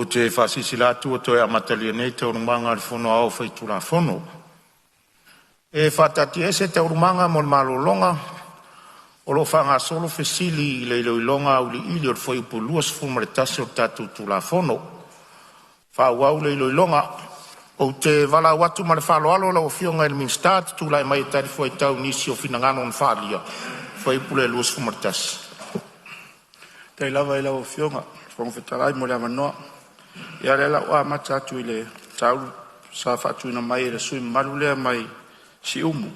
te faasilasila atu ua toe amatalia nei Taualumaga a le Fono Aoao Faitulafono. E faataatiaese Taualumaga mo le malologa o lo o faagasolo fesili i le iloiloga auiliili o le Fuaiupu 21 o le tatou Tulafono. Faaauau le iloiloga. Ou te valaau atu ma le faaaloalo lau Afioga i le Minisita e te tulai mai e talifuaitau i nisi o finagalo na faaalia i le Fuaiupu lea 21. Faafetai lava i lau Afioga i le Fofoga Fetalai mo le avanoa. Ia o lea o le a ou amata atu i le mataupu sa faatuina mai e le sui usufono mamalu lea mai Siumu.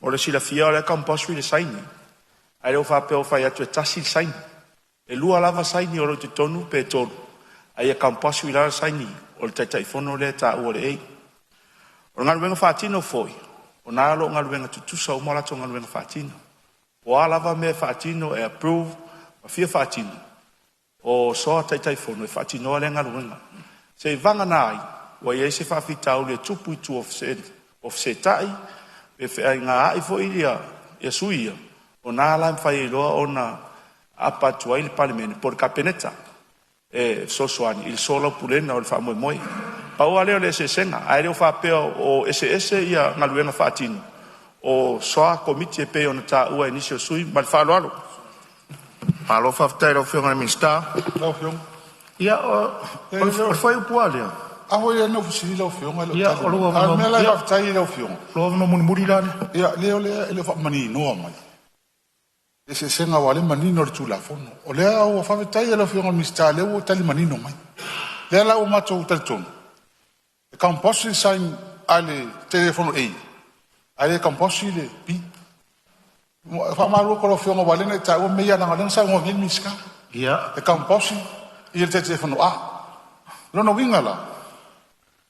Mo le silafia o la e compulsory le saini, ae le o faapea o fai atu e tasi le saini. E lua lava saini o lo o i totonu pe tolu, a ia compulsory lava le saini o le Taitaifono lea e taua o le A. O le galuega faatino foi, o lena o lo o galuega tutusa uma a latou galuega faatino. O a lava mea e faatino e approve ma fia faatino, o soa Taitaifono e faatinoa lea galuega. Seiavagana ai ua i ai se faafitauli e tupu i tua o fesetai pe feaingāi foi ia sui ia, o lena la e mafai ai loa ona aapa atu ai le Palemene po o le Kapeneta e fesoasoani i le soalaupulega o le faamoemoe. Pau lava lea o le eseesega, ae le o faapea o eseese ia galuega faatino o soa Komiti e pei ona taua e nisi o sui usufono. Ma le faaaloalo. Malo faafetai i lau Afioga i le Minisita. Lau Afioga. Ia, o le fuaiupu lava lea. A foi na ou fesili lau Afioga e le o Ia, tali o mai. lou A o le mea avanoa, la e ia, faafetai ai i lau Afioga, lou avanoa mulimuli la lea. Ia lea o lea e le o faamaninoa mai le eseesega aua o lea e manino le Tulafono. O lea ua faafetai i lau Afioga i le Minisita o lea ua tali manino mai. O lea la ua matou talitonu e compulsory le sign a le Taitaifono A, ae le compulsory le B. E faamalulu atu i lau Afioga aua o lea na e taua mea ia leaga o lea na saunoa nei le Minisita, e compulsory le Taitaifono A. O lona uiga la,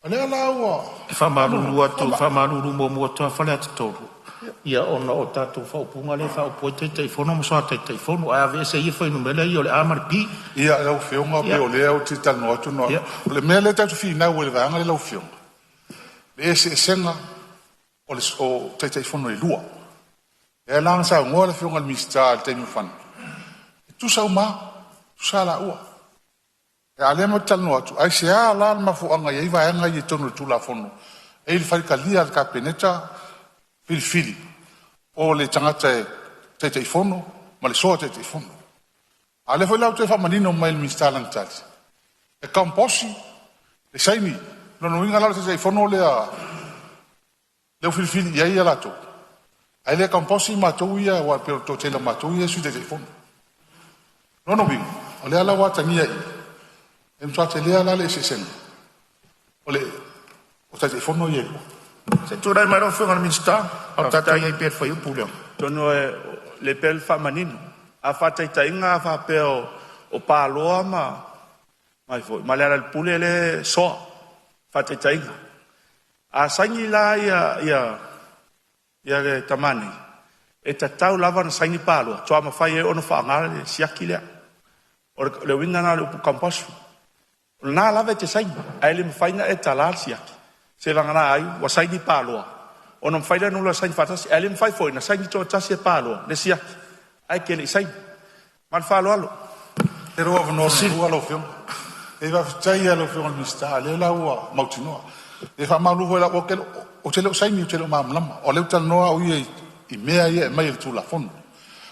o lea la ua E faamalulu atu, faamalulu muamua atu lava Faleata 3, ia ona o tatou faaupuga lea e faaupu ai Taitaifono ma Sui Taitaifono, ae aveese ia fuainumera ia o le A ma le B. Ia lau Afioga pei o lea ou te talanoa atu ona o le mea lea tatou te finau ai i le vaega lea lau Afioga, le eseesega o Taitaifono e lua. Lea la na saunoa le Afioga i le Minisita i le taimi ua fano, e tutusa uma lava, tutusa lava laua. A o lea matou te talanoa atu, aisea la le mafuaaga e i ai vaega ia i totonu o le Tulafono e i ai le faitalia o le Kapeneta filifili o le tagata e Taitaifono ma le Sui Taitaifono. A o lea foi la ua toe faamanino mai e le Minisita i lana tali, e compulsory le saini. O lona uiga la o le Taitaifono lea ua filifili i ai latou, ae le compulsory matou ia aua e pei o le toatele o matou ia e Sui Taitaifono. O lona uiga, o lea la ua atagia i i, e matua tele la le eseesega o Taitaifono ia e lua. Se i tulai mai lau Afioga i le Minisita, a o tatou Faafetai. i ai pea i le fuaiupu lea. Atonu o le pea le faamanino. A faataitaiga a faapea o Paloa ma ai foi ma Lealailepule lea e soa, faataitaiga. A saini la ia le tama nei, e tatau lava ona saini Paloa faatoa mafai ai ona faaaoga le siaki lea. O le uiga lena o le upu compulsory. O lena lava e te saini, ae le mafai ona e talā le siaki, seivagana ai ua saini Paloa ona mafai lea ona oulua saini faatasi. Ae le mafai foi ona saini toatasi e Paloa le siaki ae te le i saini. Ma le faaaloalo. Lau Afioga, faafetai lava i lau Afioga i le Minisita, o lea la ua mautinoa. E faamalulu foi, ou te le o saini ou te le o malamalama, o lea ou te talanoa au ia i mea ia e aumai e le Tulafono.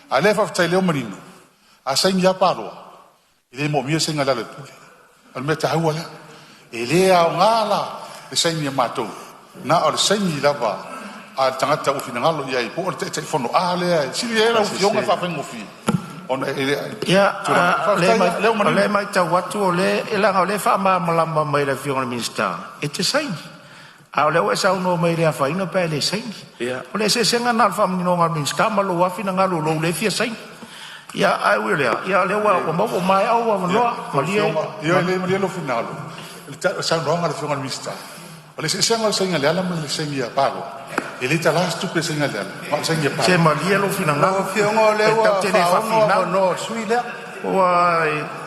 A o lea faafetai o lea ua manino, a saini lava Paloa, e le manaomia le saini a Lealailepule. O le mea taua lea. E le aoga la le saini a matou, na o le saini lava a le tagata ua finagalo i ai, po o le Taitaifono A lea e sili ai lau Afioga ona faafaigofie ona e le Ia, Faafetai lava o lea ua o manino. lea e matau atu o lea, leaga o lea e faamalamalama mai e le Afioga i le Minisita, e te saini. A o lea ua e saunoa mai e le afaina pe a e le saini. O le eseesega lena o le faamaninoga a le Minisita ma lou lava finagalo, lou le fia saini. Ia, ae ui o lea, ia o lea ua maua, ua maea ou Ia, avanoa. lau Malie. Afioga, ioe, lelei malie lou finagalo. O le saunoaga a le Afioga i le Minisita, o le eseesega o le saini a Leala ma le saini a Paloa, e le tala se tupe i le saini a Leala, na o le saini a Se Paloa. malie lou Lau finagalo, Afioga o lea e tatou ua te le faaono faafinau. avanoa o le sui usufono lea. Ua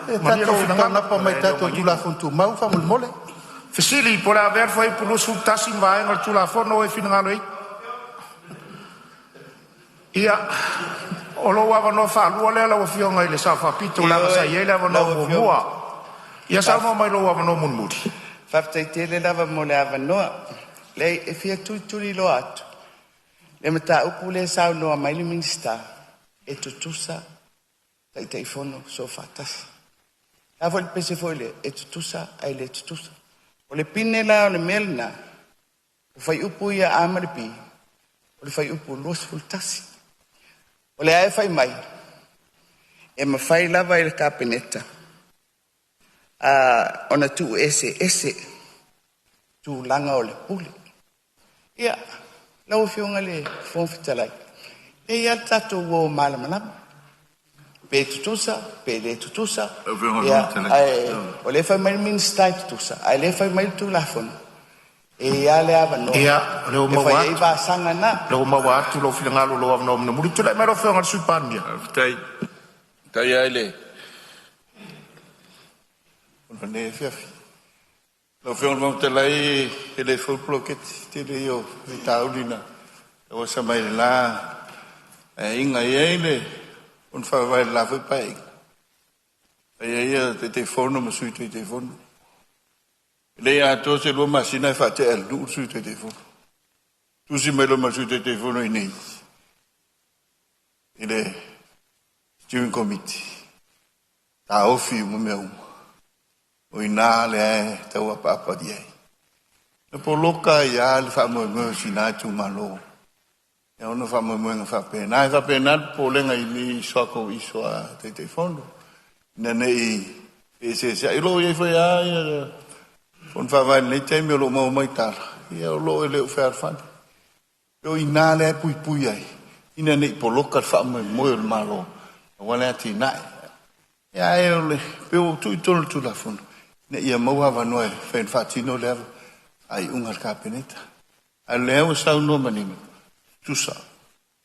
E malie lou tatou finagalo, taunapa mai e le o tatou manino. Tulafono Tumau faamolemole. Fesili po o le a avea le fuaiupu 21 ma vaega o le Tulafono ua e finagalo i ai? Ia, o lou avanoa faalua lea lau Afioga i le Sao Faapito leaga sa Ioe i ai le avanoa lau Afioga. muamua. Ia saunoa mai lou avanoa mulimuli. Faafetai tele lava mo le avanoa. Leai, e fia tulituliloa atu le mataupu lea e saunoa mai le Minisita, e tutusa Taitaifono Soofaatasi. O le a foi le pese foi lea, e tutusa ae le tutusa. O le pine la o le mea lena, o fuaiupu ia A ma le B, o le fuaiupu 21. O lea e fai mai, e mafai lava e le Kapeneta ona tuueseese tulaga o le pule. Ia, lau Afioga i le Fofoga Fetalai, e i ai lava le tatou uo malamalama, pe tutusa pe le tutusa, ia, ae o lea e fai mai le Minisita e tutusa, a o lea e fai mai le Tulafono, e i ai lava le avanoa Ia, o lea ua e fai maua ai atu, vasaga na. lea ua maua atu lou finagalo i lou avanoa mulimuli. Tulai mai lau Afioga i le Sui Palemia. Faafetai. Faafetai lava i le lenei afiafi. Lau Afioga i le Fofoga Fetalai, e le fou le poloketi, tele ia o faafitauli na tauasa mai i le la Paeaiga. E i ai le Fono Faavae i le la foi Paeaiga, e fai ai Taitaifono ma Sui Taitaifono. E le i atoa se 2 masina ae faatea e le nuu le Sui Taitaifono. Tusi mai loa ma le Sui Taitaifono i inei i le Steering Committee, taofi uma mea uma. O i ina lea e tau apaapa i ai. Na poloka ai lava le faamoemoe o si na itumalo e ona faamoemoega faapena. E faapena le popolega i isu a Taitaifono, ina ne i feeseeseai. O lo o i ai foi lava Fono Faavae i lenei taimi o lo o maua mai tala, ia o lo o e le o fealofani. O i ina lea e puipui ai, ina ne i poloka le faamoemoe o le Malo aua le atinae. Ia ae o le pei ua tuu i totonu o le Tulafono, ina ia maua avanoa e mafai ona faatino lea faaiuga a le Kapeneta. A o lea ua saunoa manino, tutusa,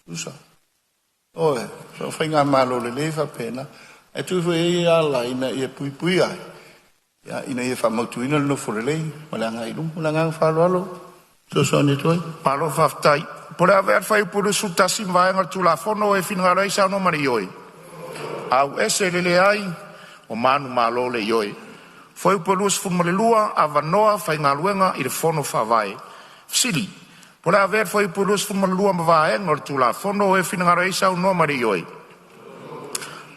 tutusa. Ioe, so o faigamalo lelei e faapena. Ae tuu foi i ai ala ina ia puipuia ai, ia, ina ia faamautuina le nofo lelei ma le agai i luma. Ma le agaga faaaloalo e fesoasoani atu ai. Malo faafetai. Po o le a avea le fuaiupu 21 ma vaega o le Tulafono e finagalo ai saunoa ma le ioe. Auese le leai, ua manumalo le ioe. Fuaiupu 22, Avanoa faigaluega i le Fono Faavae. Fesili. Po o le a avea le fuaiupu 22 ma vaega o le Tulafono. O finagalo ai saunoa ma le ioe.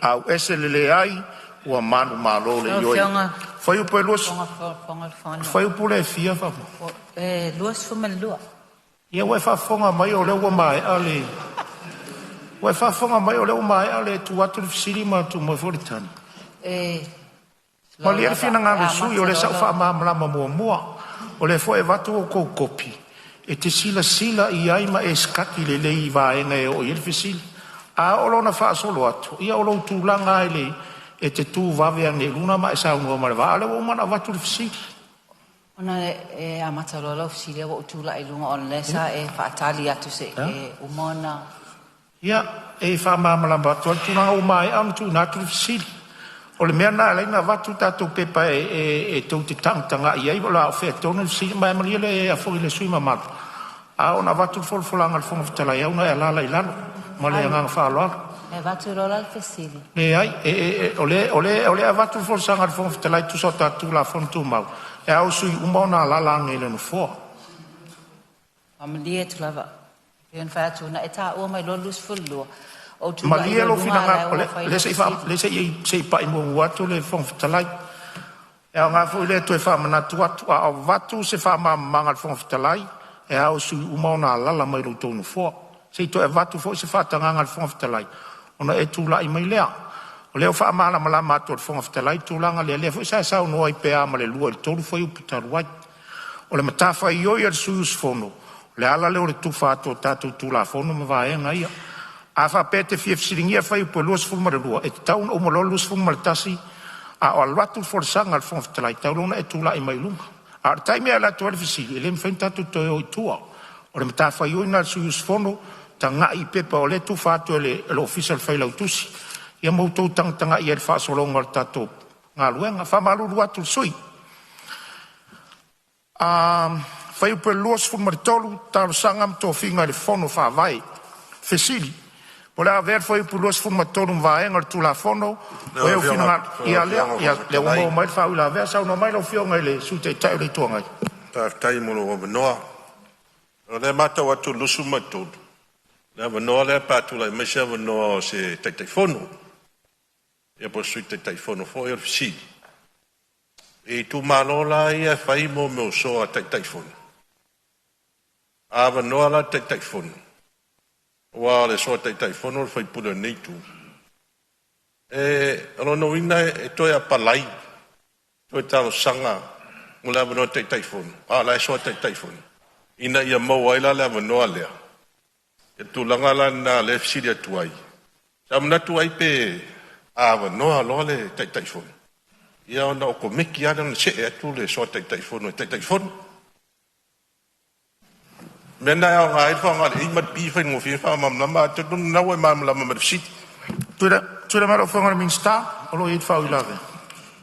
Auese le leai, ua manumalo le Lau ioe. Afioga Fuaiupu 20, Fofoga o le Fono, fuaiupu lea e fia faamolemole? E 22. Ia ua e faafofoga mai o lea ua maea le ua e faafofoga mai o lea ua maea le tuu atu le fesili ma tuu mai foi le tali. E slow Malie le lava, e finagalo o le sui amata usufono, o lea loa sa ou lau... faamalamalama muamua. O lea foi e avatu a outou kopi e te silasila i ai ma e sikati lelei i vaega e oo i ai le fesili. A oo loa ina faasolo atu, ia o lou tulaga lava i le e te tu vave ane i luma ma e saunoa mai i le vaa, a o lea ua uma ona avatu le fesili. Ona e amata loa lau fesili ae ua ou tulai i luga ona o lea sa e faatali atu se i e uma ona... Ia, e faamalamalama atu lava le tulaga ua maea ona tuuina atu le fesili. O le mea lena e ala ai ona avatu tatou pepa e tou te tagatagai ai po o fea tonu le fesili. Ma e malie le sui usufono mamalu, a oo ina avatu le folafolaga a le Fofoga Fetalai, e au ina e alaala i lalo. Ma le Ai, agaga faaaloalo. e avatu loa la le fesili. Leai, o lea e avatu le folasaga a le Fofoga Fetalai e tusa o tatou Tulafono Tumau, e ao i sui usufono uma ona alaala ane i le Nofoa. Faamalie atu lava, e pei ona fai atu na e taua mai loa le 22, ou tulai Malie loa i lou luga a o la finagalo, e o ua fai lea lau se i fesili. lea se i pai muamua atu le Fofoga Fetalai. E aoga foi lea e toe faamanatu atu, a avatu se faamalamalamaga a le Fofoga Fetalai, e ao i sui usufono uma ona alaala mai i lo outou nofoa, se i toe avatu foi se faatagaga a le Fofoga Fetalai ona e tulai mai lea. O lea ua faamalamalama atu e le Fofoga Fetalai le tulaga lea, lea foi sa e saunoa ai pe a ma le 2 i le 3 fuaiupu talu ai. O le matafaioi a le sui usufono, o le ala lea o le tufa atu o tatou Tulafono ma vaega ia. A faapea e te fia fesiligia le fuaiupu 22, e tatau ona uma loa le 21 a o alu atu le folasaga a le Fofoga Fetalai, e tatau loa ona e tulai mai luga. A o le taimi e alu atu ai le fesili, e le mafai ona tatou toe o i tua. O le matafaioi lena a le sui usufono, tagai i pepa o lea e tufa atu e le Ofisa o le Failautusi, ia ma outou tagatagai i ai i le faasologa o le tatou galuega. E faamalulu atu i le sui usufono. Fuaiupu 23, Talosaga ma Tofiga i le Fono Faavae. Fesili. Po o le a avea le Fuaiupu 23 ma vaega o le Tulafono Lau o e ua Afioga finagalo… lau Ia lea, Afioga i le ia Fofoga lea ua Fetalai, maua mai le faauilavea. Saunoa mai lau Afioga i le Sui Taitai o le Itu Agai. Faafetai mo lou avanoa. O lea e matau atu i le 23, le avanoa lea pe a tulai mai se avanoa o se Taitaifono, ia po o se Sui Taitaifono foi. O le fesili, i itumalo la ia e fai mo mea o soa Taitaifono, a avanoa la le Taitaifono, aua o le soa Taitaifono o le sui usufono o lenei itu, o lona uiga e toe apalai, toe talosaga mo le avanoa Taitaifono, a o la e soa Taitaifono, ina ia maua ai la le avanoa lea. I le tulaga la lena o lea e fesili atu ai, sa manatu ai pe a avanoa loa le Taitaifono, ia ona okomeki lava lea ona see atu le soa Taitaifono e Taitaifono. O le mea lena e aoga ai le faaaoga o le A ma le B e faigofie ai ona faamalamalama, ae talitonu o lena ua e malamalama ma le fesili. Tulai mai lau Afioga i le Minisita o lo o i ai le faauilavea.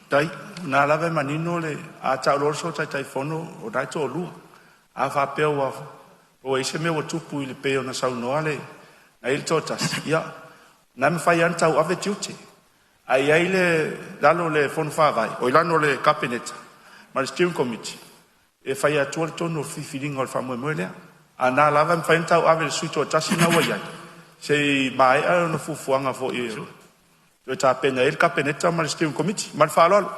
Faafetai. O lena lava e manino le… a tau loa le soa Taitaifono o lena e toalua. A faapea ua i ai se mea ua tupu e pei ona saunoa le… na i ai le toatasi, ia, o lena e mafai lava ona tauave tiute. Ae i ai le… lalo o le Fono Faavae, oi lalo o le Kapeneta ma le Steering Committee e fai atu le tonu o le filifiliga o le faamoemoe lea. A o lena lava e mafai ona tauave e le sui e toatasi lena ua i ai se i maea ona fuafuaga foi e toe tapena ai le Kapeneta ma le Steering Committee. Ma le faaaloalo.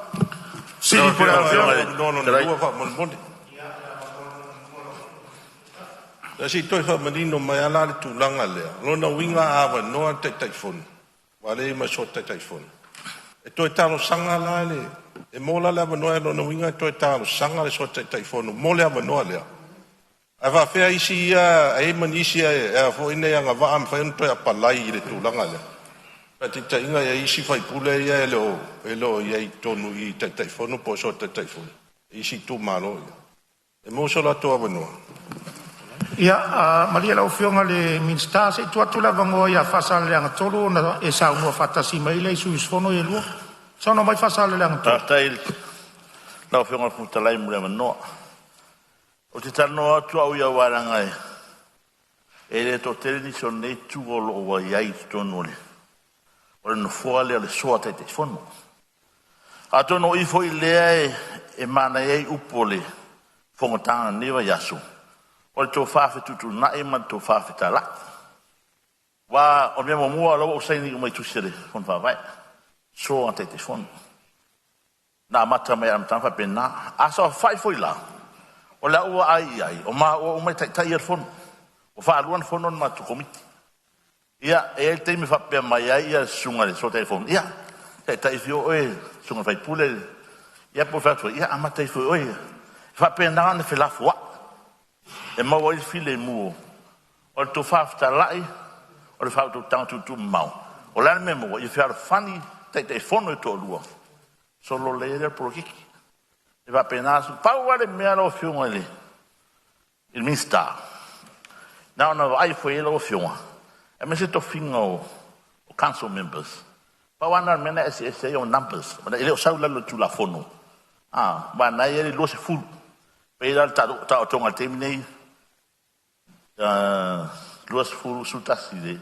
Lau se i toe faamanino mai lava la le tulaga lea. O lona uiga a avanoa le Taitaifono, aua o lea e i ai ma le sui Taitaifono, e toe talosaga la e maua la le avanoa, o lona uiga e toe talosaga le sui Taitaifono mo le avanoa lea. Ae faapefea isi ia e i ai ma nisi e agavaa e mafai ona toe apalai i le tulaga lea? Faataitaiga, e i ai isi sui usufono ia e le o i ai i totonu i i i Taitaifono po o Sui Taitaifono i isi itumalo ia, e maua so latou avanoa? Ia malie lau Afioga i le Minisita se i tuu atu le avanoa ia Faasaleleaga 3 ona e saunoa faatasi ma ia sui usufono e lua. Saunoa mai Faasaleleaga 3. Faafetai i lau Afioga i le Fofoga Fetalai mo le avanoa. Ou te talanoa atu au ia aua leaga e le toatele nisi o lenei itu o lo o ua i ai i totonu o le nofoa lea o le soa Taitaifono. Atonu o i foi lea e manaia ai upu o le fonotaga o lenei vaiaso, o le tofa fetuutuunai ma le tofa fetalai. Aua o le mea muamua o la ua ou saini uma i tusi a le Fono Faavae, soa Taitaifono. Na amata mai lava i le amataga o faapena. A saofafai foi la, o lau vaai i ai, o maua uma e taitai ia o le fono. Ua faalua ona fono le matou komiti. Ia, e i ai le taimi e faapea mai ai le susuga i le sui Taitaifono, ia, taitai ifo oe le susuga i le sui usufono, ia pe ou fai atu foi, ia amata ifo e oe. E faapena ona felafoai, e maua ai le filemu o le tofa fetalai, o le faautautaga tuutuumamao. O le a le mea e maua? Ia fealofani Taitaifono e toalua, solo lelei ai lea o le polokiki. E faapena, pau lava le mea lau Afioga i le Minisita, na ona vaai ifo i ai lau Afioga, aemaise tofiga o council members. Pau lava lena o le mea na e eseese ai o numbers, e le o sau i lalo o le Tulafono, aua o lena e i ai le 20. E pei la o le taotoga i le taimi nei, 20, 11 i le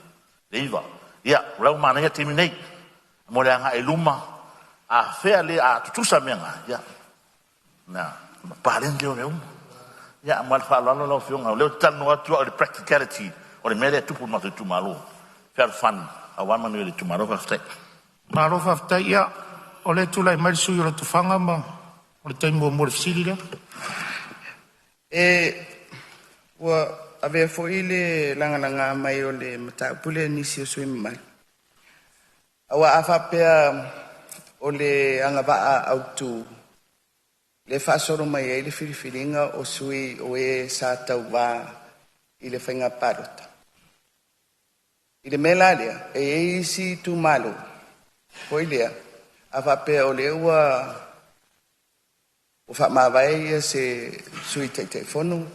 9. Ia, o la ua manaia le taimi nei mo le agai i luma. A fea lea a tutusa mea na, ia, ona paleni lea o mea uma. Ia ma le faaaloalo lau Afioga, o lea ou te talanoa atu au i le practicality o le mea lea e tupu i le matou itumalo. Fealofani aua le manuia o le itumalo. Faafetai. Malo faafetai. Ia o lea e tulai mai le sui usufono o Lotofaga ma o le taimi muamua i le fesili lea. Ua avea foi le lagalaga mai o le mataupu lea e nisi o sui usufono mamalu, aua a faapea o le agavaa autu lea e faasolo mai ai le filifiliga o sui o e sa tauva i le faiga palota. I le mea la lea, e i ai isi itumalo foi lea, a faapea o lea ua faamavae ia se sui Taitaifono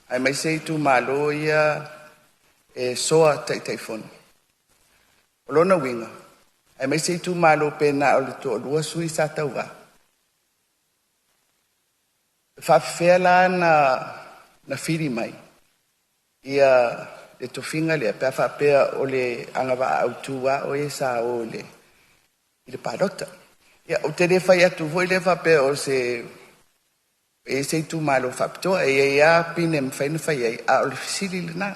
aemaise itumalo ia e soa Taitaifono. O lona uiga, aemaise itumalo pe na o le toalua sui sa tauva, e faapefea la ona fili mai ia le tofiga lea pe a faapea o le agavaa autu lava o e sa o i le palota. Ia, ou te le fai atu foi lea faapea o se e se itumalo faapitoa, e i ai lava pine e mafai ona fai ai, a o le fesili lena.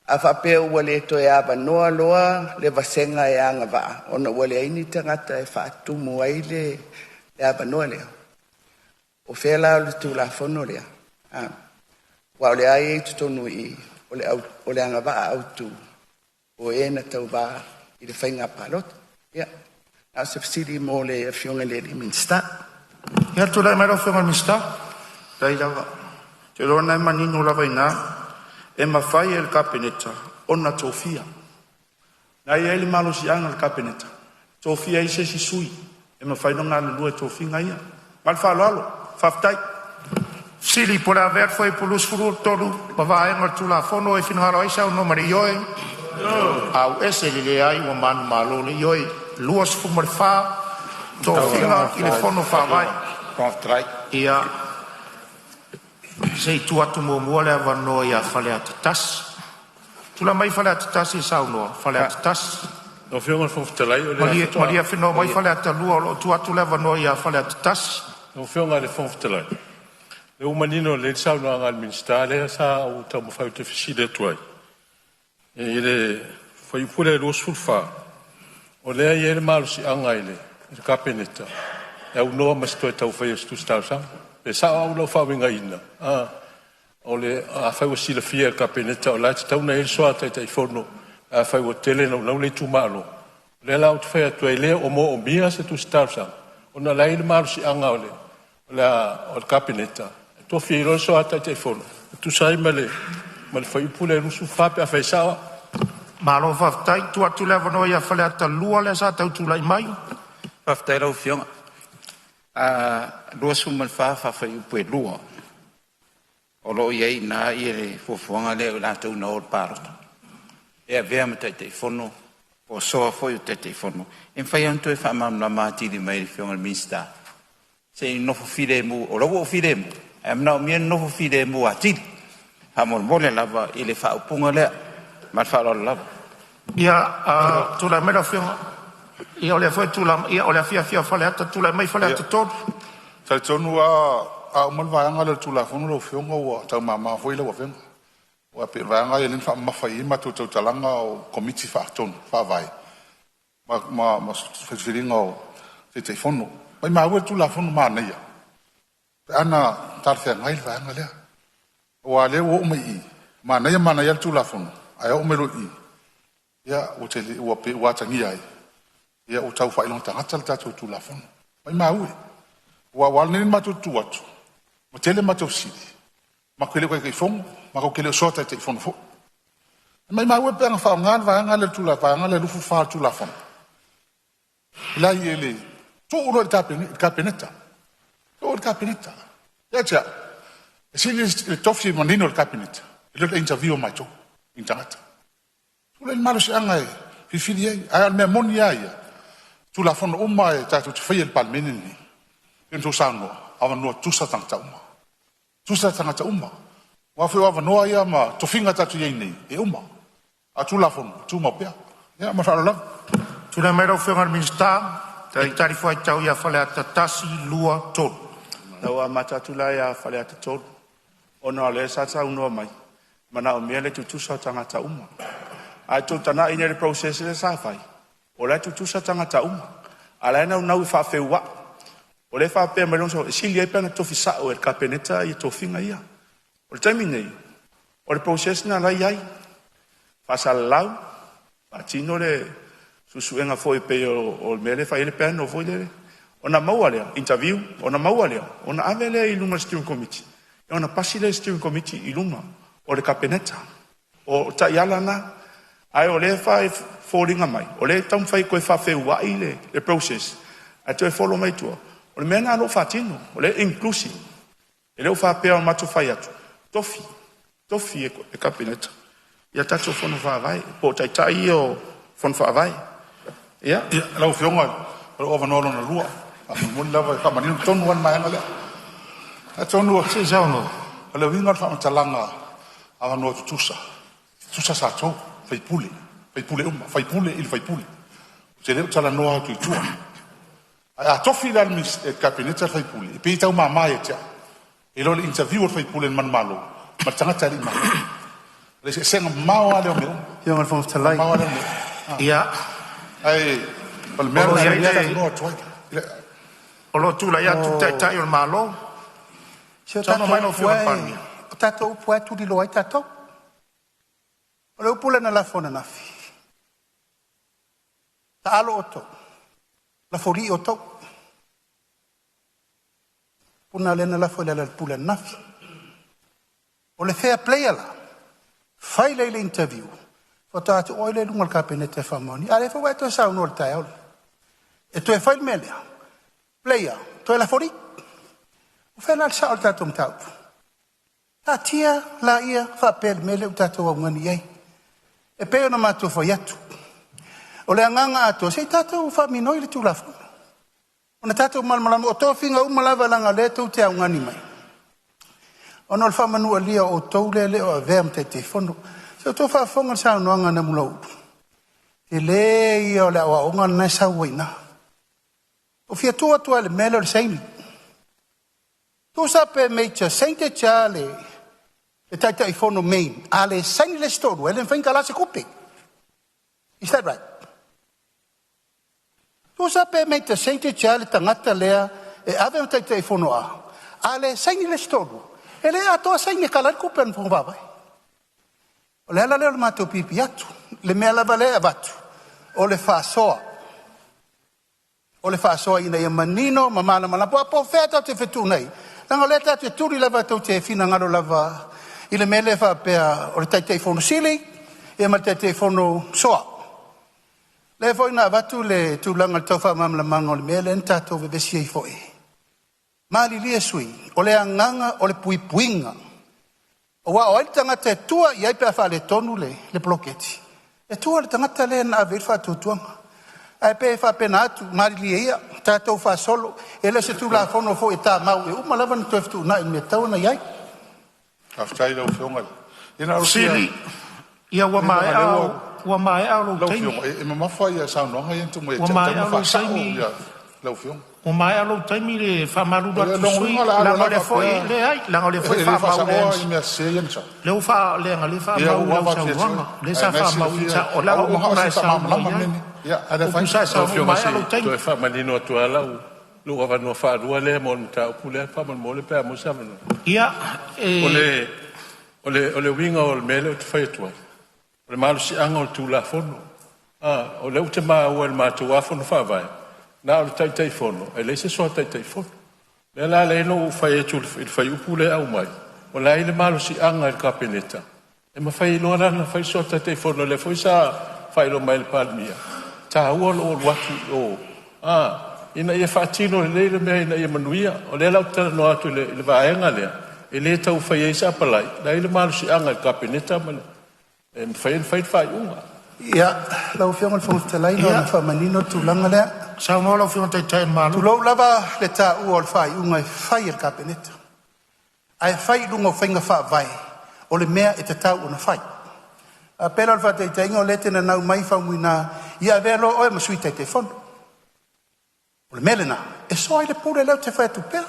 A faapea ua le toe avanoa loa le vasega e agavaa ona ua leai ni tagata e faatumu ai le avanoa lea, o fea la o le Tulafono lea? Aua o lea e i ai i totonu i i, o le agavaa autu o e na tauva i le faiga palota. Ia, na o se fesili mo le Afioga i le Minisita. Ia, tulai mai lau Afioga i le Minisita. Faafetai lava. Ou te iloa o lena e manino lava i ina, e mafai e le Kapeneta ona tofia. O lena e i ai le malosiaga i le Kapeneta e tofia ai se isi sui e mafai ona galulue i tofiga ia. Ma le faaaloalo, faafetai. Fesili po o le a avea le Fuaiupu 23 ma vaega o le Tulafono e finagalo ai saunoa ma le Ioe. Ioe. Leai. Ua manumalo le Ioe. 24. Tofiga i le Fono Faavae. Ia, se i tuu atu muamua le avanoa ia Faleata 1. Tulai mai Faleata 1 e saunoa. Faleata 1. Lau Afioga i le Fofoga Fetalai, o lea Malie, faatoa. Malie afenoa mai Faleata 2 o lo o tuu atu le avanoa ia Faleata 1. Lau Afioga i le Fofoga Fetalai, o lea ua manino lelei le saunoaga a le Minisita lea sa ou taumafai ou te fesili atu ai i le fuaiupu lea e 24, o lea e i ai le malosiaga i le Kapeneta e aunoa ma se toe tau faia o se tusi talosaga. Pe sao au i lau faauigaina? O le afai ua silafia e le Kapeneta o la e tatau ona i ai le soa Taitaifono pe afai ua tele naunau le itumalo. O lea la ou te fai atu ai, e le o moomia se tusi talosaga ona o la e i ai le malosiaga o le Kapeneta e tofi ai loa le soa Taitaifono e tusa ai ma le fuaiupu lea e 24 pe afai e sao au. Malo faafetai. Tuu atu le avanoa ia Faleata 2 lea sa tau tulai mai. Faafetai i lau Afioga. 24 faafuaiupu (2), o lo o i ai i ina le fuafuaga lea o i latou na o i le palota e avea ma Taitaifono po o soa foi o Taitaifono. E mafai lava ona toe faamalamalama atili mai e le Afioga i le Minisita, se i nofo filemu, o la ua ou filemu, ae manaomia le nofo filemu atili, faamolemole lava i le faaupuga lea. Ma le faaaloalo lava. Ia, tulai mai lau Afioga. Ia o lea foi e tulai, ia o le afiafi a Faleata, tulai mai Faleata 3. Talitonu a uma le vaega lea o le Tulafono lau Afioga, ua taumama foi lau afioga. Aua pei o le vaega ia lea na faamamafa i i matou tautalaga o Komiti Faatonu Faavae ma filifiliga o Taitaifono. Maimau e le Tulafono manaia pe ana talafeagai le vaega lea. Aua o lea ua oo mai i i, manaia manaia lava le Tulafono, ae oo mai loa i i, ia ua tele ua pei ua atagia ai ia ua tau faailoga tagata le tatou Tulafono. Maimau e, aua ua ala nei ona matou tu atu, ua tele matou fesili, matou te le o Taitaifono, matou te le o soa Taitaifono foi. Maimau e pe ana faaaoga le vaega lea o le vaega lea 24 o le Tulafono, e le tuu loa i le Kapeneta, tuu i le Kapeneta. Ia te au, e sili le tofi manino i le Kapeneta i lo le interview a matou i ni tagata. Tuu i ai le malosiaga e filifili ai. Ae o le mea moni lava ia, Tulafono uma e tatou te faia i le Palemene lenei, pei ona outou saunoa, avanoa tutusa tagata uma. Tutusa tagata uma. Aua foi o avanoa ia ma tofiga tatou te i ai nei, e uma. A o Tulafono, e tumau pea. Ia ma le faaaloalo lava. Tulai mai lau Afioga i le Minisita e talifuaitau ia Faleata 1, 2, 3. O le a ou amata atu la ia Faleata 3, ona o lea sa saunoa mai, e manaomia le tutusa o tagata uma. A outou tagai i ai i le process lea sa fai, o la e tutusa tagata uma, a o la e naunau e faafeuai. O lea e faapea mai e sili ai pe ana tofi sao e le Kapeneta ia tofiga ia. O le taimi lenei, o le process lena o la e i ai, faasalalau, faatino le suesuega foi pei o le mea lea e fai ai le panel foi lele, ona maua lea, interview, ona maua lea, ona ave lea i luga o le steering committee, ona pasi lea e le steering committee i luga o le Kapeneta. O taiala na, ae o lea e foliga mai o lea e taumafai e toe faafeuai le process ae toe follow mai tua. O le mea lena o lo o faatino, o lea e inclusive. E le o faapea o matou fai atu, tofi, tofi e Kapeneta ia tatou fono faavae, po o taitai ia o fono faavae. Ia. Ia, lau Afioga, o lou avanoa lona lua, faamolemole lava e faamanino tonu lava le vaega lea. Atonu Se i saunoa. o le uiga o le faamatalaga avanoa tutusa, Tutusa tatou, faipule, faipule uma, faipule i le faipule. Ou te le o talanoa atu i tua. Ae a tofi la e le Kapeneta le faipule, e pei e taumama ia te au, i lo le interview a le faipule i le manumalo ma le tagata e le i malo. O le eseesega mamao lava lea o mea uma. Afioga i le Fofoga Fetalai. Mamao lava lea o mea uma. Ia. Ae o le mea O lo o lena i ai o lea e le- talanoa atu ai. O lo o tulai atu le Taitai o le Malo. Si o Saunoa tatou mai lau upu Afioga i le e, Palemia. o tatou upu lava e tuliloa ai tatou. O le upu lea na lafo ananafi, taalo outou, lafolii outou. Puna lea na lafo i le ala o le pule ananafi. O le fair play la, fai lea i le interview, faatoa atu oe lea i luga o le Kapeneta e faamaonia. A o lea foi ua e toe saunoa i le taeao lenei. E toe fai le mea lea, player, toe lafolii. O fea la le sao o le tatou mataupu? Taatia laia faapea le mea lea ua tatou augani i ai. E pei ona matou fai atu, o le agaga atoa, se i tatou faaminoi le Tulafono. Ona tatou malamalama, o tofiga uma lava leaga o lea tou te augani mai, ona o le faamanualia o outou lea e le o avea ma Taitaifono. Se i outou faafofoga i le saunoaga a Namulauulu, tele ia o le aoaoga lena e sau ai i ina. Ua fia tu atu lava i le mea lea o le saini. Tusa pe major percentage lava le Taitaifono main, a le saini le isi toalua, e le mafai ona kala se tupe. Is that right? Tusa pe major percentage lava le tagata lea e ave ma Taitaifono a le saini le isi toalua, e le atoa saini e kala ai le tupe a le Fono Faavae. O le ala lea o le matou pipi atu. Le mea lava lea e avatu, o le faasoa. O le faasoa ina ia manino ma malamalama. Po o fea tatou te fetuunai, leaga o lea tatou te tuli lava tou te finagalo lava i le mea lea faapea o le Taitaifono sili ia ma le Taitaifono soa. Lea foi na avatu le tulaga o le tau faamalamalamaga o le mea lea na tatou vevesi ai foi. Malilie sui usufono, o le agaga o le puipuiga. Aua o ai le tagata e tua i ai pe a faaletonu le poloketi? E tua i le tagata lea na ave i ai le faatuatuaga. Ae pei e faapena atu, malilie ia, tatou faasolo. E le o se Tulafono foi e tamau, e uma lava ona toe fetuunai i le mea e tatau ona i ai. Faafetai i lau Afioga. Ia na o Sili, ia ua leaga o maea lea ua ua maea lou lau taimi. Afioga, e mamafa ia saunoaga ia na tuu mai ia Ua te au, e tatau maea ona lou faasao taimi. ia lau Afioga. Ua maea lou taimi le faamalulu O le atu i le lona sui uiga o le a usufono, alu leaga o la lea foi, faapea leai, leaga o lea foi e e le faamau i le faasaoa i mea sese ia na sau. Lea ua faa, leaga o lea e Ia faamau i ua lau ava atu ia te oe. saunoaga. Lea Ae sa na e faamau i silafia, sao, a leaga ua o upu manao na se e saunoa faamalamalama i ai. mea nei. Ia, ae le O upu afaina. sa e Lau saunoa, ua Afioga maea se lou i taimi. toe faamanino atu lava lau lou avanoa faalua lea mo le mataupu lea faamolemole pe a maua se avanoa. Ia, O e le o le uiga o le mea lea ou te fai atu ai, o le malosiaga o le Tulafono. O lea ou te maua i le matou lava Fono Faavae, na o le Taitaifono, e leai se Sui Taitaifono. O lea la e ala ai ona ou fai atu i le fuaiupu lea e aumai, o la e i ai le malosiaga i le Kapeneta e mafai ai loa la ona fai le Sui Taitaifono. O lea foi sa faailoa mai e le Palemia, e taua lou alu atu i o ina ia faatino lelei le mea ina ia manuia. O lea la ou te talanoa atu i le vaega lea, e le tau fai ai se apalai, o la e i ai le malosiaga i le Kapeneta ma le, e mafai ona fai le faaiuga. Ia, lau Afioga i le Fofoga Fetalai, na ona faamanino le tulaga lea. Saunoa lau Afioga i le Taitai o le Malo. Tulou lava le taua o le faaiuga e fai e le Kapeneta, ae fai i luga o faiga faavae o le mea e tatau ona fai. A pei la o le faataitaiga o lea e te nanau mai Faumuina, ia avea loa oe ma Sui Taitaifono. O le mea lena e soa ai le pule lea ou te fai atu pea.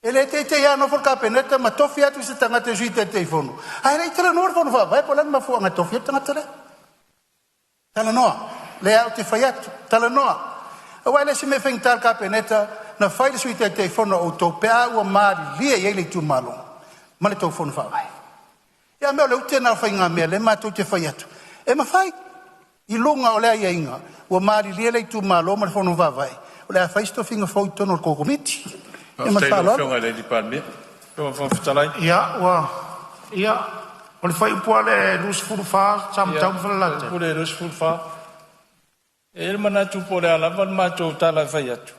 E le teitei lava nofo le Kapeneta ma tofi atu se tagata e Sui Taitaifono, ae le i talanoa le Fono Faavae po o le a le mafuaaga e tofi ai le tagata lea. Talanoa, lea ou te fai atu, talanoa. Aua e le o se mea faigata i le Kapeneta na fai le Sui Taitaifono o outou pe a ua malilie i ai le itumalo ma le tou Fono Faavae. Ia mea o le ute lena o faigamea lea matou te fai atu, e mafai i luga o le aiaiga ua malilie le itumalo ma le Fono Faavae o le a fai se tofiga fou i totonu o le tou Komiti. Ia ma le Faafetai i lau faaaloalo. Afioga i le Palemia. Fetalai. Ia, ua, ia, o le fuaiupu lava lea e 24 Ia, Samatau ma o le Falelatai. pule 24. E i ai le manatu po o le a lava le matou tala e fai atu,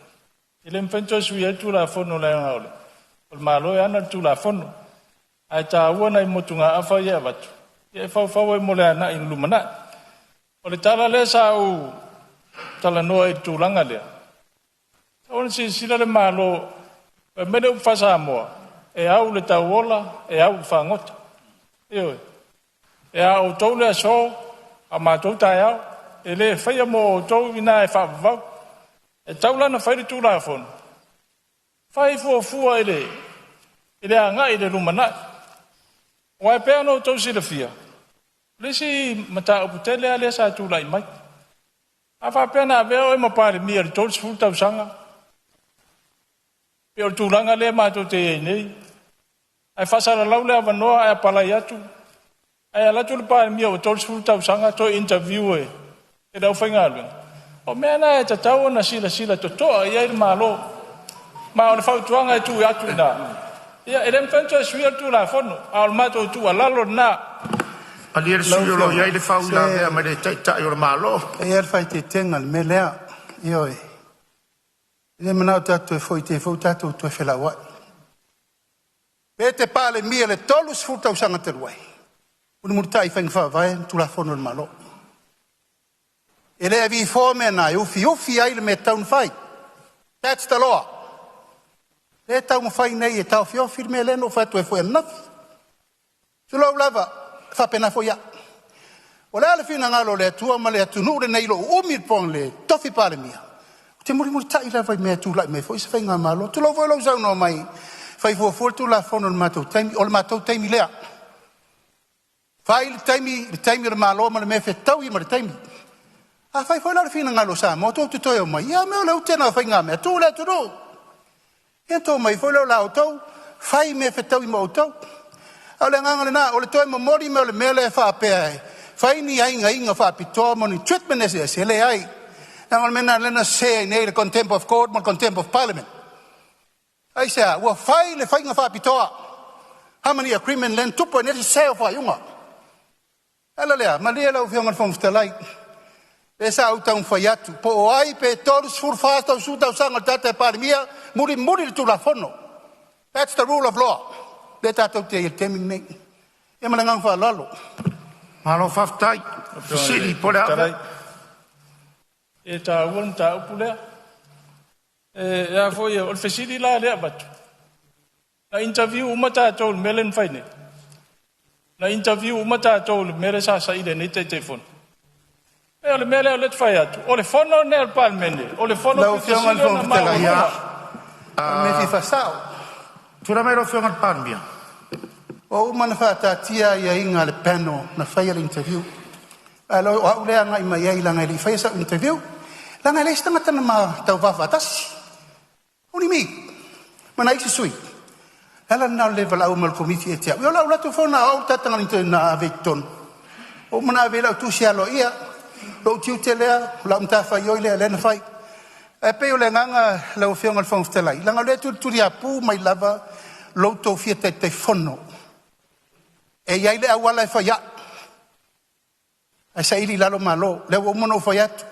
e le mafai ona toe suia ai le Tulafono leaga o le Malo e ana le Tulafono. Ae taua nai motugaafa ia e avatu, ia e faufau ai mo le agai i le lumanai. O le tala lea sa ou talanoa i le tulaga lea, tatau ona silasila le Malo, fai mai le upu faa-Samoa, e au i le tauola, e au i le fagota. Ioe. E a outou le aso, a o matou taeao. E le faia mo outou ina e faavavau. E tatau la ona fai le Tulafono, fai fuafua i le agai i le lumanai. Aua e pei ona outou silafia, o le isi mataupu tele lava lea sa tulai mai, a faapea na avea oe ma Palemia i le 30 tausaga, pei o le tulaga lea matou te i ai nei, ae faasalalau le avanoa ae apalai atu, ae alu atu le Palemia ua 30 tausaga toe interview e le aufaigaluega. O mea na e tatau ona silasila totoa i ai le Malo. Ma o le fautuaga e tuu atu i ina, ia e le mafai ona toe suia le Tulafono, a o le matou tuualalo lena. Malie le Lau sui usufono o lo o Afioga, i ai le faauilavea se mai le Taitai o le Malo. E i ai le faaeteetega i le mea lea. Ioe. E le manao tatou toe foi i te i foi ua tatou toe felauai. Pe e te Palemia i le 30 tausaga talu ai, mulimulitai i faiga faavae ma Tulafono a le Malo. E le avifoa mea na e ufiufi ai le mea e tatau ona fai. That's the law. Lea e taumafai nei e taofiofi le mea lea na ou fai atu ai foi ananafi. Tulou lava, e faapena foi au. O le a le finagalo o le Atua ma le atunuu lenei i lou umi o le tofi Palemia, ou te mulimulitai lava i mea e tulai mai foi se faigamalo. Tulou foi lou saunoa mai, fai fuafua le Tulafono i le matou taimi. O le matou taimi lea. Fai le taimi, le taimi o le Malo ma le mea e fetaui ma le taimi. Afai foi la o le finagalo o Samoa tou te toe omai, ia a mea o le ute lena o faigamea, tuu le atunuu. Ia ona outou omai foi lea o la outou fai mea e fetaui ma outou. A o le agaga lena, o le toe momoli mai o le mea lea e faapea e fai ni aiaiga faapitoa ma ni treatment eseese, e leai. Leaga o le mea lena lea na sese ai nei le contempt of court ma le contempt of parliament. Aisea? Ua fai le faiga faapitoa, harmony agreement lea na tupu ai nei le sese o faaiuga. O le ala lea, malie lau Afioga i le Fofoga Fetalai, lea sa ou taumafai atu, po o ai pe 34 tausaga o le tagata e Palemia, mulimuli le Tulafono. That's the rule of law. Lea tatou te i ai i le taimi lenei. Ia ma le agaga faaaloalo. Malo faafetai. Lau Afioga i le Fesili po o Fofoga le a? Fetalai, e taua le mataupu lea. E a foi, o le fesili la lea e avatu, na interview uma tatou i le mea lea na fai nei? Na interview uma tatou i le mea lea sa saili e nei Taitaifono? E o le mea lea o lea ou te fai atu, o le fono lenei a le Palemene, o le fono Lau pito Afioga i le sili ona Fofoga Fetalai, maualuga. o le mea e fia faasao. Tulai mai lau Afioga i le Palemia. Ua uma ona faataatia aiaiga a le panel na faia le interview. Ae o au lea e agai mai ai leaga e le i faia sau interview. Leaga e leai se tagata na ma tauva faatasi. Only me. Ma nai isi sui. E ala lena o le le valaau mai o le Komiti ia te au. Ia o lau alu atu foi na o au le tagata na ave i totonu. Ua uma ona ave i ai lau tusi aloaia, lou tiute lea, o lau matafaioi lea lea na fai. Ae pei o le agaga lau Afioga i le Fofoga Fetalai, leaga o lea e tulituliapu mai lava lo outou fia Taitaifono. E i ai le auala e fai ai, ae saili i lalo Malo. Lea ua uma ona ou fai atu.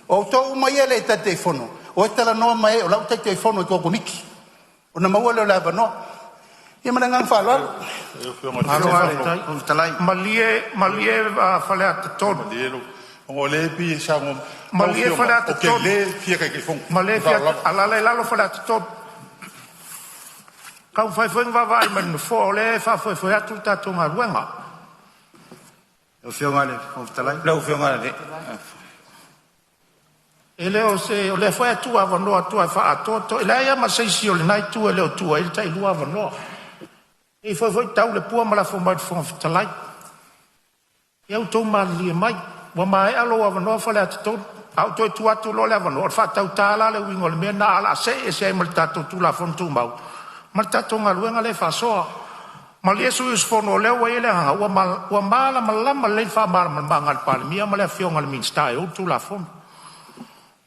O outou uma ia e le Taitaifono, o e talanoa mai ai o lau Taitaifono i tou Komiti, ona maua lea o le avanoa. Ia ma le agaga faaaloalo. Lau Afioga i Malo le faafetai. Fofoga Fetalai. Malie, malie Faleata 3. Malie lou... Ona o lea e pei e saunoa... Lau Malie Afioga, Faleata ou te 3. le fia Taitaifono. Ma Malie le fia faaaloalo lava. alala i lalo Faleata 3. Taumafai foi ma vaavaai mai le nofoa o lea e faafoefoe atu le tatou galuega. Lau Afioga i le Fofoga Fetalai. Lau Afioga i le E le o se, o lea foi e tuuavanoa atu e faaatoatoa. E leai lava ma se isi o lena itu e le o tuua ai le tailua avanoa. E ifo foi tau le pua ma lafo mai i le Fofoga Fetalai. Ia outou malilie mai, ua maea lou avanoa Faleata 3. A ou toe tuu atu loa le avanoa, o le faatauta la le uiga o le mea lena, ae o le a see ese ai ma le tatou Tulafono Tumau ma le tatou galuega lea e faasoa. Malie sui usufono, o lea ua i ai le agaga ua malamalama lelei le faamalamalamaga a le Palemia ma le Afioga i le Minisita e ou le Tulafono.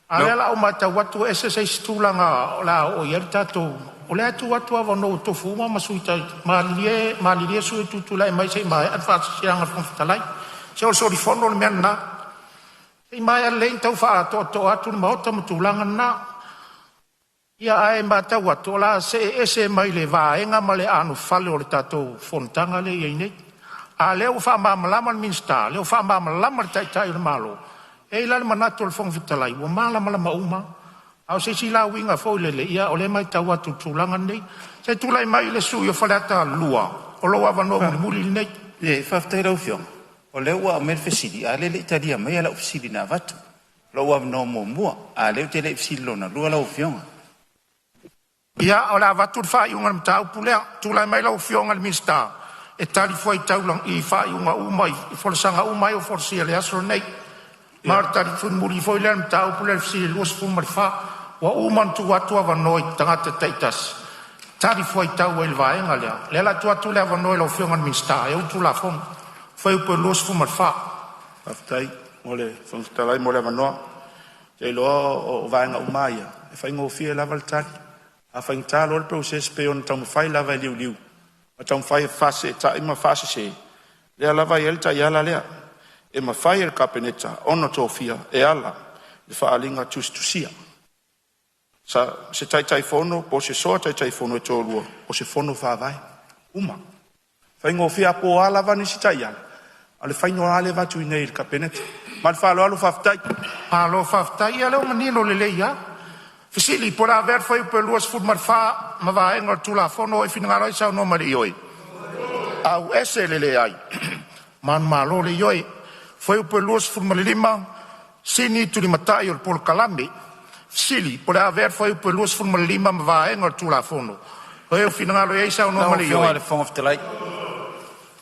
A o lea o le a ou matau atu e ese se isi tulaga o le a oo i ai le tatou. O lea e tuu atu avanoa ua tofu uma ma sui taitai. Malilie, malilie sui usufono e tutulai mai se i maea le faasilasilaga a le Fofoga Fetalai. Se o le solifono le mea lena. Se i maea lelei ona tau faaatoatoa atu le Maota ma tulaga na. Ia ae matau atu o le a see ese mai le vaega ma le anofale o le tatou fonotaga lea e i ai nei. A o lea ua faamalamalama le Minisita, lea ua faamalamalama le Taitai o le Malo, e i ai la le manatu o le Fofoga Fetalai ua malamalama uma. A o se isi la uiga foi lele, ia o lea e matau atu i le tulaga lenei. Se i tulai mai le sui usufono mo Faleata 2, o lou avanoa mulimuli lenei. Faafetai i lau Afioga. O lea ua aumai le fesili, a o lea e le i talia maia lau fesili na avatu. Lou avanoa muamua, a o lea ou te le i fesili lona lua lau Afioga. Ia, o le a avatu le faaiuga i le mataupu lea. Tulai mai lau Afioga i le Minisita e talifuaitau i faaiuga uma i folasaga uma ua folasia i le aso lenei. Ma o le tali mulimuli foi lea i le mataupu lea i le fesili 24. Ua uma ona tuu atu avanoa i tagata taitasi e talifuaitau ai i le vaega lea. O lea o le a tuu atu le avanoa i lau Afioga i le Minisita e ou le Tulafono, Fuaiupu 24. Faafetai mo le Fofoga Fetalai mo le avanoa. Ou te iloa o vaega uma lava ia, e faigofie lava le tali. A faigata loa le process e pei ona taumafai lava e liuliu ma taumafai e feseetai ma faasese, lea lava e i ai le taiala lea, e mafai e le Kapeneta ona tofia e ala i le faaaliga tusitusia sa se Taitaifono po o se Soa Taitaifono e toalua o se Fono Faavae uma. Faigofie lava po o a lava nisi taiala, o le faiga lava lea e avatu i inei i le Kapeneta. Ma le faaaloalo faafetai. Malo faafetai. Ia o lea ua manino lelei lava. Fesili po o le a avea le fuaiupu e 24 ma vaega o le Tulafono. Ua e finagalo ai saunoa mai i le ioe, auese le leai. Manumalo le ioe. Fuaiupu 25, Sini Tulimatai o le Polokalame. Fesili Po o le a avea le fuaiupu 25 ma vaega o le Tulafono. O ai e finagalo i ai saunoa Lau ma le Afioga i ioe? le Fofoga Fetalai.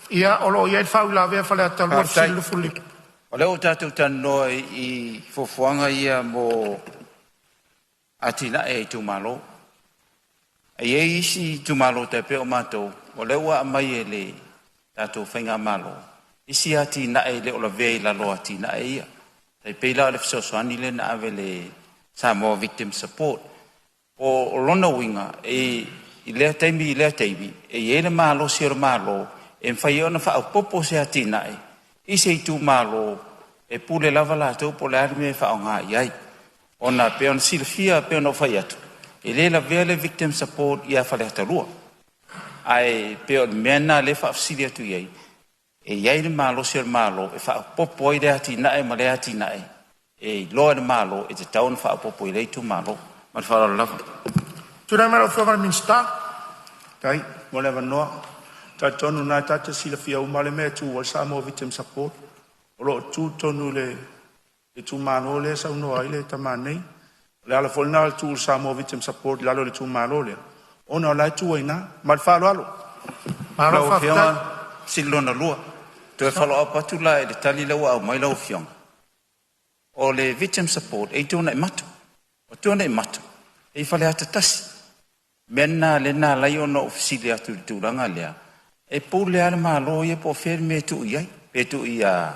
Ia, o lo o i ai le faauilavea a Faleata 2 Faafetai. Fesili 25. O lea ua tatou talanoa i fuafuaga ia mo atinae a itumalo. E i ai isi itumalo e tai pei o matou, o lea ua aumai e le tatou faigamalo isi atinae e le o lavea i lalo o atinae ia. E tai pei la o le fesoasoani lea na ave i le Samoa Victim Support. O lona uiga, i lea taimi i lea taimi, e i ai le malosi o le Malo e mafai ai ona faaopoopo se atinae i se itumalo e pule lava latou po o le a le mea e faaaoga i ai. Ona e pei ona silafia e pei ona ou fai atu, e le lavea le Victim Support ia Faleata 2. Ae pei o le mea lena o lea e faafesili atu i ai, e i ai le malosi o le Malo e faaopoopo ai lea atinae ma lea atinae e iloa e le Malo e tatau ona faaopoopo i lea itumalo. Ma le faaaloalo lava. Tulai mai lau Afioga i le Minisita. Faafetai mo le avanoa. E talitonu o lena e tatou te silafia uma lava le mea e tu ai le Samoa Victim Support, o lo o tu tonu i le itumalo lea e saunoa ai le tama nei. O le ala foi lena o le tu o le Samoa Victim Support i lalo o le itumalo lea, ona o la e tu ai i ina. Ma le faaaloalo. Malo Lau Afioga, faafetai. fesili lona lua. Toe follow up atu la i le tali lea ua aumai lau Afioga. O le Victim Support e i Tuanaimato. O Tuanaimato e i Faleata 1. Mea lena lea na ala ai ona ou fesili atu i le tulaga lea, e pule lava le Malo ia po o fea le mea e tuu i ai, pe tuu ia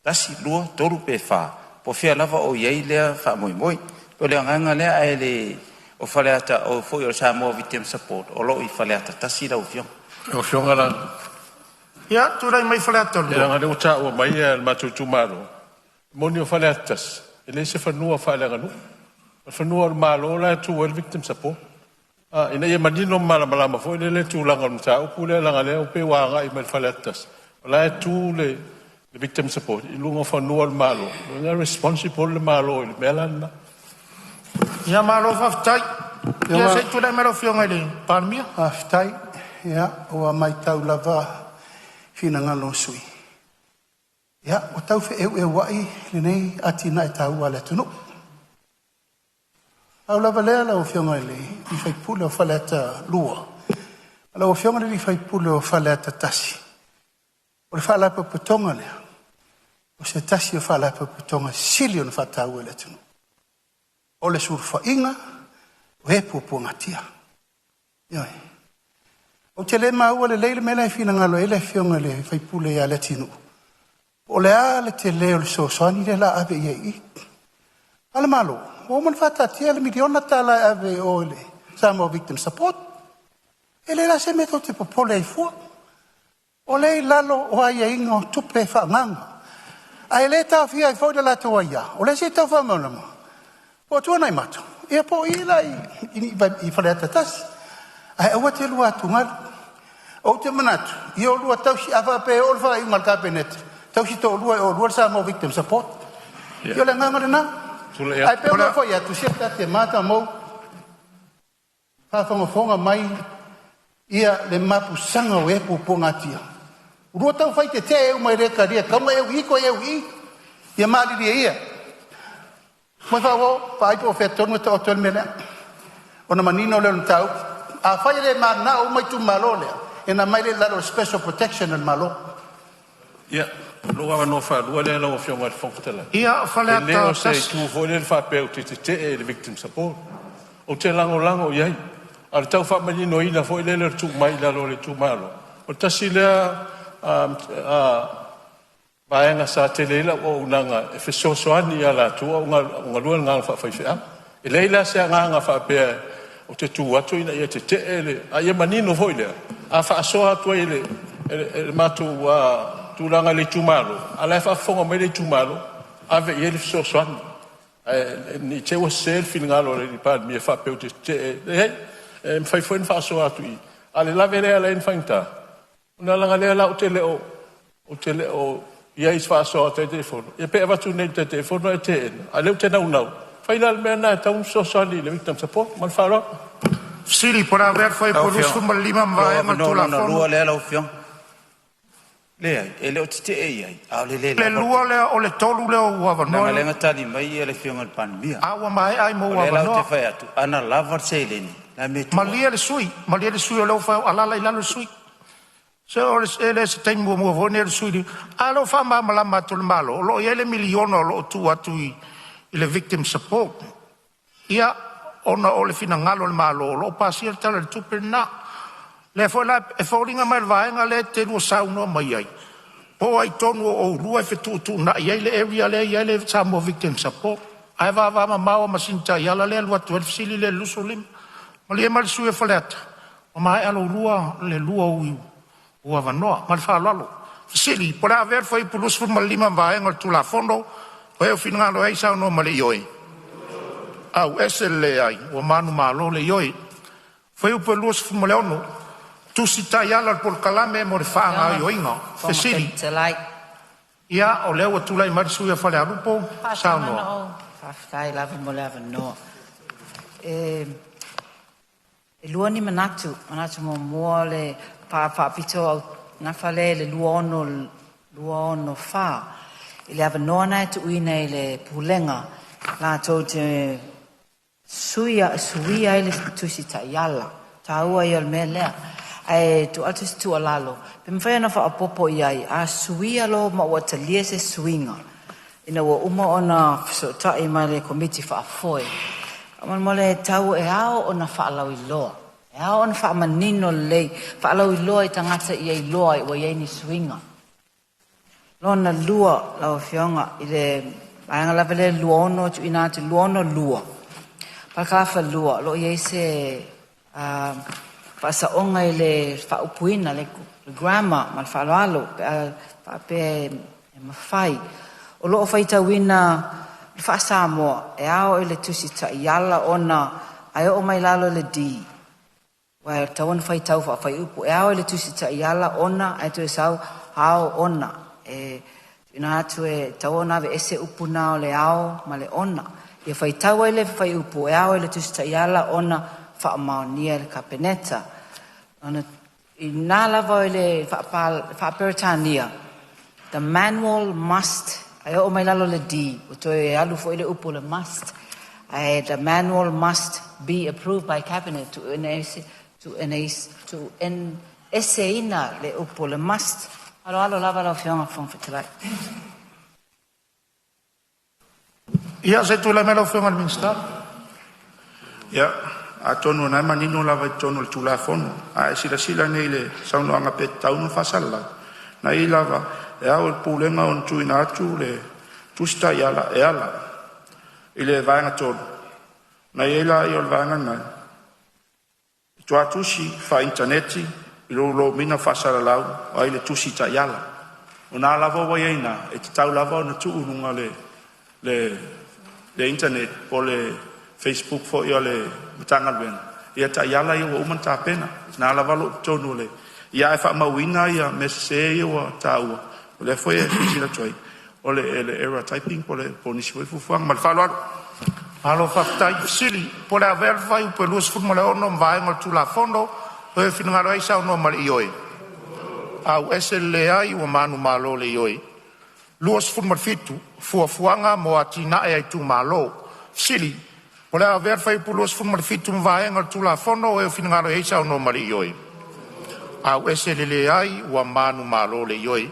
1, 2, 3 pe 4, po o fea lava o i ai lea faamoemoe. O le agaga lea, ae le o Faleata o foi o le Samoa Victim Support o lo o i Faleata 1 lau Afioga. Lau Afioga la, Ia, tulai mai Faleata ia 2. leaga o lea ua taua mai le matou itumalo, e moni o Faleata 1, e leai se fanua faaleaganuu. O le fanua o le Malo la e tu ai le Victim Support. Ah, ina ia manino ma malamalama foi lele le tulaga o le mataupu lea, leaga o lea pei ua agai mai le Faleata 1, o la e tu le Victim Support i luga o fanua o le Malo, o lona uiga e responsible le Malo i le mea la lena. Ia malo faafetai. Ia Afioga se i tulai mai lau Afioga i le Palemia. Faafetai. Ia, ua matau lava finagalo o sui usufono. Ia, ua tau feeueuai lenei atinae taua a le atunuu. Pau lava lea lau Afioga i le sui usufono o Faleata 2, lau Afioga i le sui usufono o Faleata 1, o le Faalapotopotoga lea, o se tasi o Faalapotopotoga e sili ona faataua i le atunuu. O le sulufaiga o e puapuagatia. Ioe. Ou te le maua lelei le mea la e finagalo ai le Afioga i le sui usufono ia Leatinuu, po o le a le tele o le fesoasoani lea o le a ave i ai i i. A o le Malo, ua uma ona faataatia le $1miliona e ave i o i le Samoa Victim Support. E le o se mea tou te popole ai fua. O lea e i lalo o aiaiga o tupe faaagaaga. Ae le taofia ai foi le latou aia, o lea se i tau faamalamalama, po o Tuanaimato, ia po o i la i Faleata 1. Ae aua te lua atugalu. Ou te manatu, ia oulua tausi, a faapea e oo le faaiuga a le Kapeneta, tausi toalua e oulua le Samoa Victim Support. Ia, Ia o le agaga lena. tulai Ae atu. pei O le ona ou fai atu, se ta te mata mou, faafogafoga mai ia le mapusaga o e puapuagatia. Ulua taufai tetee uma e le talia, e tatau ona e ui i toe e ui i. Ia malilie ia. Moefaauo, vaai po o fea tonu e taoto ai le mea lea, ona manino lea o le mataupu. Afai e le mananao uma itumalo lea, ona aumai lea i lalo o le special protection a le Malo. Ia, o lou avanoa faalua lea lau Afioga i le Fofoga Fetalai. Ia, E le Faleata o se 1. itu foi lea faapea ou te tetee i le Victim Support. Ou te lagolago i ai. A o le tau faamaninoina foi lea o le tuu mai i lalo o le itumalo, o le tasi lea vaega sa tele ai lau auaunaga e fesoasoani ia latou a o galue le galuega faafaifeau. E leai la se agaga faapea ou te tu atu ina ia tetee le… a ia manino foi lea, a faasoa atu ai e le matou tulaga i le itumalo, a o la e faafofoga mai le itumalo, ave i ai le fesoasoani. Ae ne i te i ua sese le finagalo o le Palemia faapea ou te tetee. Leai, e mafai foi ona faasoa atu i i, a o le lave lea e ala ai ona faigata, ona leaga o lea la ou te le o i ai i se faasoa a Taitaifono, ia pe avatu nei i le Taitaifono ae teena, a o lea ou te naunau, fai la le mea lena e tatau ona fesoasoani i le Victim Support. Ma le faaaloalo. Fesili po o le a avea le Lau fuaiupu Afioga, 25 ma o lou vaega o le avanoa lona Tulafono lua lea lau Afioga. Leai, e le o tetee i ai, a o le le le lava o lua lea o le tolu lea o ou leaga avanoa o lea na tali mai le Afioga i le Palemia. a ua maea ai ma O ou lea la ou te avanoa. fai atu, ana lava le seleni, o le a le mea e tuua ai? Malie le sui, malie le sui o lea ua fai ua alaala i lalo le sui. Se o le, e le o se taimi muamua foi lenei o le sui. A lea ua faamalamalama atu e le Malo, o lo o i ai le miliona o lo o tuu atu i le Victim Support. Ia, ona o le finagalo o le Malo o lo o pasia le Tala o le Tupe lena. Lea foi la e foliga mai o le vaega lea e te lua saunoa mai ai, po o ai tonu o oulua e fetuutuunai ai le area lea e i ai le Samoa Victim Support. Ae vavamamao lava ma sina taiala lea e alu atu ai le fesili lea i le 25. Malie mai le sui usufono mo Faleata, ua maea le lua o ou avanoa. Ma le faaaloalo. Fesili po o le a avea le fuaiupu 25 ma vaega o le Tulafono. O ai e finagalo ai saunoa ma le ioe. Auese le leai, ua manumalo le ioe. Fuaiupu 26, Tusi Taiala o le Polokalame mo le Afioga i le Faagaoioiga. Fofoga Fesili. Fetalai, Ia, o lea ua tulai mai le sui usufono mo Falealupo. faatagana Saunoa. o faafetai lava mo le avanoa. E lua ni manatu, manatu muamua o le faapito gafa lea i le 264 i le avanoa na e tuuina i le Pulega latou te suia ai le tusi taiala. Taua ia o le mea lea. Ae tuu atu se tuualalo, pe mafai ona faaopoopo i ai, a suia loa ma ua talia se suiga ina ua uma ona fesootai ma le Komiti Faafoe, faamolemole e tatau e ao ona faalauiloa, e ao ona faamanino lelei, faalauiloa i tagata ia iloa ai ua i ai ni suiga. Lona lua lau Afioga i le vaega lava lea 26 tuuina atu 262, parakalafa 2, o lo o i ai se faasaoga i le faaupuina, le grammar ma le faaaloalo pe a faapea e mafai. O lo o faitauina le faa-Samoa e ao i le Tusi Taiala ona ae oo mai lalo i le D, aua e tatau ona faitau faafuaiupu, e ao i le Tusi Taiala ona ae toe sau ao ona. E tuuina atu e tatau ona aveese upu na o le ao ma le ona. Ia faitau ai le fuaiupu e ao i le Tusi Taiala ona faamaonia e le Kapeneta. Ona i lena lava i le faa-Peretania, the manual must, ae oo mai lalo i le D, ua toe alu foi le upu le must, ae the manual must be approved by cabinet, tuueseina le upu le must. Faaaloalo lava lau Afioga i le Fofoga Fetalai. Ia, se i tulai mai lau Afioga i le Minisita. Ia, atonu o lena e manino lava i totonu o le Tulafono. A e silasila nei i le saunoaga pe tatau ona faasalalau, na i ai lava e ao i le Pulega ona tuuina atu le tusi taiala e ala i le vaega 3, na i ai lea o le vaega lena, i tuatusi faainitaneti i lou lomiga faasalalau ai le tusi taiala. O lena lava ua i ai i ina, e tatau lava ona tuu i luga o le internet po o le Facebook foi a le Matagaluega ia taiala ia ua uma ona tapena. O lena lava o lo o i totonu o le… ae faamauina ia mea sese ia ua taua, o lea foi e silasila atu ai, o le error typing po o nisi foi fuafuaga. Ma le faaaloalo. Malo faafetai. Fesili po o le a avea le fuaiupu 26 ma vaega o le Tulafono. O le finagalo ai saunoa ma le ioe. auese le leai ua manumalo le Ioe. 27. Fuafuaga mo Atinae a Itumalo. Fesili: Po o le a avea le Fuaiupu 27 ma vaega o le Tulafono o e finagalo ai saunoa ma le Ioe. Auese le leai ua manumalo le Ioe.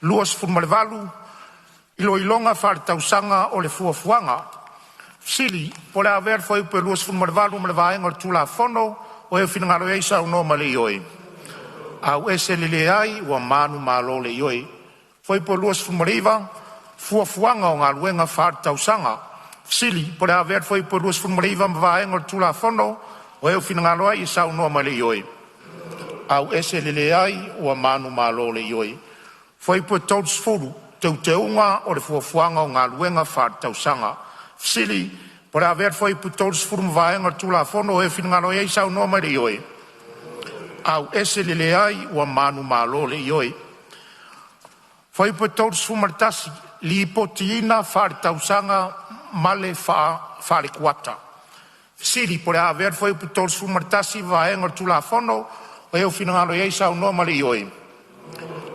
28. Iloiloga Faaletausaga o le Fuafuaga. Fesili: Po o le a avea le Fuaiupu 28 ma vaega o le Tulafono o e finagalo ai saunoa ma le Ioe. Auese le leai ua manumalo le Ioe. Fuaiupu 29, Fuafuaga o Galuega Faaletausaga. Fesili: Po o le a avea le Fuaiupu 29 ma vaega o le Tulafono o e finagalo ai saunoa ma le Ioe. Auese le leai ua manumalo le Ioe. Fuaiupu 30, Teuteuga o le Fuafuaga o Galuega Faaletausaga. Fesili: Po o le a avea le Fuaiupu 30 ma vaega o le Tulafono o e finagalo ai saunoa ma le Ioe. Auese le leai ua manumalo le Ioe. Fuaiupu 31, Lipoti Faaletausaga ma le Faalekuata. Fesili: Po o le a avea le Fuaiupu 31 ma vaega o le Tulafono o e finagalo ai saunoa ma le Ioe.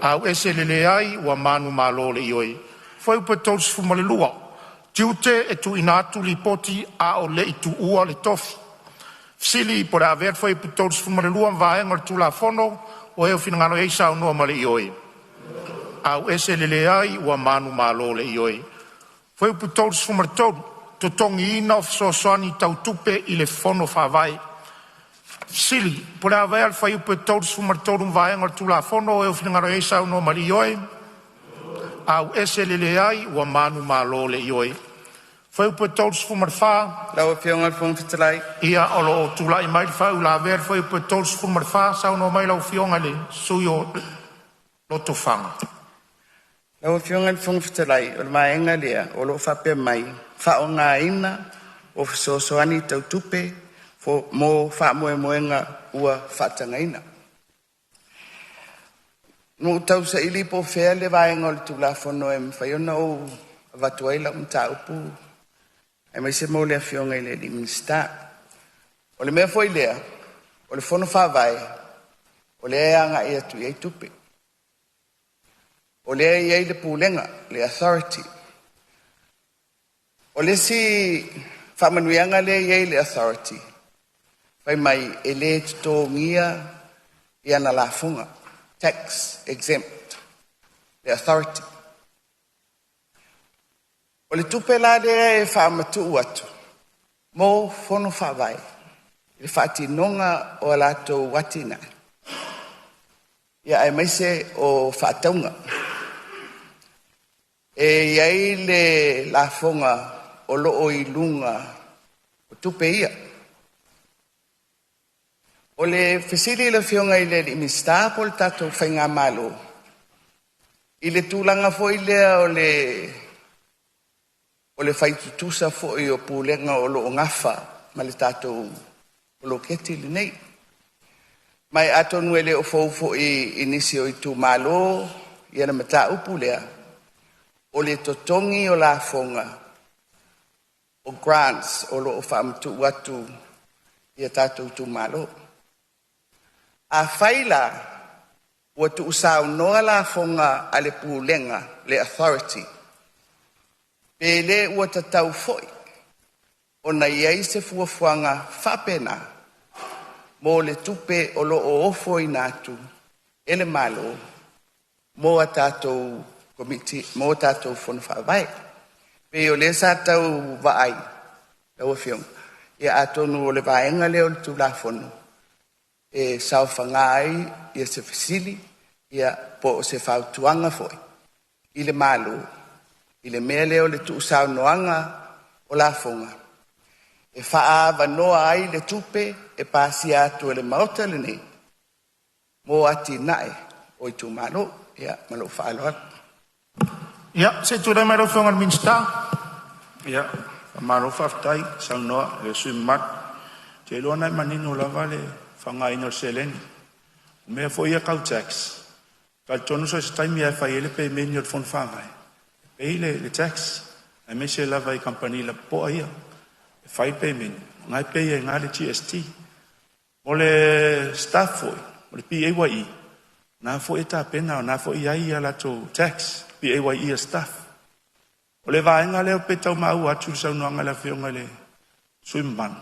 Auese le leai ua manumalo le Ioe. Fuaiupu 32, Tiute e tuuina atu lipoti a o le i tuua le tofi. Fesili: Po o le a avea le Fuaiupu 32 ma vaega o le Tulafono o e finagalo ai saunoa ma le Ioe. Auese le leai ua manumalo le Ioe. Fuaiupu 33, Totogiina o fesoasoani tau tupe i le Fono Faavae. Fesili: Po o le a avea le Fuaiupu 33 ma vaega o le Tulafono o e finagalo ai saunoa ma le Ioe. Auese le leai ua manumalo le Ioe. Fuaiupu 34. Lau Afioga i le Fofoga Fetalai. Ia, o lo o tulai mai le faauilavea i le fuaiupu 34. Saunoa mai lau Afioga i le sui usufono o Lotofaga. Lau Afioga i le Fofoga Fetalai, o le vaega lea o lo o faapea mai, faaaogaina o fesoasoani tau tupe mo faamoemoega ua faatagaina. Na ou tausaili po o fea le vaega o le Tulafono e mafai ona ou avatu ai lau mataupu aemaise mo le Afioga i le Minisita. O le mea foi lea, o le Fono Faavae o lea e agai atu i ai tupe. O lea e i ai le Pulega, le Authority. O le isi faamanuiaga lea e i ai i le Authority, fai mai e le totogia ana lafoga, tax exempt le Authority. O le tupe la lea e faamatuu atu mo Fono Faavae i le faatinoga o a latou atinae, ia aemaise o faatauga. E i ai le lafoga o lo o i luga o tupe ia. O le fesili i le Afioga i le Minisita po o le tatou Faigamalo i le tulaga foi lea o le fai tutusa foi o pulega o lo o nafa ma le tatou poloketi lenei. Ma atonu e le o fou foi i nisi o itumalo ia le mataupu lea, o le totogi o lafoga o grants o lo o faamatuu atu i a tatou itumalo. Afai la ua tuusaunoa lafoga a le Pulega, le Authority, pe le ua tatau foi ona i ai se fuafuaga faapena mo le tupe o lo o ofoina atu e le Malo mo a tatou Komiti, mo a tatou Fono Faavae. Pei o lea sa tau vaai lau Afioga, ia atonu o le vaega lea o le Tulafono e saofaga ai ia se fesili ia po o se fautuaga foi i le Malo i le mea lea o le tuusaunoaga o lafoga e faaavanoa ai le tupe e pasia atu e le Maota lenei mo atinae o itumalo. Ia ma lou faaaloalo. Ia, se i tulai mai lau Afioga i le Minisita. Ia, faamalo faafetai saunoa i le sui usufono mamalu. Ou te iloa o lena e manino lava le faaaogaina o le seleni. O mea foi ia tau tax, e talitonu so o se taimi lava e fai ai le pemeni o le Fono Faavae, e pay le tax, aemaise lava i kamupani lapopoa ia e fai le pemeni, o lena e pay ai i ina le GST. O le staff foi, o le PAYE, Na foi e tapena, o na foi i ai ia latou tax, PAYE staff. O le vaega lea pe tau maua atu le saunoaga a le Afioga i le sui usufono mamalu,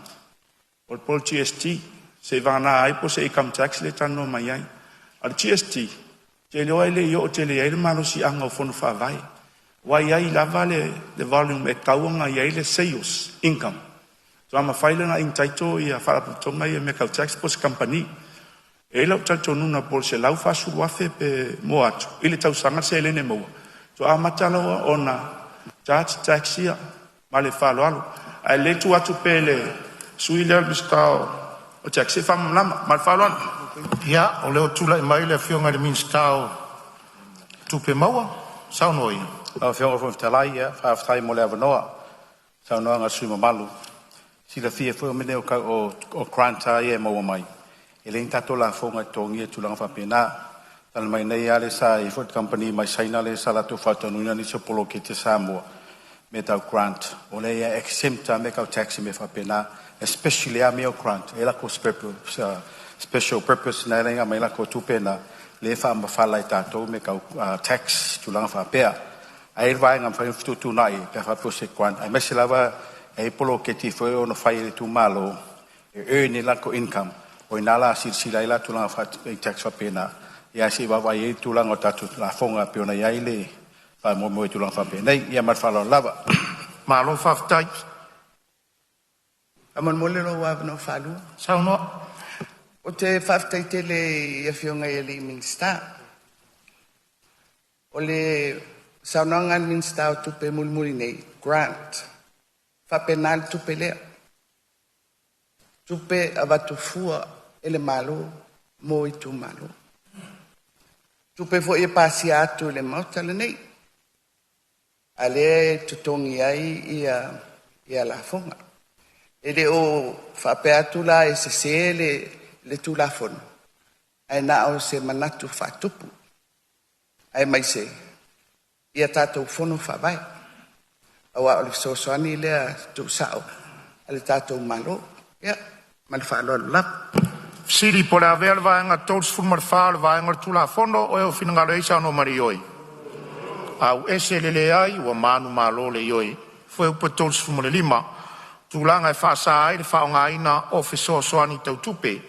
o le po o le GST, seivagana ai po o se income tax lea e talanoa mai ai. A o le GST, ou te iloa e le i oo tele i ai le malosiaga o Fono Faavae, ua i ai lava le volume e tatau ona i ai le sales income, faatoa mafai ona entitle ia faalapotopotoga ia i mea tau tax po o se kamupani. E i ai lou talitonuga po o le $140,000 pe more atu i le tausaga le seleni e maua, faatoa amata loa ona charge tax ia. Ma le faaaloalo. Ae le tuu atu pea i le sui lea o le Minisita o Tax e faamalamalama. Ma le faaaloalo. Ia, o lea ua tulai mai le Afioga i le Minisita o Tupe Maua. Saunoa ia. Lau Afioga i le Fofoga Fetalai, ia faafetai mo le avanoa. Saunoaga a le sui usufono mamalu, silafia foi o mea nei o grant a ia e maua mai, e leai ni tatou lafoga e totogia i tulaga faapena. Talu mai nei lava lea sa i ai foi le kamupani mai Saina lea sa latou faataunuina nisi o poloketi a Samoa, mea tau grant, o lea e exempt lava mea tau tax i mea faapena, especially lava mea o grant, e i ai latou special purpose na e ala ai ona aumai latou tupe na, lea e faamafala e tatou mea tau tax, tulaga faapea. Ae i ai le vaega e mafai ona fetuutuunai pe a faapea o se grant, aemaise lava e i ai poloketi foi ono fai e le itumalo e earn ai latou income, o i ina la silasila ai la tulaga i tax faapena, ia ae se i vaavaai i ai le tulaga o tatou lafoga e pei ona i ai le faamoemoe i tulaga faapenei. Ia ma le faaaloalo lava. Malo faafetai. Faamolemole lou avanoa faalua. Saunoa. Ou te faafetai tele i afioga i alii Minisita. O le saunoaga a le Minisita o Tupe mulimuli nei, grant, faapena le tupe lea. Tupe avatu fua e le Malo mo itumalo. Tupe foi e pasia atu i le Maota lenei, a lea e totogi ai ia lafoga. E le o faapea atu la e sese le Tulafono, ae na o se manatu faatupu, aemaise ia tatou fono faavae, aua o le fesoasoani lea tuusao a le tatou Malo. Ia, ma le faaaloalo lava. Fesili po o le a avea le Vaega 34 o le Vaega o le Tulafono o e finagalo ai saunoa ma le Ioe. Auese le leai ua manumalo le Ioe. Fuaiupu 35, Tulaga e faasa ai le faaaogaina o fesoasoani tau tupe.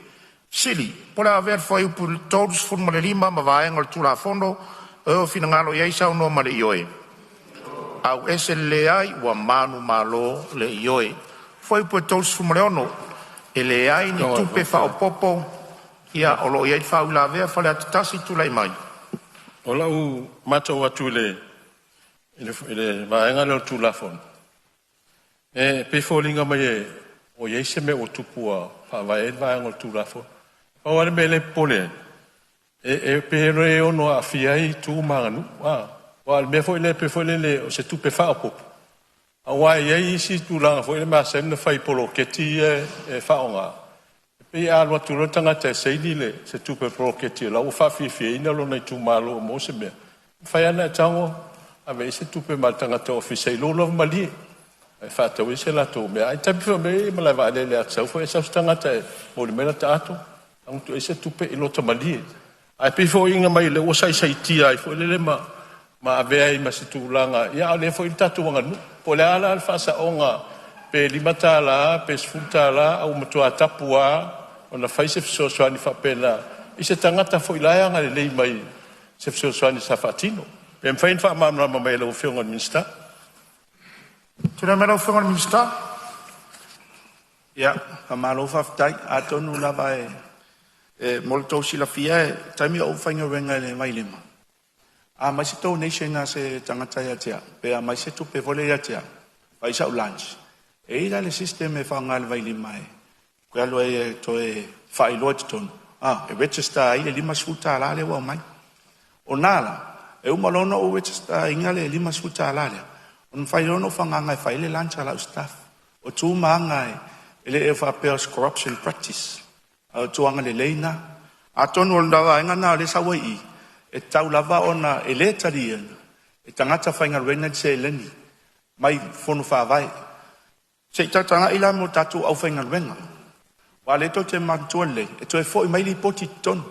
Fesili Po o le a avea le Fuaiupu 35 ma Vaega o le Tulafono o e finagalo ai saunoa ma le Ioe. Auese le leai ua manumalo le Ioe. Fuaiupu 36, e leai ni tupe faaopopo ia o lo o i ai le faauilavea Faleata 1 tulai mai. O lau matau atu i le vaega lea o le Tulafono, e pei e foliga mai ua i ai se mea ua tupu ua faavae ai le vaega o le Tulafono. Pau lava le mea lea e popole ai, e pei e ono aafia ai tu ma aganuu, aua o le mea foi lea pei foi lele o se tupe faaopoopo, aua e i ai isi tulaga foi ia e masani ona fai i poloketi ia e faaaoga, e pei a alu atu loa le tagata e saini se tupe o le poloketi o la ua faafiafiaina lona itumalo mo se mea, e mafai lava ona e tago ave i ai se tupe ma le tagata ofisa i lou lava malie e faatau ai se latou mea. Ae taimi foi o mea ia i malae vaalele, a te sau foi e sau se tagata e momoli mai lata ato, tago atu i ai se tupe i lota malie. Ae pei e foliga mai o lea ua saisaitia ai foi lele ma avea ai ma se tulaga, ia a o lea foi e i ai le tatou aganuu. Po o le a la le faasaoga pe $5 pe $10 ae ua matua tapu lava ona fai se fesoasoani faapena i se tagata foi o la e agalelei mai i se fesoasoani sa faatino. Pe mafai ona faamalamalama mai e lau Afioga i le Minisita. Tulai mai lau Afioga i le Minisita. Ia, faamalo faafetai. Atonu lava e mo le tou silafia i le taimi a o ou faigaluega i le Vailima, a aumai se donation a se tagata ia te au, pe aumai se tupe foi lea ia te au, fai sau lunch, e i ai la le system e faaaoga e le Vailima e toe alu ai e toe faailoa i totonu, e register ai le $50 lea ua aumai. O na la, e uma loa ona ou register ina le $50 lea, ona mafai loa ona ou faaaogaina e fai ai le lunch a lau staff. O tu ma aga e le o faapea o se corruption practice, a o tulaga lelei na. Atonu o le vaega lena o lea e sau ai i i, e tatau lava ona e le taliaina e tagata faigaluega ni seleni mai fono faavae. Se i tagatagai la mo tatou aufaigaluega, aua o lea tou te manatua lelei, e toe foi mai lipoti i totonu.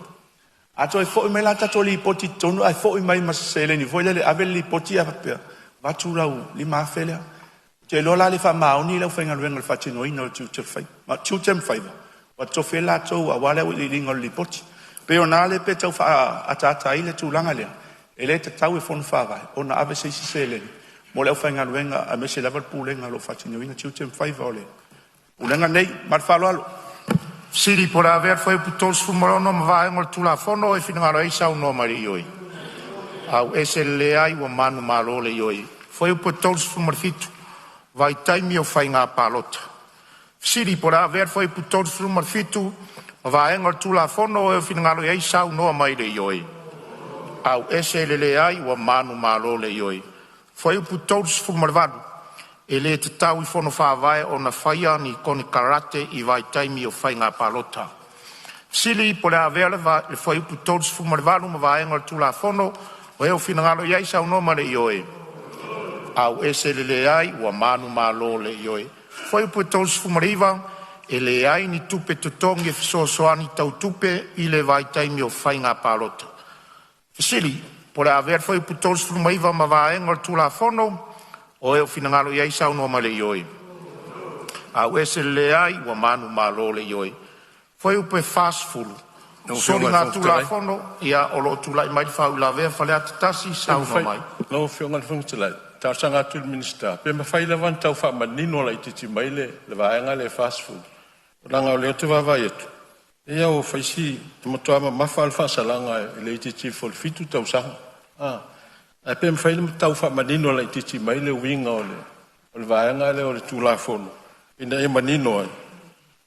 A toe foi mai la tatou lipoti i totonu ae foi mai ma se seleni foi lele, ave le lipoti ae faapea, avatu lau $5,000 lea. Ou te iloa la e le faamaoni le aufaigaluega i le faatinoina o tiute ma faiva ua totofi ai latou aua le auiliiliina o le lipoti. E pei o i ina lea e tau faaataata ai le tulaga lea, e le tatau e Fono Faavae ona ave se isi seleni mo le aufaigaluega aemaise lava le Pulega o lo o faatinoina tiute ma faiva o le Pulega lenei. Ma le faaaloalo. Fesili po o le a avea le fuaiupu 36 ma vaega o le Tulafono e finagalo ai saunoa mai le Ioe. Auese le leai ua manumalo le Ioe. Fuaiupu 37, Vaitaimi o Faiga Palota. Fesili Po o le a avea le fuaiupu 37 ma vaega o le Tulafono o e finagalo ai saunoa mai le Ioe. Auese le leai ua manumalo le Ioe. Fuaiupu 38, E le tatau i Fono Faavae ona faia ni konekarate i vaitaimi o faiga palota. Fesili Po o le a avea le fuaiupu 38 ma vaega o le Tulafono o e finagalo ai saunoa ma le Ioe. Auese le leai ua manumalo le Ioe. Fuaiupu 39, E leai ni tupe totogi e fesoasoani tau tupe i le vaitaimi o faiga palota. Fesili Po o le a avea le fuaiupu 39 ma vaega o le Tulafono o e finagalo ai saunoa ma le Ioe. Auese le leai ua manumalo le Ioe. Fuaiupu 40, Lau Afioga i le Fofoga Fetalai. Soligatulafono ia o lo o tulai mai le faauilavea Faleata 1 saunoa mai. Lau Afioga i le Fofoga Fetalai, e talosaga atu i le Minisita pe mafai lava ona tau faamanino laitiiti mai le vaega lea e 40, leaga o lea ou te vaavaai atu, e pei lava ua fai si… e matua mamafa lava le faasalaga e le itiiti ifo i le 7 tausaga. Ae pe mafai ona tau faamanino laitiiti mai le uiga o le vaega lea o le Tulafono ina ia manino ai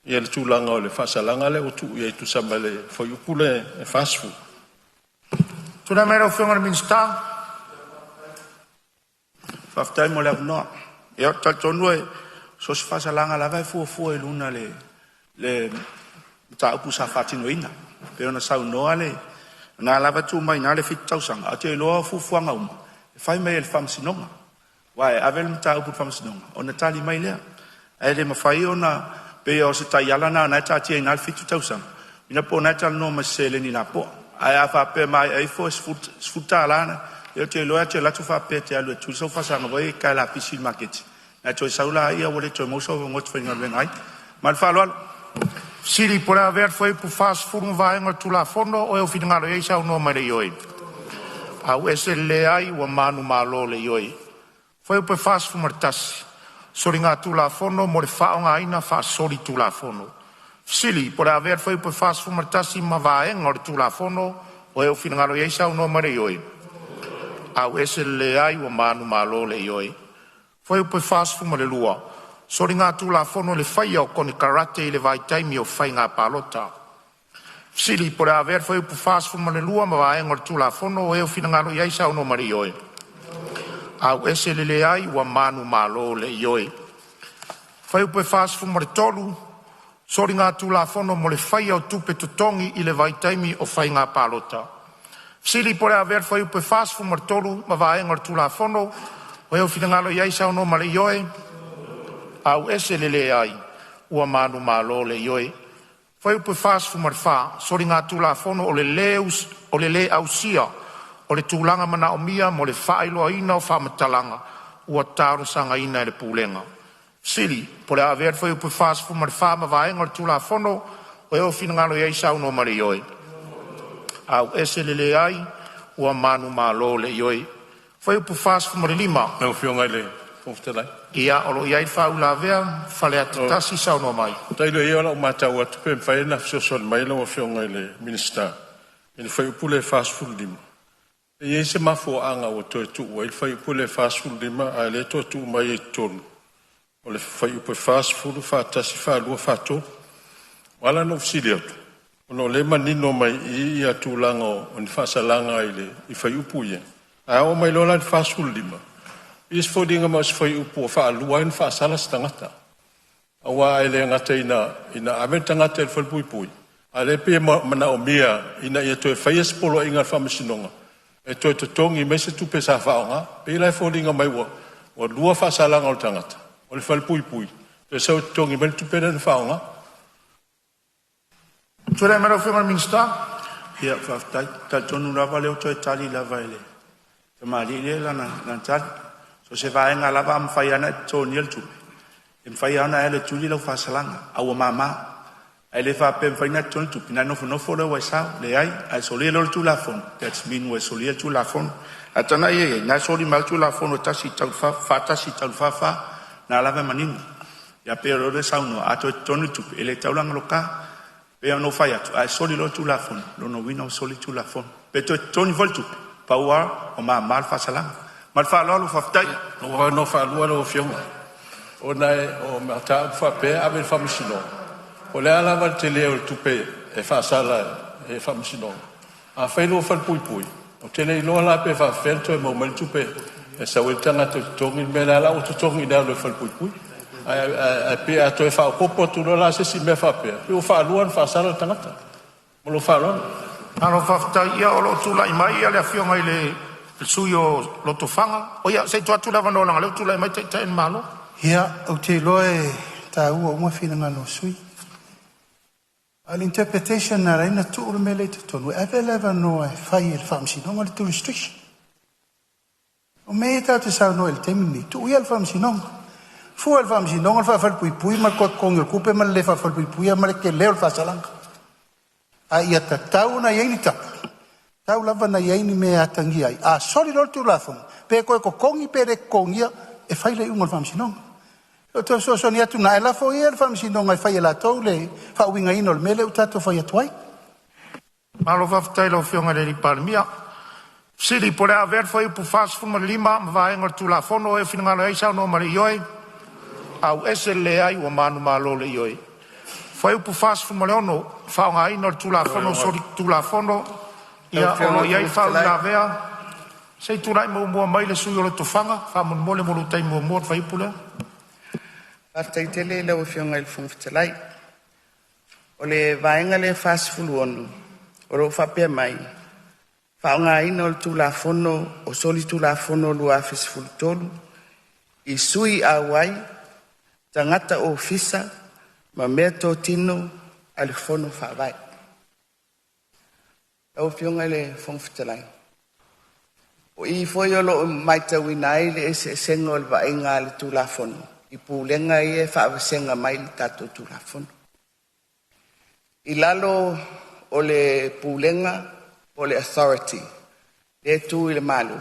le tulaga o le faasalaga lea ua tuu i ai e tusa ma le fuaiupu lea e 40. Tulai mai lau Afioga i le Minisita. Faafetai mo le avanoa. Ia, ou te talitonu so o se faasalaga lava e fuafua i luga o le mataupu sa faatinoina. E pei ona saunoa o lena lava e tuu mai i ina le 7 tausaga, ae ou te iloa o fuafuaga uma e fai mai e le Faamasinoga, aua e ave le mataupu i le Faamasinoga ona tali mai lea. Ae le mafai ona pei lava o se taiala lena o lena e taatia ai i ina le 7 tausaga, ina po o lena e talanoa mai i se seleni lapoa. Ae a faapea e maea ifo e $10, ia ou te iloa e te alu atu faapea e te alu e tui sau faasaga foi lea i tae lapisi i le maketi, ona e toe sau lea ua le toe maua sou avanoa e te faigaluega ai. Ma le faaaloalo. Fesili po o le a avea le fuaiupu 40 ma vaega o le Tulafono o e finagalo ai saunoa mai le Ioe. Auese le leai ua manumalo le Ioe. Fuaiupu 41, Soligatulafono mo le faaaogaina faasolitulafono. Fesili Po o le a avea le fuaiupu 41 ma vaega o le Tulafono o e finagalo ai saunoa mai le Ioe. Auese le leai ua manumalo le Ioe. Fuaiupu 42, Soligatulafono i le faia o konekarate i le vaitaimi o faiga palota. Fesili Po o le a avea le fuaiupu 42 ma vaega o le Tulafono o e finagalo ai saunoa ma le Ioe. Auese le leai ua manumalo le Ioe. Fuaiupu 43, Soligatulafono mo le faia o tupe totogi i le vaitaimi o faiga palota. Fesili Po o le a avea le fuaiupu 43 ma vaega o le Tulafono o e finagalo ai saunoa ma le Ioe. Auese le leai ua manumalo le Ioe. Fuaiupu 44, Soligatulafono o le le ausia o le tulaga manaomia mo le faailoaina o faamatalaga ua talosagaina e le Pulega. Fesili Po o le a avea le fuaiupu 44 ma vaega o le Tulafono o e finagalo ai saunoa ma le Ioe. Auese le leai ua manumalo le Ioe. Fuaiupu 45. Lau Afioga i le Fofoga Fetalai. Ia, o lo o i ai le faauilavea Faleata 1, saunoa mai. Tailo i ai o lau matau atu pe mafai ona fesoasoani mai lau Afioga i le Minisita i le fuaiupu lea e 45. E i ai se mafuaaga ua toe tuu ai le fuaiupu lea e 45 ae o lea e toe tuu mai ai i totonu o le fuaiupu e 40, 41, 42, 43. Ua ala ona ou fesili atu, ona o lea e manino mai i i le tulaga o ni faasalaga i fuaiupu ia, ae a oo mai loa la i le 45, e pei e foliga mai o se fuaiupu ua faalua ai ona faasala se tagata. Aua e le gata ina ave le tagata i le falepuipui, a o lea e pei e manaomia ina ia toe faia se poloaiga a le Faamasinoga e toe totogi mai se tupe sa faaaoga. E pei la e foliga mai ua lua faasalaga o le tagata, o le falepuipui toe sau e totogi mai le tupe lea na faaaoga. Tulai mai lau Afioga i le Minisita. Ia, faafetai. Talitonu lava lea ua toe tali lava e le tamalii lea lana tali. So o se vaega lava a mafai lava ona e totogia le tupe, e mafai lava ona e alu e tuli lau faasalaga, a ua mama. Ae le faapea e mafai ona e totogi le tupe ona e nofonofo lea ua e sao. Leai, a e solia loa le Tulafono, that's mean ua e solia le Tulafono. Ae tagai i ai, o lena e soli mai lava le Tulafono e 1 i le 44, o lena lava e manino. Ae pei o lea e saunoa, a toe totogi le tupe, e le tatau la ona loka. E pei ona ou fai atu, a e soli loa le Tulafono, lona uiga ua soli le Tulafono. Pe toe totogi foi le tupe, pau lava ua mama le faasalaga. Ma le faaaloalo faafetai. Ua avanoa faalua lau Afioga, ona o mataupu faapea e ave i le Faamasinoga, po o le a lava le tele o le tupe e faasala e le Faamasinoga, a fai loa falepuipui, ou te le iloa la pe faapefea ona toe maua mai le tupe e sau ai le tagata e totogi le mea lea, a o la ua totogi i le alu a le falepuipui. Ae pei a toe faaopoopo atu loa la se isi mea faapea, pei ua faalua ona faasala le tagata. Ma lou faaaloalo. Malo faafetai. Ia o lo o tulai mai le Afioga i le sui usufono o Lotofaga. Ia, se i tuu atu le avanoa leaga o lea ua tulai mai le Taitai o le Malo. Ia, ou te iloa e taua uma finagalo o sui usufono. A o le interpretation na ala ai ona tuu le mea lea i totonu, e ave le avanoa e fai e le Faamasinoga le jurisdiction. O mea ia tatou te saunoa ai i le taimi lenei, tuu ia i le Faamasinoga. Fua e le Faamasinoga le faafalepuipui ma le toe totogi o le tupe ma le le faafalepuipuia ma le tele o le faasalaga. A ia tatau ona i ai ni tapu, tatau lava ona i ai ni mea e atagia ai. A soli loa le Tulafono, pe toe totogi pe le totogia, e fai le iuga a le Faamasinoga. O le toe fesoasoani atu lena, ae lafo ia i le Faamasinoga e fai e latou le faauigaina o le mea lea ua tatou fai atu ai. Malo faafetai i lau Afioga i le Palemia. Fesili po o le a avea le Fuaiupu 45 ma vaega o le Tulafono. O e finagalo ai saunoa ma le ioe, auese le leai. Ua manumalo le ioe. Fuaiupu 46, faaaogaina o le Tulafono o Soligatulafono. Lau Ia o Afioga lo i o le i ai Fofoga Fetalai. faauilavea. Se i tulai muamua mai le sui usufono o Lotofaga, faamolemole mo lou taimi muamua i le fuaiupu lea. Faafetai tele i lau Afioga i le Fofoga Fetalai. O le vaega lea e 46 o lo o faapea mai, faaaogaina o le Tulafono o Soligatulafono 2013 i sui auai, tagata ofisa ma meatotino a le Fono Faavae. Lau Afioga i le Fofoga Fetalai, o i foi o lo o matauina ai le eseesega o le vaaiga a le Tulafono i pulega ia e faavasega mai i le tatou Tulafono. I lalo o le Pulega po o le Authority lea e tu i le Malo,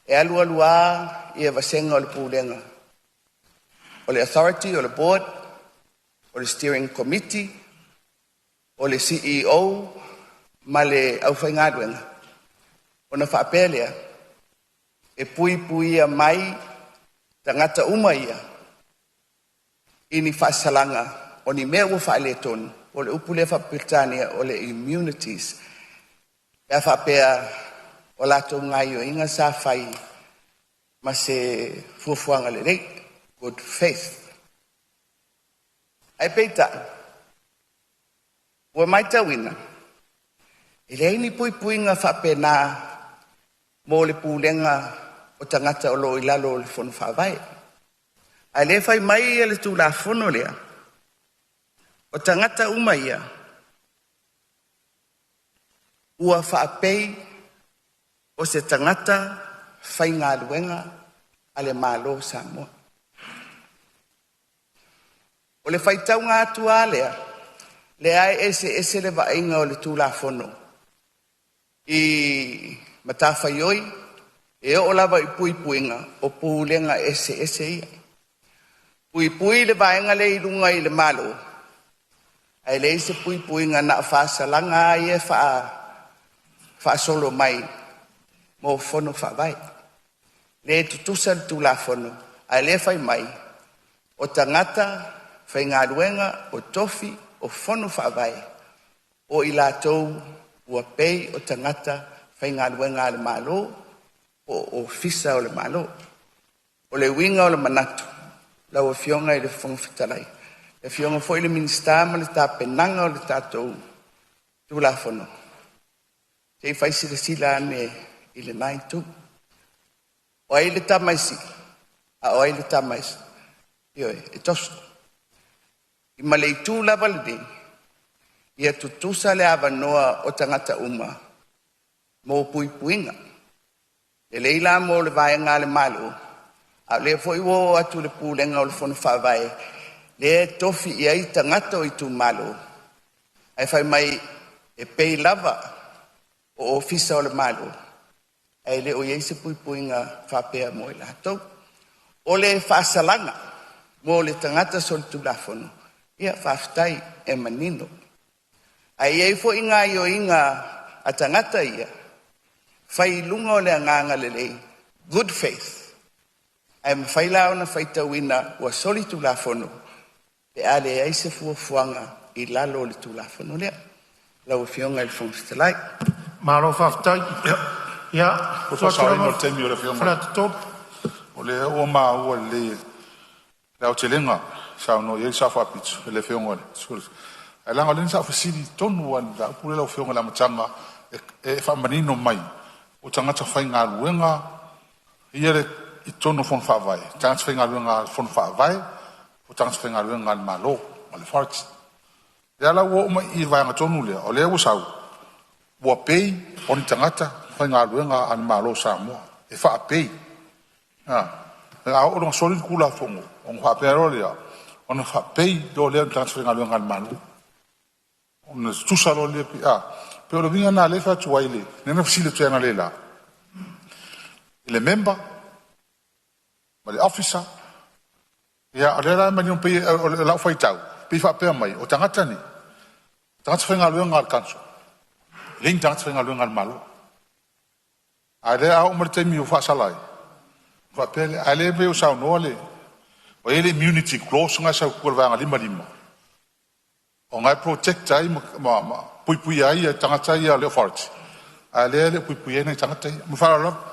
e alu alu lava ia vasega o le Pulega. O le Authority, o le Board, o le Steering Committee, o le CEO ma le aufaigaluega, ona faapea lea, e puipuia mai tagata uma ia i ni faasalaga o ni mea ua faaletonu, o le upu lea faa-Peretania o le immunities, pe a faapea o latou gaioiga sa fai ma se fuafuaga lelei, good faith. Ae peitai, ua matauina, e leai ni puipuiga faapena mo le pulega o tagata o lo o i lalo o le Fono Faavae. A le fai mai le Tulafono lea, o tagata uma ia ua faapei o se tagata faigaluega a le Malo o Samoa. O le faitauga atu a lea, lea e eseese le vaaiga o le Tulafono i matafaioi e oo lava i puipuiga o pulega eseese ia. Puipui le vaega lea i luga i le Malo, ae leai se puipuiga na o faasalaga lava ia e faasolo mai mo fono faavae. Le tutusa le Tulafono, a o lea e fai mai o tagata faigaluega o tofi o fono faavae o i latou ua pei o tagata faigaluega a le Malo po o Ofisa o le Malo. O le uiga o le manatu lau Afioga i le Fofoga Fetalai, le Afioga foi i le Minisita ma le tapenaga o le tatou Tulafono, se i fai silasila ane i lena itu. O ai le tama e sili, a o ai le tama e toso? Ma le itu lava lenei, Ia tutusa le avanoa o tagata uma mo puipuiga. Lelei la mo le vaega a le Malo, a o lea foi ua oo atu i le Pulega o le Fono Faavae lea e tofi i ai tagata o itumalo, ae fai mai e pei lava o Ofisa o le Malo, ae le o i ai se puipuiga faapea mo i latou. O le faasalaga mo le tagata solitulafono, ia faafetai e manino. Ae i ai foi gaoioiga a tagata ia, fai i luga o le agaga lelei, good faith, ae mafai la ona faitauina ua solitulafono pe a leai se fuafuaga i lalo o le Tulafono lea. Lau Afioga i le Fofoga Fetalai. Malo faafetai. Ia, Mo le faasaoina o le taimi o le Afioga. Faleata 3. O lea ua maua lelei le aotelega saunoa i ai le Sao Faapito i le Afioga i le ae leaga o lea sa ou fesili tonu lava i le mataupu lea lau Afioga i le amataga e faamanino mai o tagata faigaluega ia i totonu o Fono Faavae, tagata faigaluega a le Fono Faavae o tagata faigaluega a le Malo, o le Authority. Lea la ua oo mai i le vaega tonu lea, o lea ua sau ua pei o ni tagata faigaluega a le Malo o Samoa e faapei. A oo loa ina soli le Tulafono ona faapea loa lea ona faapei loa lea o tagata faigaluega a le Malo, ona tutusa loa lea, a pei o le uiga lena lea e fai atu ai lea na fesili atu ai analeila i le member ma le officer. Ia o lea la e manino pei o lau faitau pei e faapea mai o tagata nei, o tagata faigaluega a le council, e le ni tagata faigaluega a le Malo. A o lea a oo mai le taimi ua faasala ai, faapea lea, a o lea pei ua saunoa le ua i ai le immunity clause na e sau i tua o le vaega 55 ona e protect ai ma puipuia ai tagata ia a le authority, a o lea e le o puipuia ai nai tagata ia. Ma le faaaloalo lava.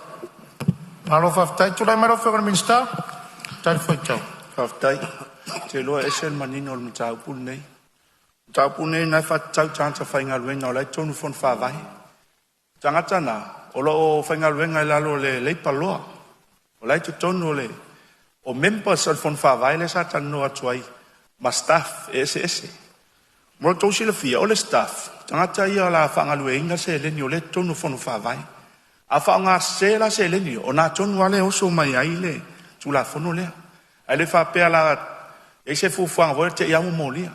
Malo faafetai. Tulai mai lau Afioga i le Minisita. Talifuaitau. Faafetai. Ou te iloa e ese le manino o le mataupu lenei. O le mataupu lenei na e faatatau i tagata faigaluega o la e i totonu o Fono Faavae. O tagata na o lo o faigaluega i lalo o le Labor Law, o la e i totonu o le o members o le Fono Faavae lea sa talanoa atu ai ma staff e eseese. Mo le tou silafia, o le staff, o tagata ia o le a faagalueina seleni o lea e i totonu o Fono Faavae. A faaaoga la seleni, o na tonu lava lea e oso mai ai le Tulafono lea. Ae le faapea la e i ai se fuafuaga foi lea te i ua molia.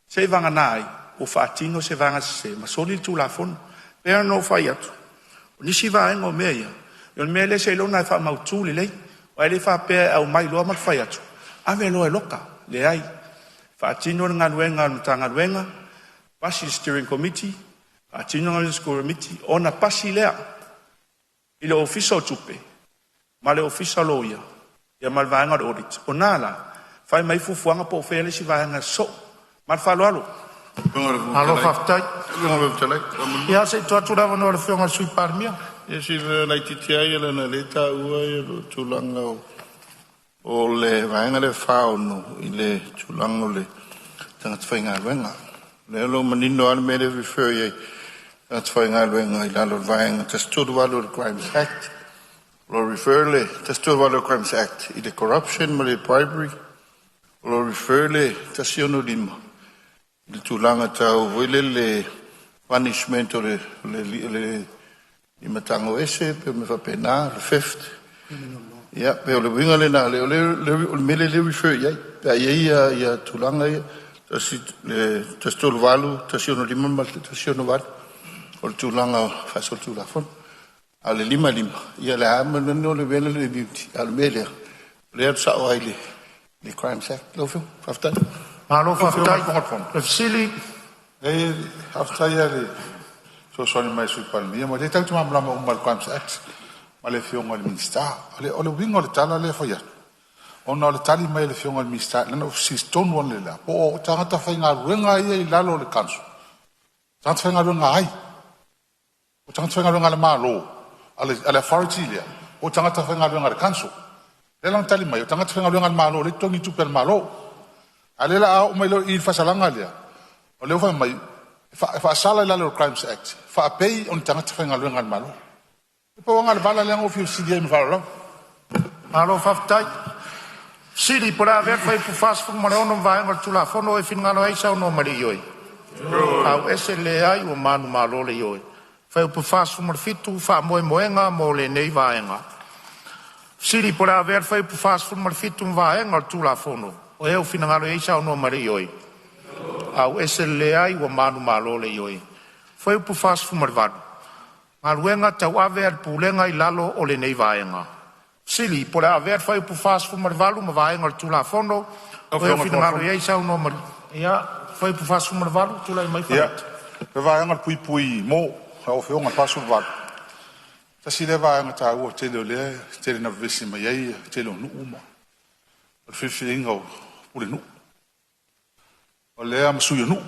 Se i vagana ai ua faatino se vaega sese ma soli le Tulafono. E pei ona ou fai atu, o nisi vaega o mea ia, o le mea lea seiloga e faamautu lelei. Aua e le faapea e aumai loa ma le fai atu, ave loa e loka. Leai, faatino le galuega a le Matagaluega, pasi le steering committee, faatino le steering committee, ona pasi lea i le Ofisa o Tupe ma le Ofisa o Loia ia ma le vaega o le audit. O na la, fai mai fuafuaga po o fea le isi vaega sosoo. Ma le faaaloalo. Malo faafetai. Ia se i tuu atu le avanoa i le Afioga i le Sui Palemia. Ia si mea laitiiti lava ia leaga o lea e taua le tulaga o le vaega lea 46 i le tulaga o le tagata faigaluega. O lea o lo o manino lava le mea lea e refer i ai, tagata faigaluega i lalo o le vaega 138 o le Crimes Act. O lo o refer le 138 o le Crimes Act i le corruption ma le bribery. O lo o refer le 165 i le tulaga tau foi lele punishment o le limataga ese pe mea faapena, le theft. Ia, pe o le uiga lena, o le mea lea e refer i ai, pe a i ai ia tulaga ia, le 138, 165 ma le 168, o le tulaga faasolitulafono. A o le 55, ia le a manino le mea lea o le immunity, a o le mea lea, o lea e alu sao ai i le Crimes Act. Lau Afioga, faafetai. Malo faafetai. Le fesili. E faafetai lava i le fesoasoani mai a le Sui Palemia, ma o lea tatou te malamalama uma i le Crimes Act ma le Afioga i le Minisita. O le uiga o le tala lea e fai atu, ona o le tali mai a le Afioga i le Minisita, lea na ou fesili tonu lava analeila, po o tagata faigaluega ia i lalo o le council, tagata faigaluega a ai? O tagata faigaluega a le Malo, a le authority lea, po o tagata faigaluega a le council? Lea la na tali mai, o tagata faigaluega a le Malo o lea e totogi tupe a le Malo. A o lea o le a oo mai loa i le faasalaga lea, o lea ua fai mai e faasala i lalo o le Crimes Act, faapei o ni tagata faigaluega a le Malo. E pau lava le vala lea na ou fia fesili ai ma le faaaloalo lava. Malo faafetai. Fesili po o le a avea le Fuaiupu 46 ma vaega o le Tulafono e finagalo ai saunoa mai le Ioe. Au ese leai ua manumalo le ioe. Fuaiupu 47, faamoemoega mo lenei vaega. Fesili po o le a avea le fuaiupu 47 ma vaega o le Tulafono. O ea ua finagalo i ai saunoa mai le ioe. Au ese le leai ua manumalo le ioe. Fuaiupu 48, Galuega Tauave a le Pulega i lalo o lenei Vaega. Fesili po o le a avea le fuaiupu 48 ma vaega o le Tulafono. Lau O ea Afioga i le Fofoga finagalo i ai saunoa mai. Ia, fuaiupu 48, tulai mai Ia, Faleata. le vaega o le puipui mo lau Afioga i le 48, tasi lea vaega taua tele o lea e tele ina vevesi mai ai le tele o nuu ma o le filifiliina o pulenuu. O lea ma sui o nuu.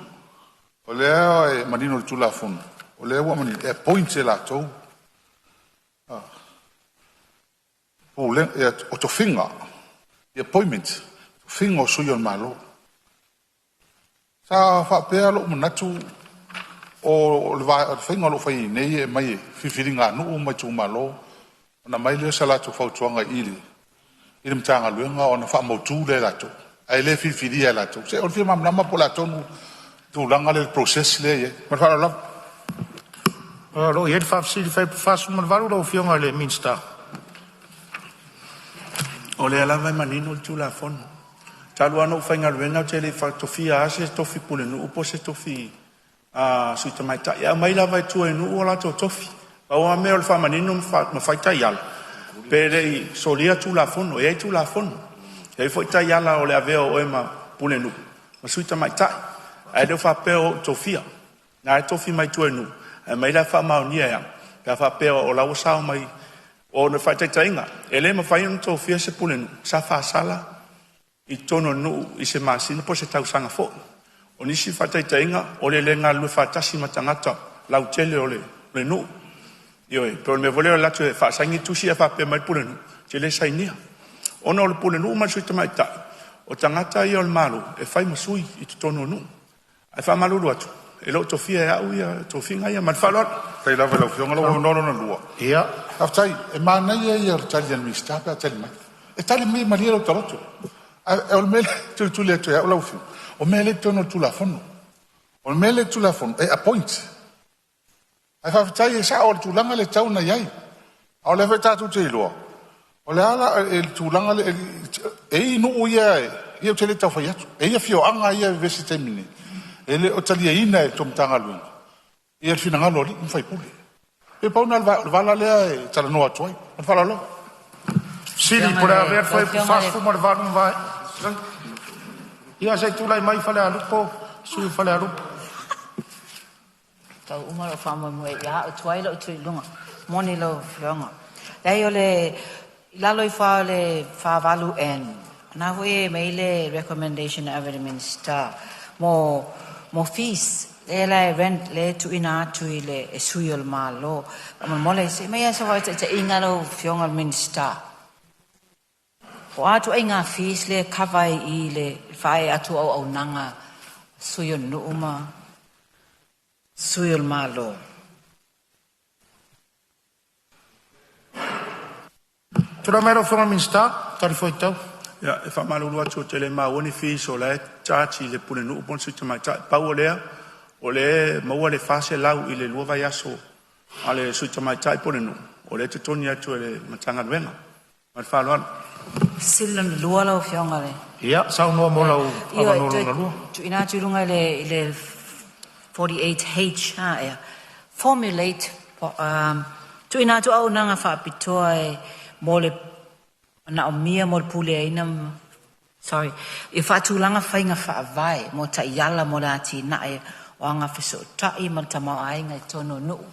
O lea e manino le Tulafono, o lea ua manino e appoint e latou pulega o tofiga, the appointment, tofiga o sui o le Malo. Sa faapea lou manatu o le faiga o lo o fai ai nei e aumai e filifiliga a nuu ma itumalo ona aumai lea o se latou fautuaga i le Matagaluega ona faamautu lea e latou, ae le filifilia e latou. Se o le fia malamalama po o le a tonu le tulaga lea i le process lea e i ai. Ma le faaaloalo lava. O lo o i ai le faafesili i le fuaiupu 48 lau Afioga i le Minisita. O lea lava e manino le Tulafono. Talu lava ona ou faigaluega ou te le i faatofia lava se tofi pulenuu po o se tofi sui tamaitai. E aumai lava i tua i nuu o latou tofi. Pau lava mea o le faamanino ma fai taiala, pe le i solia Tulafono. E i ai Tulafono, e i ai foi taiala o le avea o oe ma pulenuu ma sui tamaitai, ae le o faapea o ou tofia. Na e tofi mai tua i nuu, ae aumai la e faamaonia e au, pe a faapea o la ua sao mai. O le faataitaiga, e le mafai ona tofia se pulenuu sa faasala i totonu o le nuu i se masina po o se tausaga foi. O nisi faataitaiga, o le le galulue faatasi ma tagata lautele o le nuu. Ioe, pei o le mea foi lea o le alu atu e faasaini le tusi ae faapea mai le pulenuu, ou te le sainia. Ona o le pulenuu ma le sui tamaitai, o tagata ia o le Malo e fai ma sui i totonu o nuu. Ae faamalulu atu, e le o tofia e au ia tofiga ia. Ma le faaaloalo. Faafetai lava i lau Afioga. Lou avanoa lona lua. Ia. Faafetai. E manaia ia o le tali a le Minisita pe a tali mai. E tali mai e malie lou taloto. Ae o le mea lea e tulituli atu ai au lau Afioga, o mea lea e i totonu o le Tulafono. O le mea lea i le Tulafono e appoint. Ae faafetai e sao o le tulaga lea e tatau ona i ai. A o lea foi tatou te iloa, o le a la le tulaga lea e i ai nuu ia ia ou te le tau fai atu. E i ai afioaga ia e vevesi i le taimi nei, e le o taliaina e le tou Matagaluega ia le finagalo o alii ma faipule. E pau lena o le vala lea e talanoa atu ai. Ma le faaaloalo lava. Fesili Afioga po o le a i avea le le lau fuaiupu Afioga i le 48 ma vaega. Ia se i tulai mai Falealupo, sui o Falealupo. Tau uma lou faamoemoe ia au tuai lou tuiluga. Moni lau afioga. Leai o le i lalo ifo lava o le 48N, na foi e mei le recommendation e ave i le Minisita mo fees lea la e rent le tuuina atu i le e sui o le Malo. Faamolemole se i aumai lava se faataitaiga lau Afioga i le Minisita. Po o a ituaiga fees lea e cover ai i le faaee atu o auaunaga a sui o nuu ma sui o le Malo. Tulai mai lau Afioga i le Minisita, talifuaitau. Ia, e faamalulu atu ou te le maua ni fees o la e charge i le pulenuu po o le sui tamaitai. Pau o lea, o lea e maua le $400 i le lua vaiaso a le sui tamaitai po o le nuu, o lea e totogi atu e le Matagaluega. Ma le faaaloalo. Fesili lona lua lau Afioga i le Ia, saunoa mo lau Ioe, avanoa toe lona lua. tuuina atu i luga i le 48H ha, ea. Formulate, tuuina atu auaunaga faapitoa e mo le manaomia mo le puleaina sorry, i faatulaga faiga faavae mo taiala mo le atinae o agafesootai ma le tamaoaiga i totonu o nuu.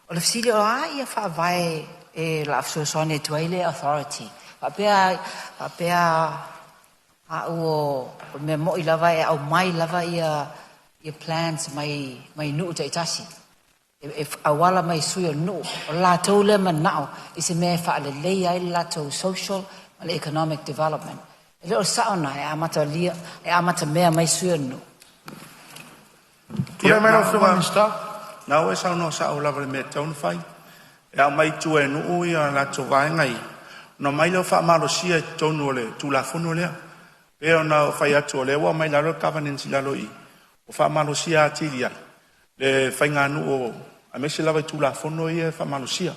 O le fesili o a ia faavae e la fesoasoani atu ai le authority. Faapea au o le mea moi lava e aumai lava ia plans mai nuu taitasi. E auala mai sui o nuu. O latou lea manao i se mea e faaleleia ai le latou social ma le economic development. E le o sao na e amata lia, e amata mea mai sui o nuu. Tulai Ia, mai lau na Afioga i le ua Minisita. na ua e saunoa sao lava i le mea e tatau ona fai. E aumai i tua e nuu ia latou vaega ia, ona aumai lea o faamalosia i totonu o le Tulafono lea. Pei ona fai atu o lea ua aumai i lalo le governance i lalo i i, ua faamalosia atili ai le faiganuu aemaise lava i Tulafono ia e faamalosia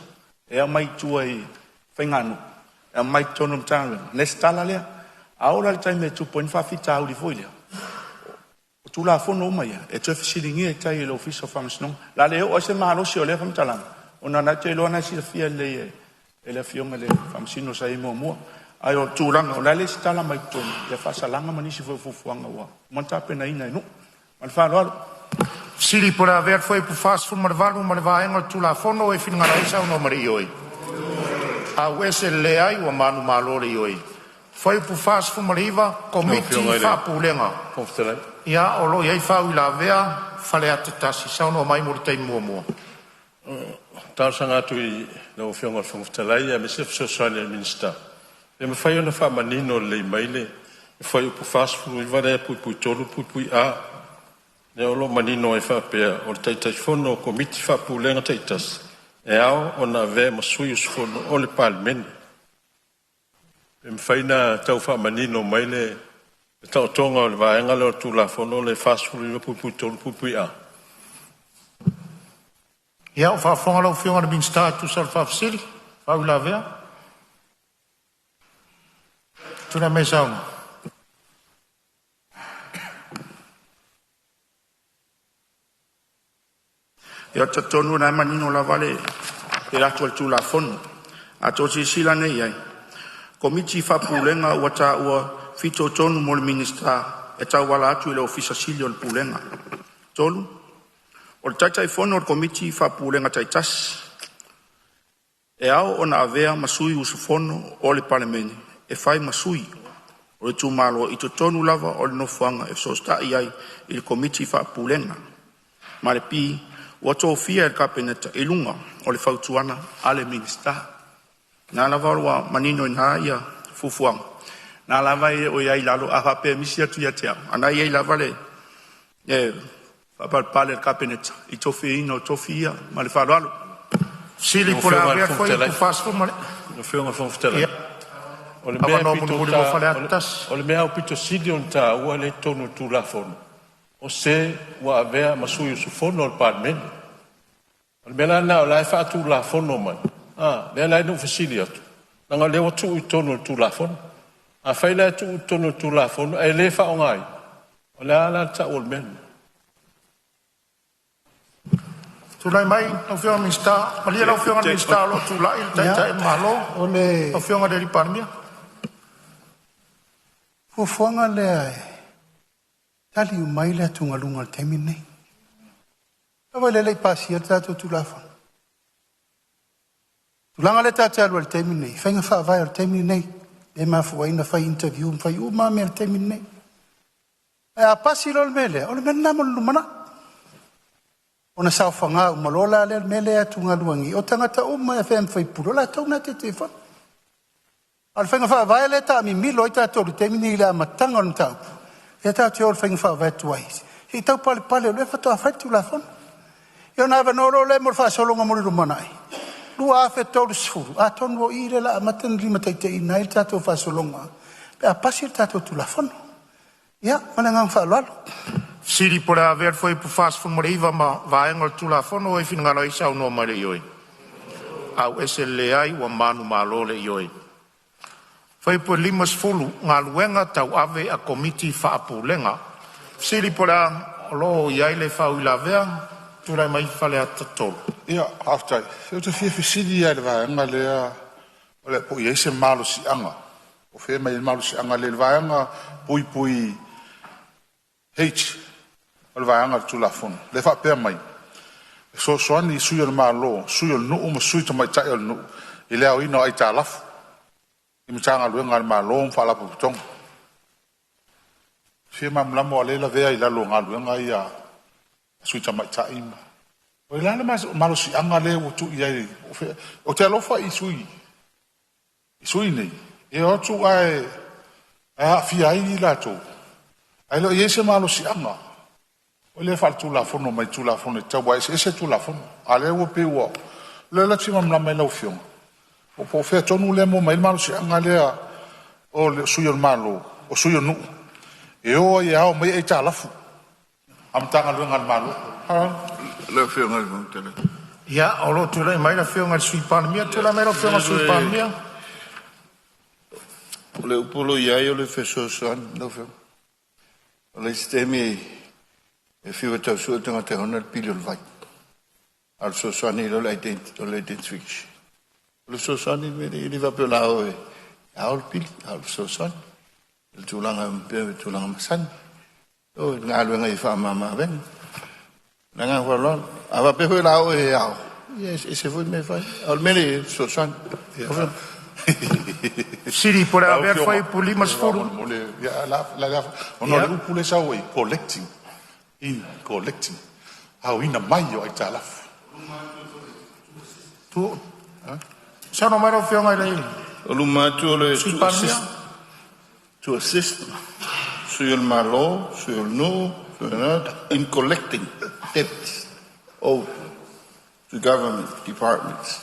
e aumai i tua i faiganuu, e aumai i totonu o Matagaluega, resitala lea. A oo la i le taimi e tupu ai ni faafitauli foi lea, o Tulafono uma ia e toe fesiligia i tai e le Ofisa o Faamasinoga. O le a le oo i ai se malosi o lea faamatalaga, ona o lena ou te iloa o lena e silafia lelei e le Afioga i le Faamasino sa i ai muamua. Ae o le tulaga o la e resitala mai totonu ia faasalaga ma nisi foi o fuafuaga ua uma ona tapenaina e nuu. Ma le faaaloalo. Fesili po o le a avea le Fuaiupu 48 ma le vaega o le Tulafono e finagalo ai le saunoa ma le ioe. Auese le leai ua manumalo le ioe. Fuaiupu 49, Komiti Faapulega. Ia, o lo o i ai faauilavea Faleata 1, saunoa mai mo le taimi muamua. Talosaga atu i lau Afioga i le Fofoga Fetalai aemaise le fesoasoani a le Minisita, pe mafai ona faamanino lelei mai le fuaiupu 49 lea (3)(a), lea o lo o manino ai e faapea, o le Taitaifono o Komiti Faapulega taitasi e ao ona avea ma sui usufono o le Palemene. Pe mafai ona tau faamanino mai le taotoga o le vaega lea o le Tulafono 49(3)(a). Ia, o faafofoga lau Afioga i le Minisita e tusa o le faafesili faauilavea. Tulai mai e saunoa. Ia, ou te talitonu o lena e manino lava le atu a le Tulafono. A outou silasila nei i ai, Komiti Faapulega ua taua fitoitonu mo le Minisita e tauala atu i le Ofisa Sili o le Pulega. 3. O le Taitaifono o le Komiti Faapulega taitasi e ao ona avea ma sui usufono o le Palemene e fai ma sui o le itumalo i totonu lava o le nofoaga e fesootai ai i le Komiti Faapulega. Ma le (b) Ua tofia e le Kapeneta i luga o le fautuaga a le Minisita. O lena lava ua manino i ina ia fuafuaga, o lena lava e i ai i lalo, a faapea e misi atu ia te au, a o lena e i ai lava le faapalepale o le Kapeneta i le tofiaina o tofi ia. Ma le faaaloalo. Fesili Lau po o le a Afioga i le avea Fofoga le Fetalai, Fuaiupu lau Afioga i le Fofoga 40 Fetalai, Ia, o le mea e avanoa pito mulimuli mo Faleata 1. O le mea aupito sili ona taua lea e i totonu o le Tulafono, o se ua avea ma sui usufono o le Palemene. O le mea la lena o la e faatulafono mai, a, lea la na ou fesili atu, leaga o lea ua tuu i totonu o le Tulafono. Afai la e tuu i totonu o le Tulafono ae le faaaogaina, o le a la le tau o le mea lena? Tulai mai lau Afioga i le Minisita. Malie lau Afioga i le Minisita o lo o tulai le Ia, Taitai o le Malo, o le lau Afioga i le Palemia. fuafuaga lea e tali uma ai le atugaluga o le taimi lenei. Aua e le i pasia le tatou Tulafono. O le tulaga lea tatou te alu ai i le taimi lenei, faiga faavae o le taimi lenei, lea e mafua ai ona fai interview ma fai uma lava mea i le taimi lenei. Ae a pasi loa le mea lea, o le mea lena mo le lumanai. Ona saofaga uma loa la lea o le mea lea e atugalu ai nei, o tagata uma e afea ma faipule, o latou na e Taitaifono. A o le faiga faavae lea e taamimilo ai tatou i le taimi lenei i le amataga o le mataupu, lea tatou te o i le faiga faavae tuai, se i tau palepale o lea faatoa fai le Tulafono. Ia ona avanoa loa lea mo le faasologa mo le lumanai 2030, atonu o i lea o le a amata ona limataitaiina ai le tatou faasologa pe a pasi le tatou Tulafono. Ia, ma le agaga faaaloalo. Fesili po o le a avea le Fuaiupu 49 ma vaega o le Tulafono o e finagalo ai saunoa mai i le ioe. Auese le leai ua manumalo le ioe. Fuaiupu 50, Galuega Tauave a Komiti Faapulega. Fesili po o le a o lo o i ai le faauilavea? Tulai mai Faleata 3. Ia, faafetai. Se ou te fia fesili lava i le vaega lea o le a po o i ai se malosiaga, po o fea e aumai ai le malosiaga lea i le vaega puipui H o le vaega o le Tulafono lea e faapea mai, e fesoasoani i sui o le Malo, sui o le nuu ma sui tamaitai o le nuu i le aoina o aitalafu i Matagaluega a le Malo ma Faalapotopotoga. E fia malamalama aua o lea e lavea ai i lalo o galuega ia a sui tamaitai ma… O le a le malosiaga lea ua tuu i ai? Ou te alofa i sui nei e o atu ae aafia ai latou, ae le o i ai se malosiaga foi lea faaletulafono mai Tulafono e tatau aua e eseese Tulafono. A o lea ua pei ua… O lea la ou te fia malamalama ai i lau Afioga po o fea tonu lea e maua mai ai le malosiaga lea o sui o le Malo o sui o nuu e o ai e ao mai aitalafu a Matagaluega a le Malo. Lau Afioga i le Fofoga Fetalai. Ia, o lo o tulai mai le Afioga i le Sui Palemia. Tulai mai lau Afioga i le Sui Palemia. O le upu o lo o i ai o le fesoasoani lau Afioga. O le isi taimi e fiu e tau sue le tagata e ona le pili o le vai, a o le fesoasoani lea o le identification. O le fesoasoani le mea lea e le faapea o le a o e ao le pili, a o le fesoasoani. O le tulaga pei o le tulaga masani. O le galuega e faamama-avega. Le agaga faaaloalo. A faapea foi o le a o e ao, ia e eseese foi mea e fai. A o le mea lea e i ai, o le fesoasoani. Sili po o le a avea le fuaiupu 50. Ona o le upu lea e sau ai, collecting, in collecting, aoina mai o aitalafu. Saunoa mai lau Afioga i le O luma atu o le Sui Palemia. To assist sui o le Malo, sui o le nuu, in collecting debts owed to government departments.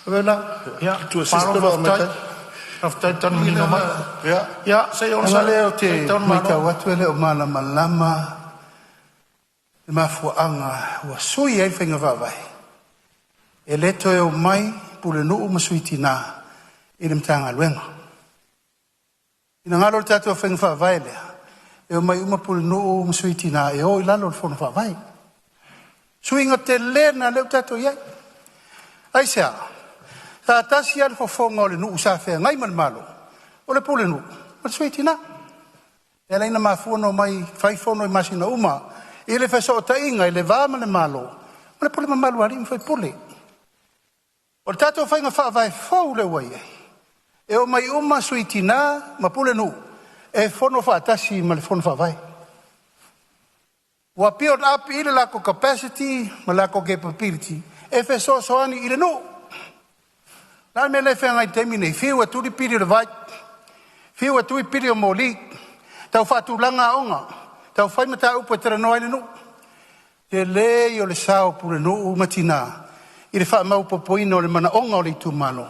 Ia, To assist malo o lo o faafetai. Faafetai tanu manino mai. Ia, se i Ona onosai. lea ou te Se i tau le Malo. matau atu e le o malamalama le mafuaaga ua sui ai le faiga faavae. E le toe o mai Pulenuu ma Sui Tina i le Matagaluega. Finagalo le tatou faiga faavae lea, e omai uma Pulenuu ma Sui Tina e o i lalo o le Fono Faavae. Suiga tele na lea ua tatou i ai. Aisea? Sa tasi lava le fofoga o le nuu sa feagai ma le Malo, o le Pulenuu ma le Sui Tina. E ala ona mafua ona omai fai fono i masina uma i le fesootaiga i le va ma le Malo, ma le pule mamalu a alii ma faipule. O le tatou faiga faavae fou lea ua i ai, e omai uma Sui Tina ma Pulenuu e fono faatasi ma le Fono Faavae. Ua build up i le latou capacity ma latou capability e fesoasoani i le nuu. O le a le mea lea e feagai i le taimi nei? Fiu e tuli pili o le vai, fiu e tui pili o moli, tau faatulaga aoga, tau fai mataupu e talanoa ai le nuu. Tele ia o le sao o Pulenuu ma Tina i le faamaopoopoina o le manaoga o le itumalo,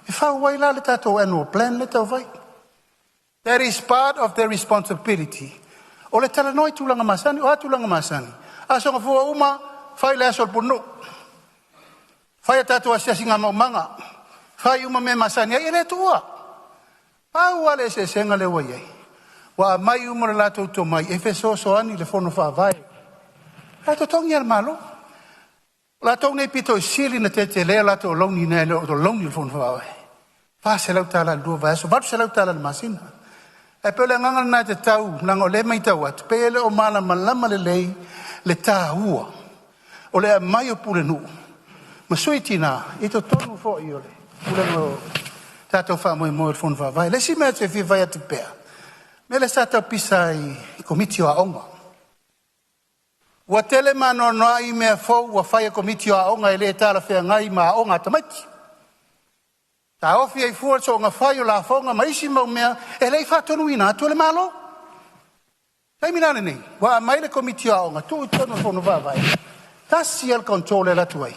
e fau ai la le tatou annual plan lea e tau fai. That is part of their responsibility. O le talanoa i tulaga masani, o a tulaga masani? Aso Gafua uma, fai le aso o le Pulenuu. Fai a tatou asiasiga maumaga, fai uma mea masani ai, e le tuua. Pau lava le eseesega lea ua i ai, ua aumai uma le latou tomai e fesoasoani i le Fono Faavae. E totogi e le Malo. O latou nei pito i sili na tetele latou alauni nai lo alauni o le Fono Faavae. $400 i le 2 vaiaso, $800 i le masina. E pei o le agaga lena e tatau, leaga o lea e matau atu, pei e le o malamalama lelei le taua o le aumai o Pulenuu ma Sui Tina i totonu foi o le pulega o tatou faamoemoe o le Fono Faavae. Le isi mea ou te fia fai atu pea, mea lea sa tau pisa ai i Komiti o Aoga. Ua tele ma anoanoai mea fou ua fai e Komiti o Aoga e le talafeagai ma aoga a tamaiti. Taofi ai fua le soona fai o lafoga ma isi mau mea e le i faatonuina atu e le Malo. Taimi la lenei, ua aumai le Komiti o Aoga tuu i totonu o le Fono Faavae, tasi lava le control e alu atu ai,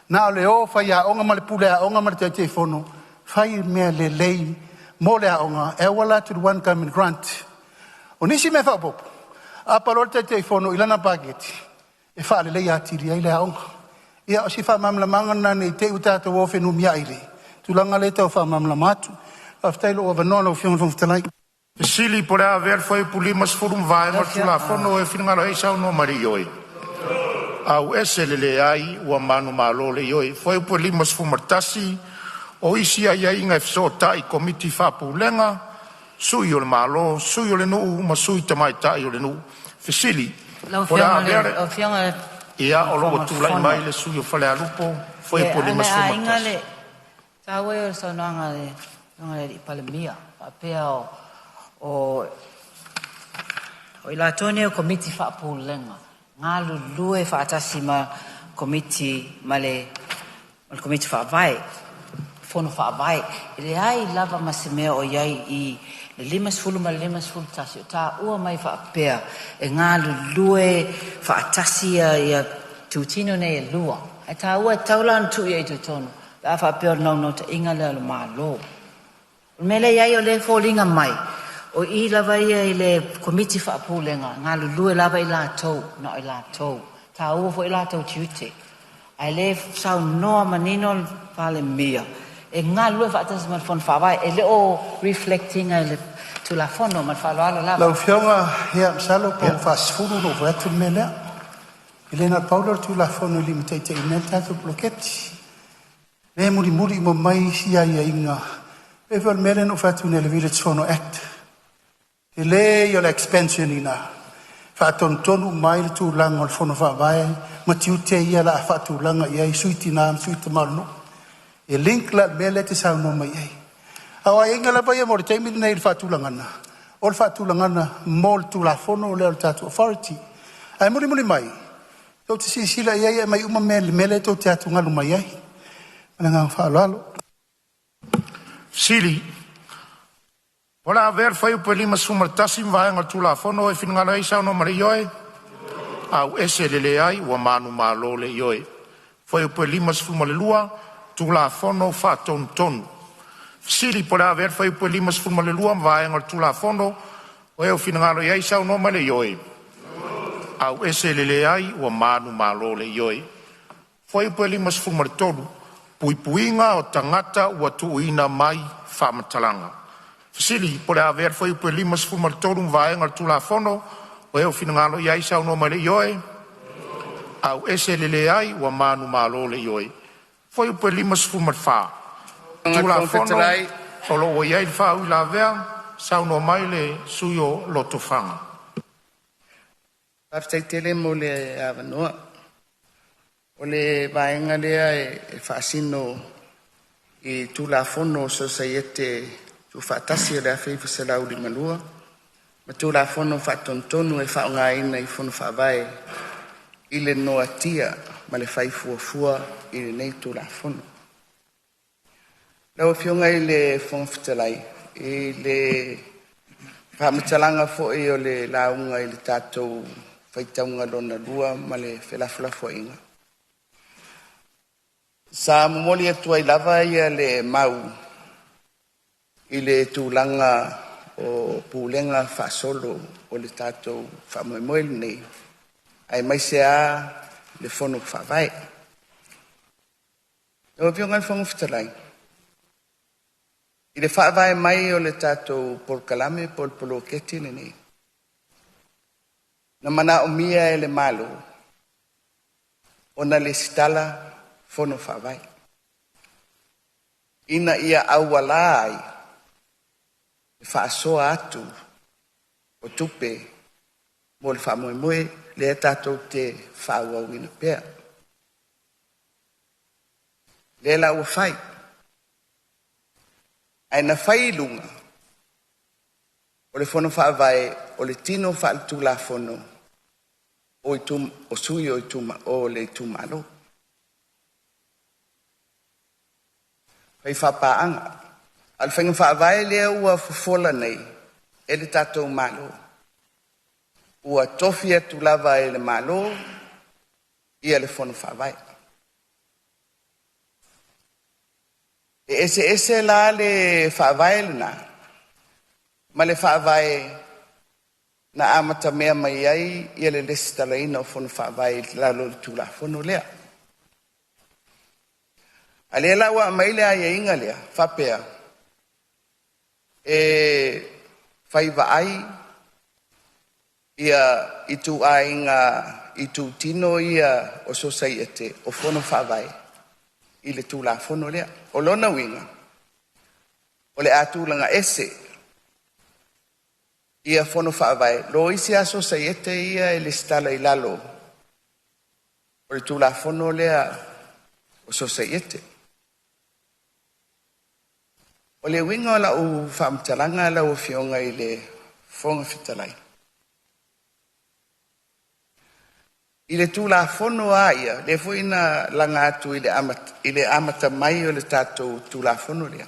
na o le o fai aoga ma le pule aoga ma le Taitaifono, fai mea lelei mo le aoga e auala atu i le One Government Grant. O nisi mea faaopoopo, aapa loa le Taitaifono i lana paketi e faaleleia atili ai le aoga. Ia, o si faamalamalamaga lena ne i te i ua tatou o fenumiai i le tulaga lea e tau faamalamalama atu. Faafetai i lou avanoa lau Afioga i le Fofoga Fetalai. Fesili po o le a avea le fuaiupu 50 ma vaega o le Tulafono e finagalo ai saunoa mai le Ioe. Au ese le leai ua manumalo le Ioe. Fuaiupu 51, o isi aiaiga e fesootai i Komiti Faapulega, Sui o le Malo, Sui o le Nuu ma Sui Tamaitai o le Nuu. Fesili Lau po o le a Afioga avea i le le lau Afioga i le Ia, o lo o ua Fofoga o le tulai Fono. mai le sui o Falealupo, Ia, fuaiupu a le aiga 51. le taua ia o le saunoaga a le Afioga i le Palemia, faapea o i latou nei o Komiti Faapulega, galulue faatasi ma Komiti ma le Komiti Faavae, Fono Faavae. E leai lava ma se mea o i ai i le 50 ma le 51 o taua mai faapea e galulue faatasi ia itutino nei e lua. Ae taua e tatau la ona tuu i ai i totonu pe a faapea o le naunautaiga lea o le Malo. O le mea lea e i ai o lea e foliga mai O i lava ia i le Komiti Faapulega, galulue lava i latou, na o i latou. Taua foi latou tiute. Ae le saunoa manino le Palemia e galulue faatasi ma le Fono Faavae. E le o reflect ina i le Tulafono ma le faaaloalo lava. Lau Afioga, ia masalo po ua faasefulu ona ou fai atu le mea lea. E le na o le pau lea o le Tulafono e limataitaiina ai le tatou poloketi. Lea e mulimuli uma mai isi aiaiga, e pei foi o le mea lea na ou fai atu nei i le Village Fono Act. Tele ia o le expansion i ina, faatonutonu uma ai le tulaga o le Fono Faavae ma tiute ia o le a faatulaga i ai sui tina ma sui tama o le nuu. E link la i le mea lea e te saunoa mai ai. A o aiaiga lava ia mo le taimi lenei i le faatulagaga, o le faatulagaga mo le Tulafono lea o le tatou Authority. Ae mulimuli mai, tou te silasila i ai e aumai uma mea i le mea lea tou te atugalu mai ai. Ma le agaga faaaloalo. Fesili. O le a avea le fuaiupu e 51 ma vaega o le Tulafono e finagalo ai saunoa ma le ioe. Auese le leai ua manumalo le ioe. Fuaiupu 52 Tulafono Faatonutonu. Fesili po o le a avea le fuaiupu 52 ma vaega o le Tulafono o e finagalo ai saunoa ma le ioe. Auese le leai ua manumalo le ioe. Fuaiupu 53 Puipuiga o Tagata ua Tuuina Mai Faamatalaga. Fesili po o le a avea le fuaiupu 53 ma vaega o le Tulafono o e finagalo ai saunoa ma le ioe. Auese le leai ua manumalo le ioe. Fuaiupu 54 Tulafono o lo o i ai le faauilavea. Saunoa mai le sui o Lotofaga. Faafetai tele mo le avanoa. O le vaega lea e faasino i Tulafono o Sosaiete Tuufaatasi o le 1952 ma Tulafono Faatonutonu e faaaogaina i Fono Faavae i le noatia ma le fai fuafua i lenei Tulafono. Lau Afioga i le Fofoga Fetalai, i le faamatalaga foi o le lauga i le tatou faitauga lona lua ma le felafolafoaiga, sa momoli atu ai lava ia le mau i le tulaga o pulega faasolo o le tatou faamoemoe lenei, aemaise lava le Fono Faavae. Lau Afioga i le Fofoga Fetalai, i le faavae mai o le tatou polokalame po o le poloketi lenei, na manaomia e le Malo ona lesitala Fono Faavae, ina ia aualā ai le faasoa atu o tupe mo le faamoemoe lea tatou te faaauauina pea. Lea la ua fai, ae na fai i luga o le Fono Faavae o le tino faaletulafono o sui o, o le itumalo. Fai faapaaga. A o le faiga faavae lea ua fofola nei e le tatou Malo, ua tofi atu lava e le Malo ia le Fono Faavae. E eseese la le faavae lena ma le faavae na amatamea mai ai ia le lesitalaina o Fono Faavae i lalo o le Tulafono lea. A lea la ua aumai le aiaiga lea faapea e fai vaai ia ituaiga itutino ia o sosaiete o Fono Faavae i le Tulafono lea. O lona uiga, o le a tulaga ese ia Fono Faavae lo isi a sosaiete ia e lesitala i lalo o le Tulafono lea o Sosaiete. O le uiga o lau faamatalaga lau Afioga i le Fofoga Fetalai, i le Tulafono lava ia, lea foi na laga atu i le amata mai o le tatou Tulafono lea,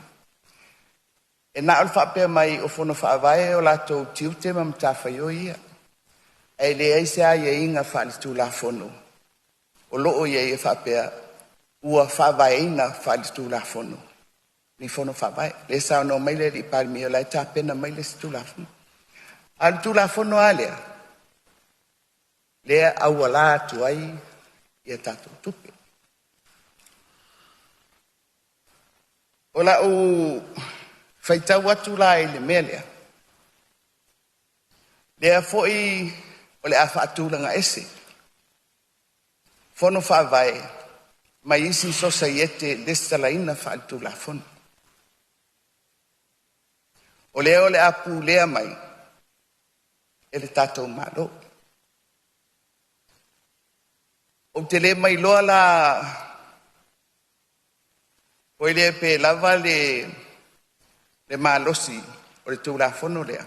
e na o le faapea mai o Fono Faavae o latou tiute ma matafaioi ia, ae leai se aiaiga faaletulafono o lo o i ai e faapea ua faavaeina faaletulafono ni Fono Faavae. Lea e saunoa mai le Palemia o la e tapena mai le isi Tulafono. A o le Tulafono lava lea, lea e auala atu ai ia tatou tupe. O lau faitau atu la i le mea lea, lea foi o le a faatulaga ese fono faavae mai isi sosaiete lesitalaina faaletulafono. O lea o le a pulea mai e le tatou Malo. Ou te le mailoa la foi lea pe lava le malosi o le Tulafono lea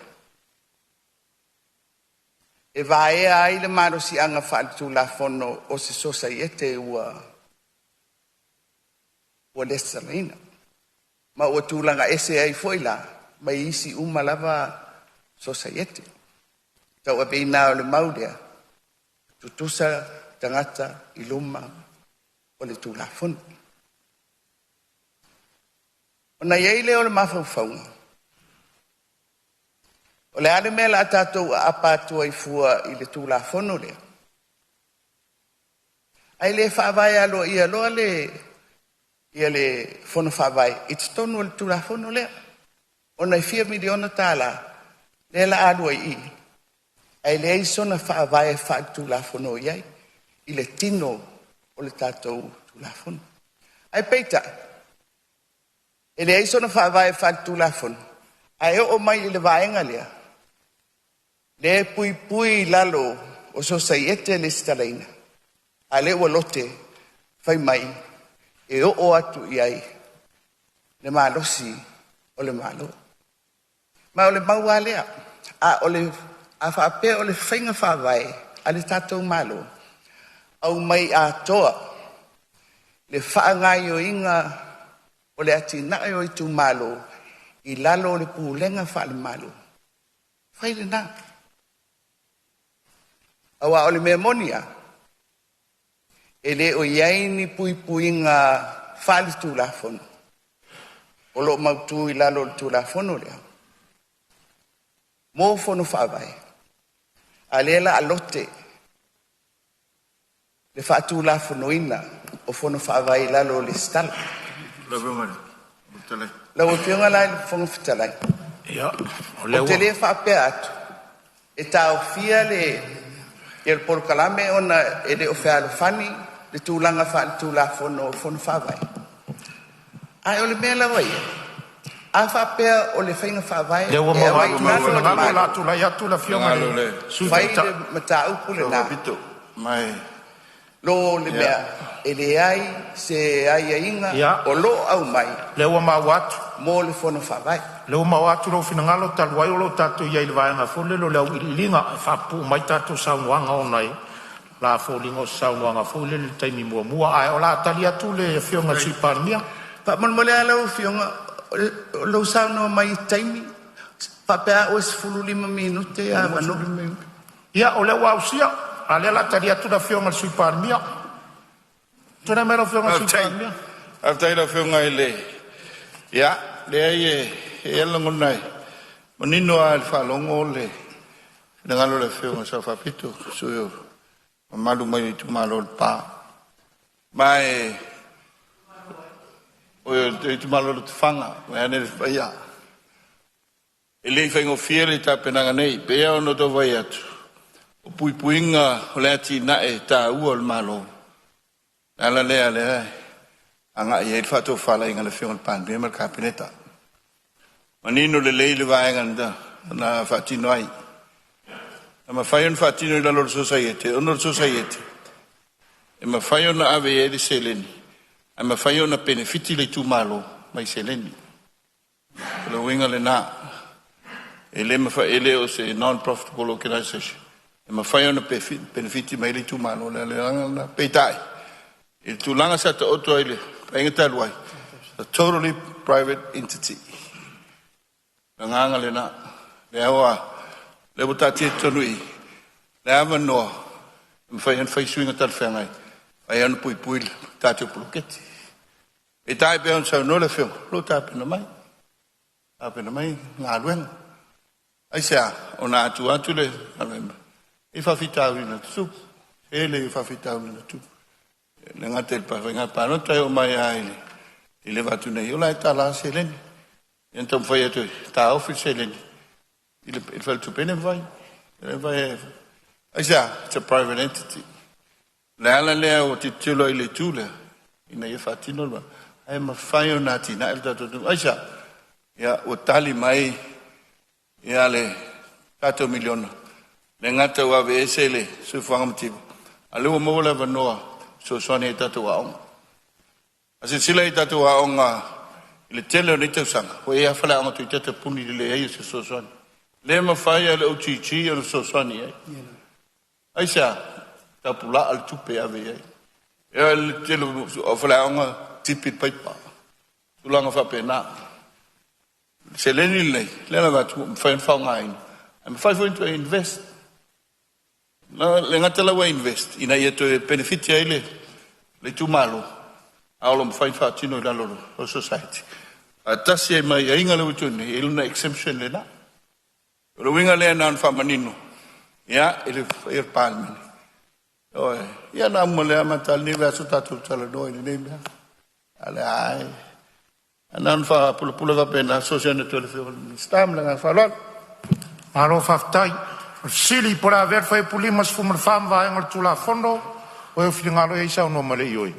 e vaea ai le malosiaga faaletulafono o se sosaiete ua lesitalaina, ma ua tulaga ese ai foi la mai isi uma lava sosaiete. Tauaveina o le mau lea, tutusa tagata i luma o le Tulafono. Ona i ai lea o le mafaufauga, o le a le mea o le a tatou aapa atu ai fua i le Tulafono lea, ae le faavae aloaia loa le Fono Faavae i totonu o le Tulafono lea, ona e fia miliona tala lea la a alu ai i i, ae leai sona faavae faaletulafono o i ai i le tino o le tatou Tulafono. Ae peitai, e leai sona faavae faaletulafono, ae oo mai i le vaega lea, lea e puipui i lalo o sosaiete lesitalaina, a o lea ua lote fai mai e oo atu i ai le malosi o le Malo. Ma o le mau lava lea, a faapea o le faiga faavae a le tatou Malo, aumai atoa le faagaoioiga o le atinae o itumalo i lalo o le pulega faale-Malo, fai lena. Aua o le mea moni lava, e le o i ai ni puipuiga faaletulafono o lo o mautu i lalo o le Tulafono lea mo fono faavae, a o lea o le a lote le faatulafonoina o fono faavae i lalo o le lesitala. Lau Afioga la i le Fofoga Fetalai, ou te le faapea atu e taofia le polokalame ona e le o fealofani le tulaga faaletulafono o fono faavae, ae o le mea lava ia, a faapea o le faiga faavae e aumai i lalo o le Malo, fai le mataupu lena, lo le mea e leai se aiaiga o lo o aumai mo le fono faavae. Lea ua maua atu lou finagalo, talu ai o lo o tatou i ai i le vaega foi lele o le auiliiliga, e faapupuu mai tatou saunoaga ona o le a foliga o se saunoaga foi lele i le taimi muamua. Ae o le a tali atu le Afioga i le Sui Palemia. Faamolemole lava lau Afioga, o lou saunoa mai i taimi, faapea au e 15 minute e avanoa. Ia, o lea ua ausia, a o lea o le a tali atu le Afioga i le Sui Palemia. Tulai mai lau Afioga i le Sui Palemia. Faafetai i lau Afioga i le... Ia, leai e i ai le lagona e manino lava i le faalogo le finagalo o le Afioga i le Sao Faapito, sui usufono mamalu mai le itumalo o Lepa. Ma e o le itumalo o Lotofaga, vaeane le paia. E le i faigofie le tapenaga nei, pei ona outou vaai atu, o puipuiga o le atinae taua o le Malo, le ala lea lea agai ai le faatofalaiga a le Afioga i le Palemia ma le Kapeneta. Manino lelei le vaega na faatino ai. Na mafai ona faatino i lalo o le sosaiete, ona o le sosaiete, e mafai ona ave i ai le seleni, ae mafai ona penefiti le itumalo mai seleni. O le uiga lena, e le mafai, e le o se non-profitable organization, e mafai ona penefiti mai le itumalo. Le agaga lena. Peitai, i le tulaga sa taoto ai le vaaiga talu ai, a totally private entity. Le agaga lena, lea ua taatia i totonu i i, le avanoa e mafai ona fai suiga talafeagai, mafai ona puipui le tatou poloketi. Peitai pei ona saunoa le Afioga, o lo o tapena mai galuega. Aisea, ona atu atu le i faafitauli na tutupu, tele i faafitauli na tutupu. Le gata i le faiga palota e oo mai lava i le avatu nei, o la e tala seleni. Ia na taumafai atu e taofi le seleni i le faletupe, e le mafai. E le mafai. Aisea, it's a private entity. O le ala lea ua tilotilo i le itu lea, ina ia faatino le ae mafai ona atinae le tatou atunuu. Aisea, ia ua tali mai ia le tatou miliona, le gata ua aveese le soifuaga mativa, a o lea ua maua le avanoa fesoasoani ai i tatou aoga. A silasila i tatou aoga i le tele o nei tausaga, ua i ai lava faleaoga toeitiiti tapuni i le leai o se fesoasoani. Le mafai e le OGG ona fesoasoani i ai. Aisea? Tapulaa le tupe e ave i ai. Ia le tele o faleaoga tipi le paipa, tulaga faapena. Seleni lenei, lea na avatu, ua mafai ona faaaogaina, ae mafai foi ona toe invest. Le gata la ua invest ina ia toe penefiti ai le itumalo, a o lo o mafai ona faatino i lalo o le society. Faatasi ai ma aiaiga lea ua tuuina nei, e i ai lona exemption lena. O le uiga lea na ona faamanino, ia, i le paia o le Palemene. Ioe, ia na uma lea amata lenei vaiaso tatou talanoa i lenei mea. A o le a e na ona faapulapula faapena, fesoasoani atu ai i le Afioga i le Minisita ma le agaga faaaloalo. Malo faafetai. O le fesili po o le a avea le fuaiupu 54 ma vaega o le Tulafono, o e finagalo i ai saunoa ma le ioe.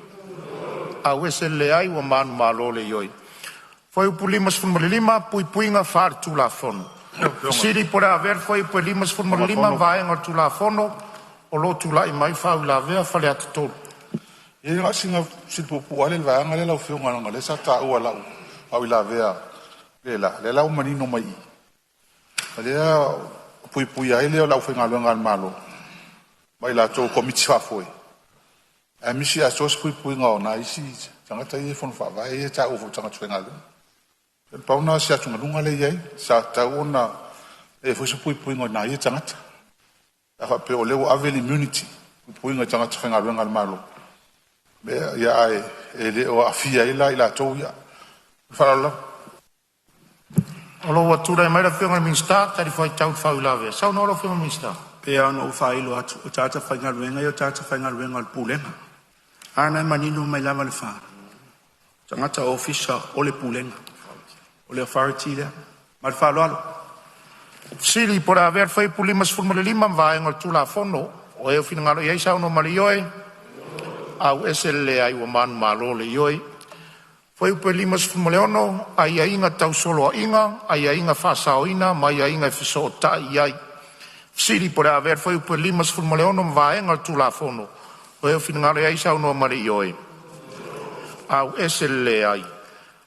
Auese le leai ua manumalo le ioe. Fuaiupu 55, Puipuiga Faaletulafono. Fesili po o le a avea le fuaiupu 55 ma vaega o le Tulafono o lo o tulai mai faauilavea Faleata 3. Ia na o sina fesili puupuu lava lea i le vaega lea lau Afioga, leaga o lea sa taua e lau faauilavea le la, lea la ua manino mai i i, o lea e puipuia ai lea o le aufaigaluega a le Malo ma i latou o Komiti Faafoe, ae misi atoa se puipuiga o nai isi tagata ia e fono faavae ia e taua foi o tagata faigaluega. E pau lena o se atugaluga lea e i ai, sa tatau ona i ai foi se puipuiga o nai ia tagata. A faapea o lea ua ave le immunity, puipuiga i tagata faigaluega a le Malo, ia ae e le o aafia ai la i latou ia. Faaaloalo lava. O lo o ua tulai mai le Afioga i le Minisita talifuaitau i le faauilavea. Saunoa lau Afioga i le Minisita. E pei lava ona ou faailo atu, o tagata faigaluega ia o tagata faigaluega a le Pulega. A na e manino mai lava le 4, tagata ofisa o le Pulega, o le authority lea. Ma le faaaloalo. Fesili po o le a avea le fuaiupu 55 ma vaega o le Tulafono. O e finagalo i ai saunoa ma le ioe, auese le leai ua manumalo le ioe. Fuaiupu 56, Aiaiga Tau Soloaiga, Aiaiga Faasaoina ma Aiaiga e Fesootai i ai. Fesili po o le a avea le fuaiupu 56 ma vaega o le Tulafono. O e finagalo i ai saunoa ma le ioe. Auese le leai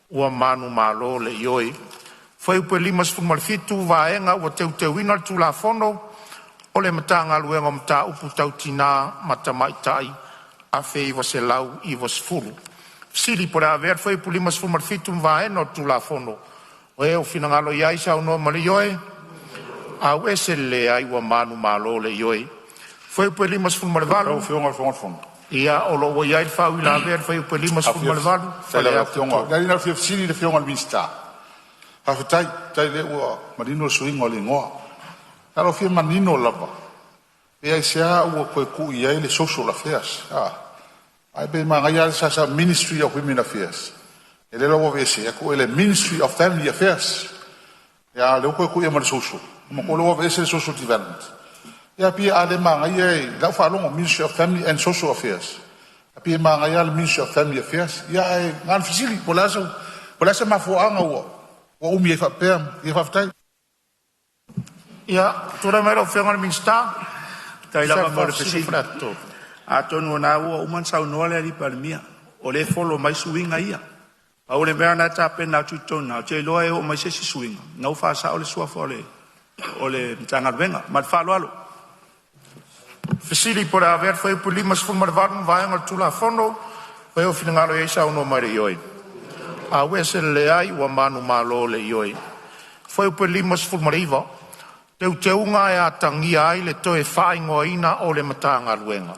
ua manumalo le ioe. Fuaiupu 57, Vaega ua teuteuina le Tulafono o le Matagaluega o Mataupu Tau Tina ma Tamaitai 1990. Fesili po o le a avea le fuaiupu 57 ma vaega o le Tulafono. O e ua finagalo i ai saunoa ma le ioe. Auese le leai ua manumalo le ioe. Fuaiupu 58. Lau Afioga i le Fofoga Fetalai. Ia, o lo o ua i ai le faauilavea i le fuaiupu 58, Faafetai lau Faleata Afioga. 3. Leai na o le fia fesili i le Afioga i le Minisita. Faafetai, faafetai o lea ua manino le suiga o le igoa. Na o lou fia manino lava, pe aisea ua toe tuu i ai le Social Affairs? Ae pei e manaia lava le sa Ministry of Women Affairs, ia lea la ua aveese ai tuu i ai le Ministry of Family Affairs. Ia a o lea ua toe tuu i ai ma le Social, manatua o lea ua aveese le Social Development. Ia pei a le manaia i lau faalogo Ministry of Family and Social Affairs, ae pei e manaia lava le Ministry of Family Affairs. Ia ae na ona fesili po o le a se mafuaaga ua umi ai faapea. Ia faafetai. Ia, tulai mai lau Afioga i le Minisita. Faafetai Sa lava mo le faafesili fesili. Faleata 3. Atonu o lena ua uma ona saunoa le Palemia, o lea e follow mai suiga ia. Pau le mea lena e tapena atu i totonu i ina, ou te iloa e oo mai se isi suiga, o lena ua faasao le suafa o le Matagaluega. Ma le faaaloalo. Fesili po o le a avea le fuaiupu 58 ma vaega o le Tulafono. O e ua finagalo i ai saunoa mai i le ioe. Auese le leai ua manumalo le ioe. Fuaiupu 59, Teuteuga e atagia ai le toe faaigoaina o le Matagaluega.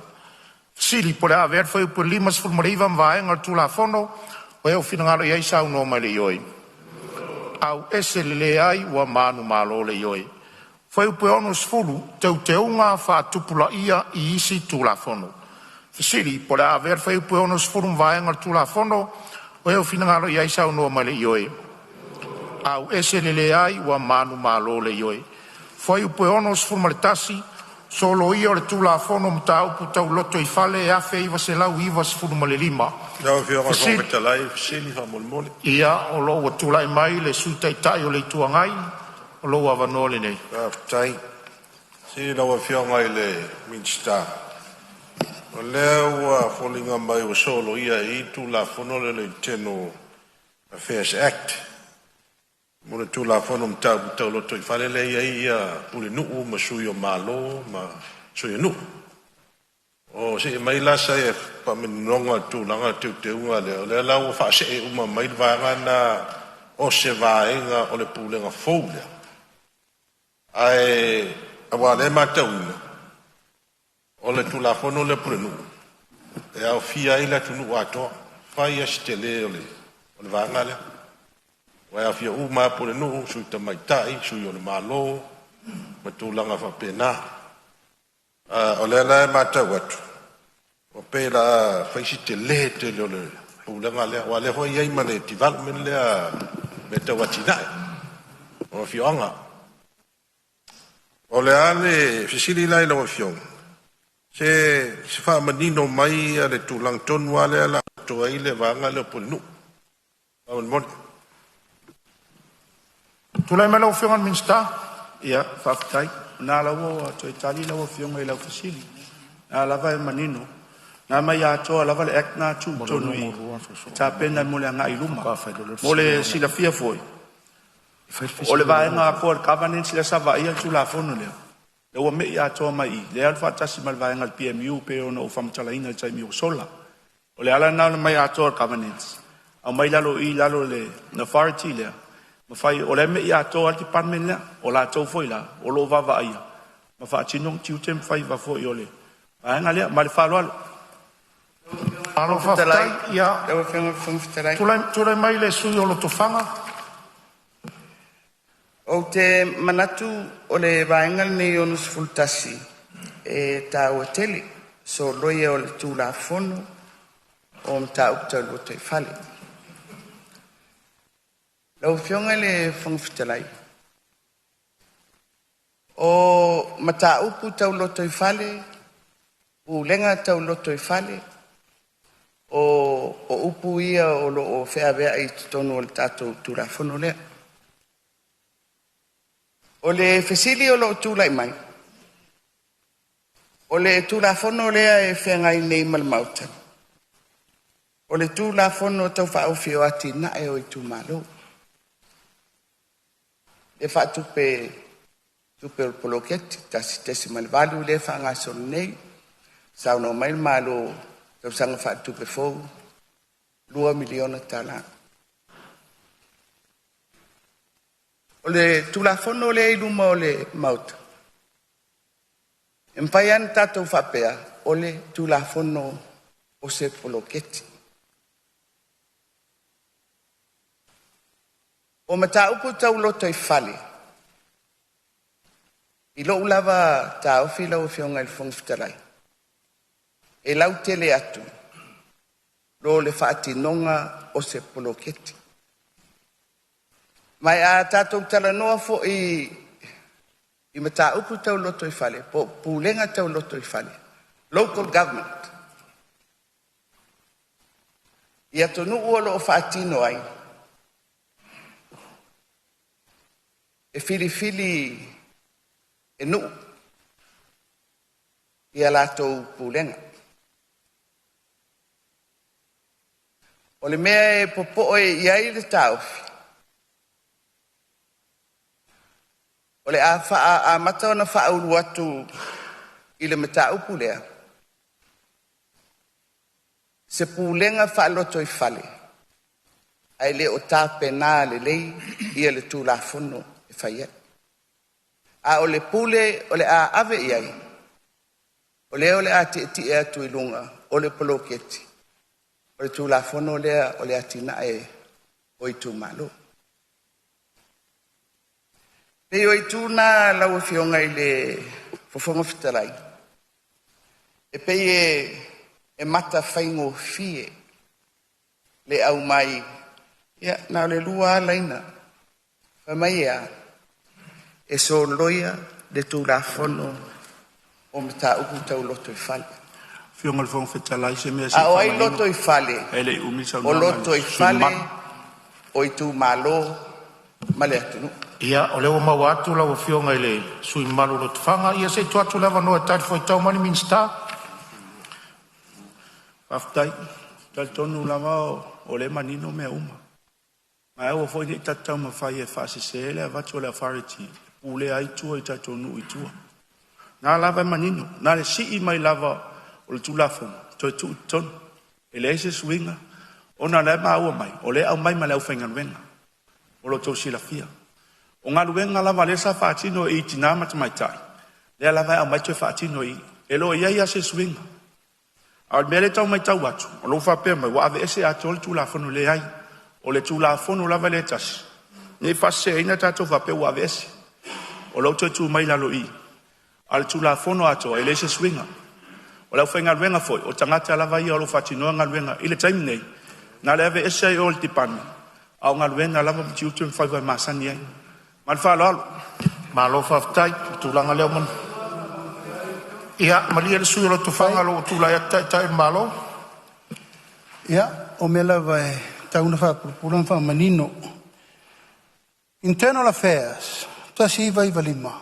Fesili po o le a avea le fuaiupu 59 ma vaega o le Tulafono. O e ua finagalo i ai saunoa mai i le ioe. Auese le leai ua manumalo le ioe. Fuaiupu 60, Teuteuga Faatupulaia i isi Tulafono. Fesili po o le a avea le Fuaiupu 60 ma vaega o le Tulafono. O ai e finagalo i ai saunoa mai i le Ioe. Auese le Leai. Ua manumalo le Ioe. Fuaiupu 61, Soloia o le Tulafono o Mataupu Tau Lotoifale 1995. Lau Afioga i le Fofoga Fesili. Fetalai, fesili faamolemole. Ia, o lo o ua tulai mai le Sui Taitai o le Itu Agai, o lou avanoa lenei. Faafetai. Se lau Afioga i le Minisita, o lea ua foliga mai ua soloia i i le Tulafono lea o le Internal Affairs Act mo le Tulafono o Mataupu Tau Lotoifale lea e i ai Pulenuu ma Sui o Malo ma Sui o Nuu. O se'e mai la se faamaninoga o le tulaga o le teuteuga lea, o lea la ua faasee uma mai le vaega lena o se vaega o le Pulega fou lea, ae aua o lea e matauina, o le Tulafono lea o Pulenuu e aofia ai le atunuu atoa, fai lava si tele o le vaega lea, ua aofia uma lava Pulenuu, Sui Tamaitai, Sui o le Malo ma tulaga faapena. A o lea la e matau atu ua pei o le a fai si tele tele o le pulega lea, aua o lea foi e i ai ma le development lea i mea tau atinae o afioaga. O le a le fesili la i lau Afioga, se faamanino mai le tulaga tonu lava lea o le a atoa ai le vaega lea o Pulenuu. Faamolemole. Tulai mai lau Afioga i le Minisita. Ia, faafetai. O lena lava ua toe tali lau Afioga i lau fesili. O lena lava e manino, na aumai atoa lava le Act lena e tuu i totonu i i e tapena mo le agai i luma. Mo le silafia foi, o le vaega atoa o le governance lea sa vaaia le Tulafono lea, lea ua mei atoa mai i i, lea e alu faatasi ma le vaega a le PMU pei ona ou faamatalaina i le taimi ua sola. O le ala lena o le aumai atoa o le governance, aumai lalo i i lalo o le authority lea, mafai, o la e mei atoa lava le department lea. O latou foi la o lo o vaavaaia ma faatino tiute ma faiva foi o le vaega lea. Ma le faaaloalo. Malo Fetalai, faafetai. Ia, lau Afioga i le Fofoga Fetalai. tulai mai le sui usufono o Lotofaga. Ou te manatu o le vaega lenei 61 e taua tele, soloia o le Tulafono o Mataupu Tau Lotoifale. Lau Afioga i le Fofoga Fetalai, o mataupu tau lotoifale, pulega tau lotoifale, o upu ia o lo o feaveai i totonu o le tatou Tulafono lea. O le fesili o lo o tulai mai, o le Tulafono lea e feagai nei ma le Maota, o le Tulafono Tau Faaofi o Atinae o Itumalo, e faatupe tupe o le poloketi 1.8 lea e faagasolo nei, saunoa mai le Malo tausaga faaletupe fou $2 miliona tala. O le Tulafono lea i luma o le Maota, e mafai lava ona tatou faapea, o le Tulafono o se poloketi. O mataupu tau lotoifale, i lou lava taofi lau Afioga i le Fofoga Fetalai, e lautele atu lo le faatinoga o se poloketi. Ma a tatou talanoa foi i mataupu tau lotoifale po o pulega tau lotoifale, local government, i atunuu o lo o faatino ai, e filifili e nuu ia latou pulega. O le mea e popoe i ai le taofi, o le a amata ona faaulu atu i le mataupu lea, se pulega faalotoifale ae le o tapena lelei ia le Tulafono e fai ai. A o le pule o le a ave i ai, o lea o le a tietie atu i luga o le poloketi o le Tulafono lea o le atinae o itumalo. Pei o itu na lau Afioga i le Fofoga Fetalai, e pei e matafaigofie le aumai, ia na o le lua lava laina. Fai mai e a? E soloia le Tulafono o Mataupu Tau Lotoifale. Afioga i le Fofoga Fetalai, se mea se A i o ai faamanino lotoifale? ae le i umi le O saunoaga a le sui usufono lotoifale mamalu. o itumalo ma le atunuu. Ia, o lea ua maua atu lau Afioga i le sui usufono mamalu o Lotofaga. Ia se i tuu atu le avanoa e talifuaitau mai le Minisita. Faafetai. E talitonu lava o lea e manino mea uma. Ma aua foi ne i tatou taumafai e faasese le avatu o le authority e pulea ai tua i tatou nuu i tua. O lena lava e manino, na o le sii mai lava o le Tulafono toe tuu i totonu. E leai se suiga ona o la e maua mai, o lea e aumai ma le aufaigaluega mo lo outou silafia. O galuega lava lea sa faatino i tina ma tamaitai, lea lava e aumai toe faatino i i. E le o i ai lava se suiga. A o le mea lea e tau matau atu, o lo o faapea mai ua aveese atoa le Tulafono. Leai, o le Tulafono lava lea e tasi, ne i faaseseina tatou faapea ua aveese, o lea ua toe tuu mai i lalo i i, a o le Tulafono atoa, e leai se suiga. O le aufaigaluega foi, o tagata lava ia o lo o faatinoa galuega i le taimi nei, na o le aveese lava i o i le department, a o galuega lava ma tiute ma faiva e masani ai. Ma le faaaloalo. Malo faafetai i le tulaga lea ua… Ia malie le sui usufono o Lotofaga, o lea ua tulai atu le Taitai o le Malo. Ia, o mea lava e tau ina faapulapula ma faamanino. Internal Affairs 1995,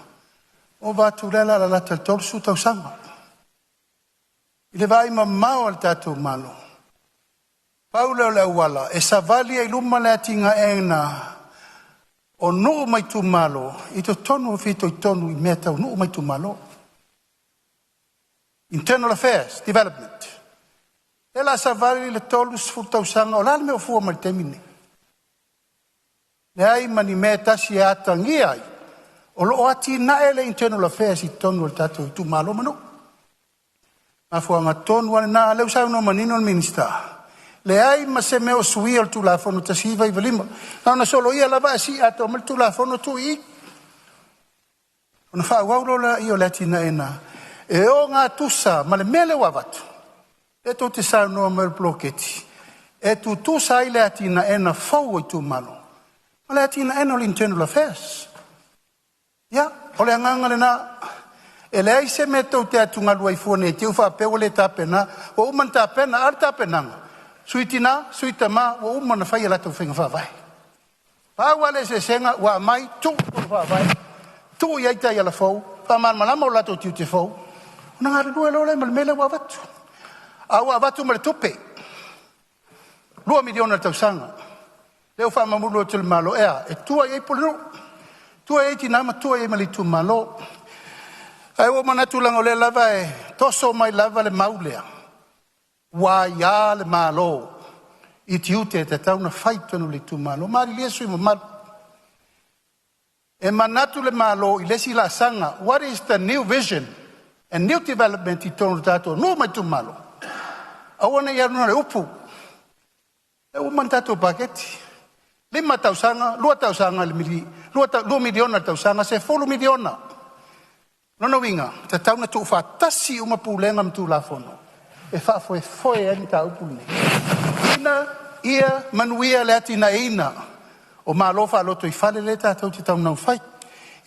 ova atu lea o le a lalata i le 30 tausaga. I le vaai mamao a le tatou Malo, pau lea o le auala e savali ai i luma le atinaeina o nuu ma itumalo i totonu o fitoitonu i mea tau nuu ma itumalo. Internal Affairs Development. Lea o le a savali le 30 tausaga, o le a le mea o fua mai i le taimi lenei? Leai ma ni mea e tasi e atagia ai o lo o atinae le Internal Affairs i totonu o tatou itumalo ma nuu. O le mafuaaga tonu lava lena, o lea ua saunoa manino le Minisita, leai ma se mea o suia i le Tulafono 1995, na ona soloia lava ae sii atoa mai le Tulafono tuu i i, ona faaauau loa lea o le atinaeina e ogatusa ma le mea lea ua avatu, lea tou te saunoa mai o le poloketi, e tutusa ai le atinaeina fou o itumalo ma le atinaeina o le Internal Affairs. Ia, o le agaga lena. E leai se mea tou te atugalu ai fua ne i te i ua faapea ua le tapena. Ua uma ona tapena. A o le tapenaga? Sui Tina, Sui Tama, ua uma ona fai a latou faiga faavae. Pau lava le eseesega ua aumai tuu i le Faavae, tuu i ai taiala fou, faamalamalama o latou tiute fou, ona galulue loa lea ma le mea lea ua avatu. A ua avatu ma le tupe, $2 miliona i le tausaga, lea ua faamamulu atu e le Malo e a? E tua i ai Pulenuu, tua i ai tina ma tua i ai ma le itumalo. Ae ua ou manatu leaga o lea lava e toso mai lava le mau lea, ua aia le Malo i tiute e tatau ona fai i totonu o le itumalo. Malilie sui usufono mamalu, e manatu le Malo i le isi laasaga, what is the new vision and new development i totonu o tatou nuu ma itumalo? Aua ne i alu na o le upu, lea ua uma le tatou paketi, 5 tausaga, 2 tausaga i le $2 miliona i le tausaga, $10 miliona. Lona uiga, e tatau ona tuufaatasi uma Pulega ma Tulafono e faafoefoe ai le mataupu lenei, ina ia manuia le atinaeina o malo faalotoifale lea tatou te taunau e fai.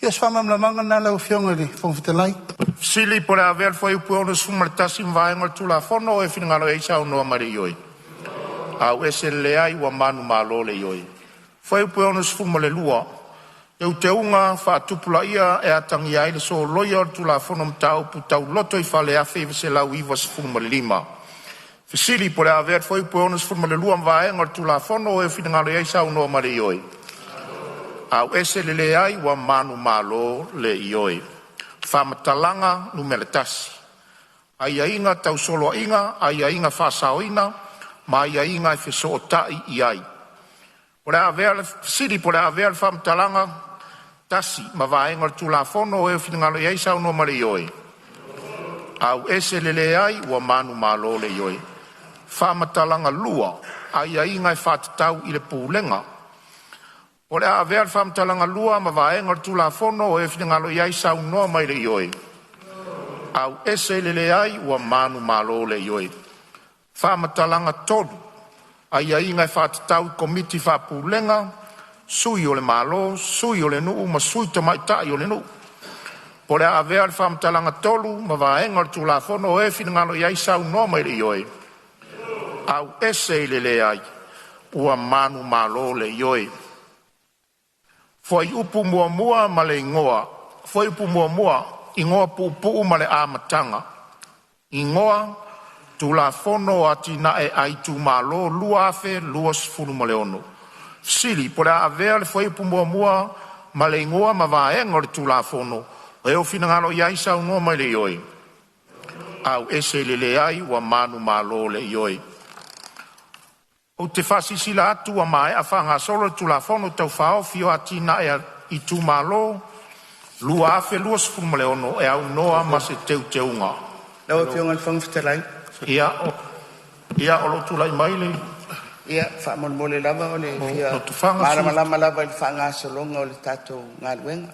Ia o si faamalamalamaga lena lau Afioga i le Fofoga Fetalai. Fesili po o le a avea le fuaiupu 61 ma vaega o le Tulafono. O e finagalo ai saunoa mai i le ioe. AUESE le Leai. Ua manumalo le Ioe. Fuaiupu 62, Teuteuga faatupulaia e atagia ai le soloia o le Tulafono o Mataupu Tau Lotoifale 1995. Fesili po o le a avea le fuaiupu 62 ma vaega o le Tulafono. O e finagalo ai saunoa mai i le ioe. AUESE le Leai. Ua manumalo le Ioe. Faamatalaga Numera 1, Aiaiga tau Soloaiga, Aiaiga Faasaoina ma Aiaiga e Fesootai i ai. Po o le a avea le Fesili po o le a avea le faamatalaga 1 ma vaega o le Tulafono. O e finagalo ai saunoa mai i le Ioe. AUESE le Leai. Ua manumalo le Ioe. Faamatalaga Numera 2, Aiaiga e faatatau i le Pulega. O le a avea le faamatalaga lua ma vaega o le Tulafono o e finagalo i ai saunoa mai le Ioe, auese i le leai ua manumalo le Ioe. Faamatalaga 3: Aiaiga e faatatau i Komiti Faapulega, Sui o le Malo, Sui o le Nuu ma Sui Tamaitai o le Nuu. Po o le a avea le faamatalaga tolu ma vaega o le Tulafono o e finagalo i ai saunoa mai le Ioe, auese i le leai ua manumalo le Ioe. Fuaiupu 1 ma le Igoa: Fuaiupu 1, Igoa Puupuu ma le Amataga: Igoa: Tulafono o Atinae a Itumalo 2026. Fesili: Po o le a avea le Fuaiupu 1 ma le Igoa ma Vaega o le Tulafono. O e ua finagalo i ai saunoa mai le Ioe, auese i le leai ua manumalo le Ioe. Ou te faasilasila atu ua maea faagasolo le Tulafono Tau Faaofi o Atinae a Itumalo 2026 e aunoa ma se teuteuga. Lau Afioga i le Fofoga Fetalai. Ia, o lo o tulai mai le Ia, faamolemole lava o le fia malamalama lava i le faagasologa o le tatou galuega.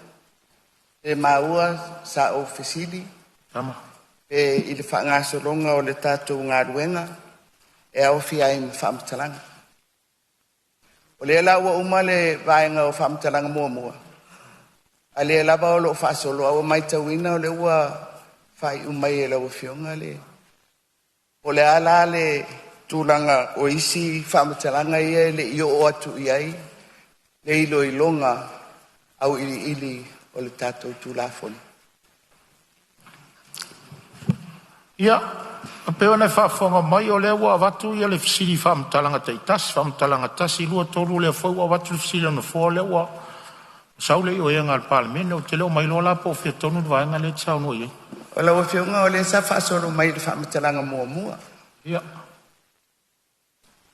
E maua sa ou fesili pe i le faagasologa o le tatou galuega e aofia ai ma faamatalaga. O lea la ua uma le vaega o faamatalaga muamua, a lea lava o lo o faasolo, a ua matauina o lea ua faaiu mai e lau Afioga le. O le a la le tulaga o isi faamatalaga ia e le i oo atu i ai le iloiloga auiliili o le tatou Tulafono? Ia, e pei ona e faafofoga mai o lea ua avatu le fesili i faamatalaga taitasi, faamatalaga 1, 2, 3, lea foi ua avatu le fesili a le Nofoa, o lea ua sau le ioega a le Palemene. Ou te le o mailoa la po o fea tonu le vaega lea e te saunoa i ai. O lau Afioga o lea sa faasolo mai i le faamatalaga muamua. Ia.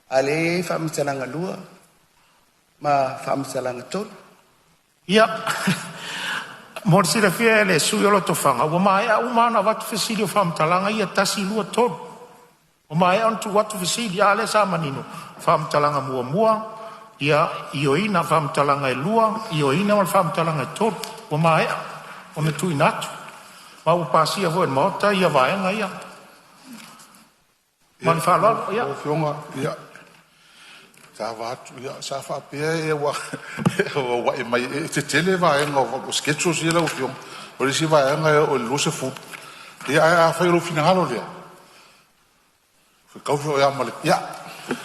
A lea e i ai faamatalaga lua ma faamatalaga tolu. Ia, mo le silafia e le sui usufono o Lotofaga, ua maea uma ona avatu fesili o faamatalaga ia 1, 2, 3. Ua maea ona tuu atu fesili, a lea sa manino, faamatalaga muamua, ia, ioeina, faamatalaga e lua, ioeina ma le faamatalaga e tolu. Ua maea ona tuuina atu, ma ua pasia foi e le Maota ia vaega ia. Ma le faaaloalo. Lau Afioga, ia, sa ava atu, ia, sa faapea ua auai mai, e tetele vaega o schedules ia lau Afioga. O le isi vaega e oo i le 20, ia ae afai o lou finagalo lea, fetaui foi lava ma le… Ia,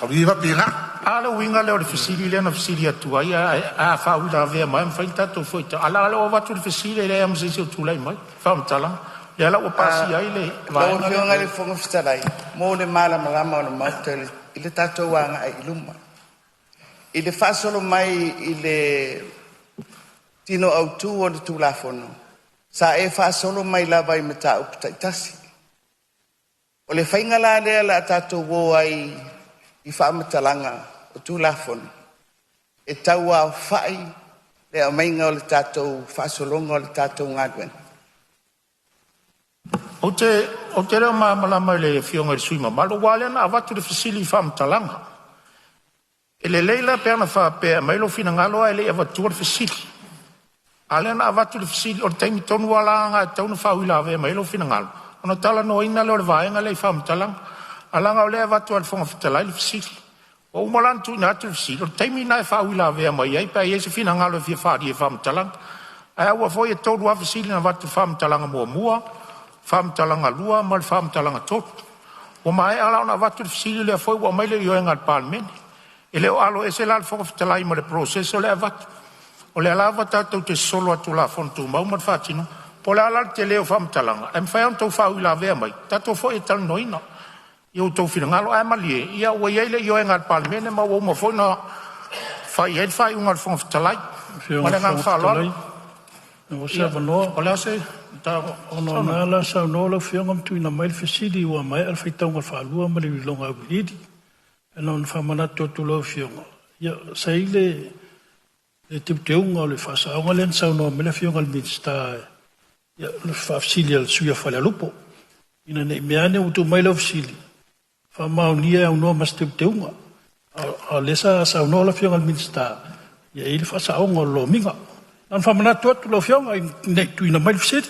talu ia e faapena. A le uiga lea o le fesili lea na fesili atu ai, ae a faauilavea mai lava e mafai ona tatou foi i tua. Ae leaga o lea ua avatu le fesili e leai lava ma se isi o tulai mai i faamatalaga. Lea la ua pasia ai le Lau vaega Afioga i lea. le Fofoga Fetalai, mo le malamalama o le Maota i le tatou agai i luma. I le faasolo mai i le tino autu o le Tulafono, sa e faasolo mai lava i mataupu taitasi. O le faiga la lea o le a tatou o ai i faamatalaga o Tulafono, e tauaofai le aumaiga o le tatou faasologa o le tatou galuega. Ou te le o malamalama i le Afioga i le sui usufono mamalu, aua o lea na avatu le fesili i faamatalaga. E lelei la pe ana faapea e aumai lou finagalo ae le i avatua le fesili. A o lea na avatu le fesili, o le taimi tonu lava la lena e tatau ona faauilavea mai ai lou finagalo, ona talanoaina lea o le vaega lea i faamatalaga. Ae leaga o lea e avatu lava e le Fofoga Fetalai le fesili. Ua uma la ona tuuina atu le fesili, o le taimi lena e faauilavea mai ai pe a i ai se finagalo e fia faaalia i faamatalaga. Ae aua foi e tolu lava fesili na avatu i le faamatalaga muamua, faamatalaga lua ma le faamatalaga tolu. Ua maea la ona avatu le fesili, lea foi ua aumai le ioega a le Palemene. E le o aloese la le Fofoga Fetalai ma le process o lea e avatu. O lea lava tatou te sosolo lava i Tulafono Tumau ma le faatinoga. Po o le a la le tele o faamatalaga, ae mafai lava ona outou faauilavea mai, tatou foi e talanoaina i outou finagalo. Ae malie, ia ua i ai le ioega a le Palemene ma ua uma foi ona fai i ai le faaiuga a le Fofoga Fetalai. Afioga Ma i le le agaga Fofoga faaaloalo. Fetalai, maua se Ia, avanoa? o le a se mataupu? Ona o lena la saunoa lau Afioga ma tuuina mai le fesili ua maea le faitauga faalua ma le iloiloga auiliili. E na ona faamanatu atu i lau Afioga, ia sa i ai le teuteuga o le faasaoga lea na saunoa mai le Afioga i le Minisita, ia, o le faafesili a le sui usufono o Falealupo, ina ne i mea ane ua tuu mai lau fesili, faamaonia e aunoa ma se teuteuga. A o lea sa saunoa le Afioga i le Minisita, Ia e i ai le faasaoga o le lomiga. Na ona faamanatu atu i lau Afioga ne i tuuina mai le fesili.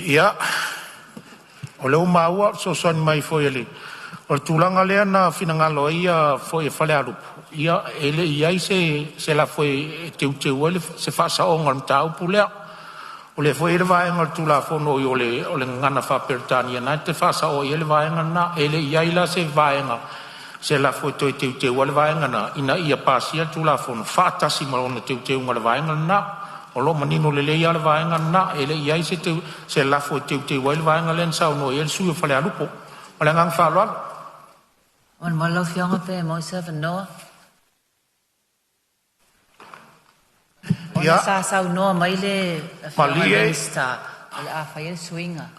Ia, o lea ua maua le fesoasoani mai foi a le… O le tulaga lea na finagalo ai ia Falealupo, ia e le i i ai se lafo e teuteu ai se faasaoga o le mataupu lea. O lea foi e i ai le vaega o le Tulafono i le gagana faa-Peretania o lena e te faasaoa i ai le vaega lena. E le i i ai la se vaega, se lafo e toe teuteu ai le vaega lena ina ia pasia le Tulafono faatasi ma lona teuteuga o le vaega lena. O lo o manino lelei lava le vaega lena, e le i i ai se lafo e teuteu ai le vaega lea na saunoa i ai le sui usufono o Falealupo. Ma le agaga faaaloalo. Malie lau Afioga pe maua se avanoa. Ona sa saunoa mai le Afioga i le Malie. Minisita o le a fai le suiga.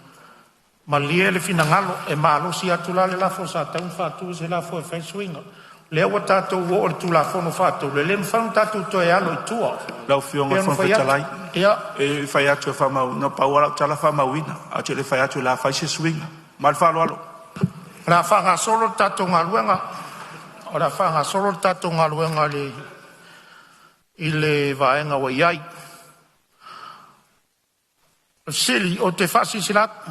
Malie le finagalo, e malosi atu la le lafo sa tatau ona faatu se lafo e fai ai le suiga. O lea ua tatou oo i le Tulafono Faatonutonu, e le mafai ona tatou toe alo i tua. Lau E Afioga i pei le ona Fofoga fai atu, Fetalai, ia, e fai atu e faamauina, pau lava lau tala faamauina, ae ou te le fai atu o le a fai se suiga. Ma le faaaloalo. O le a faagasolo le tatou galuega, o le a faagasolo le tatou galuega i le vaega ua i ai. Ou te faasilasila atu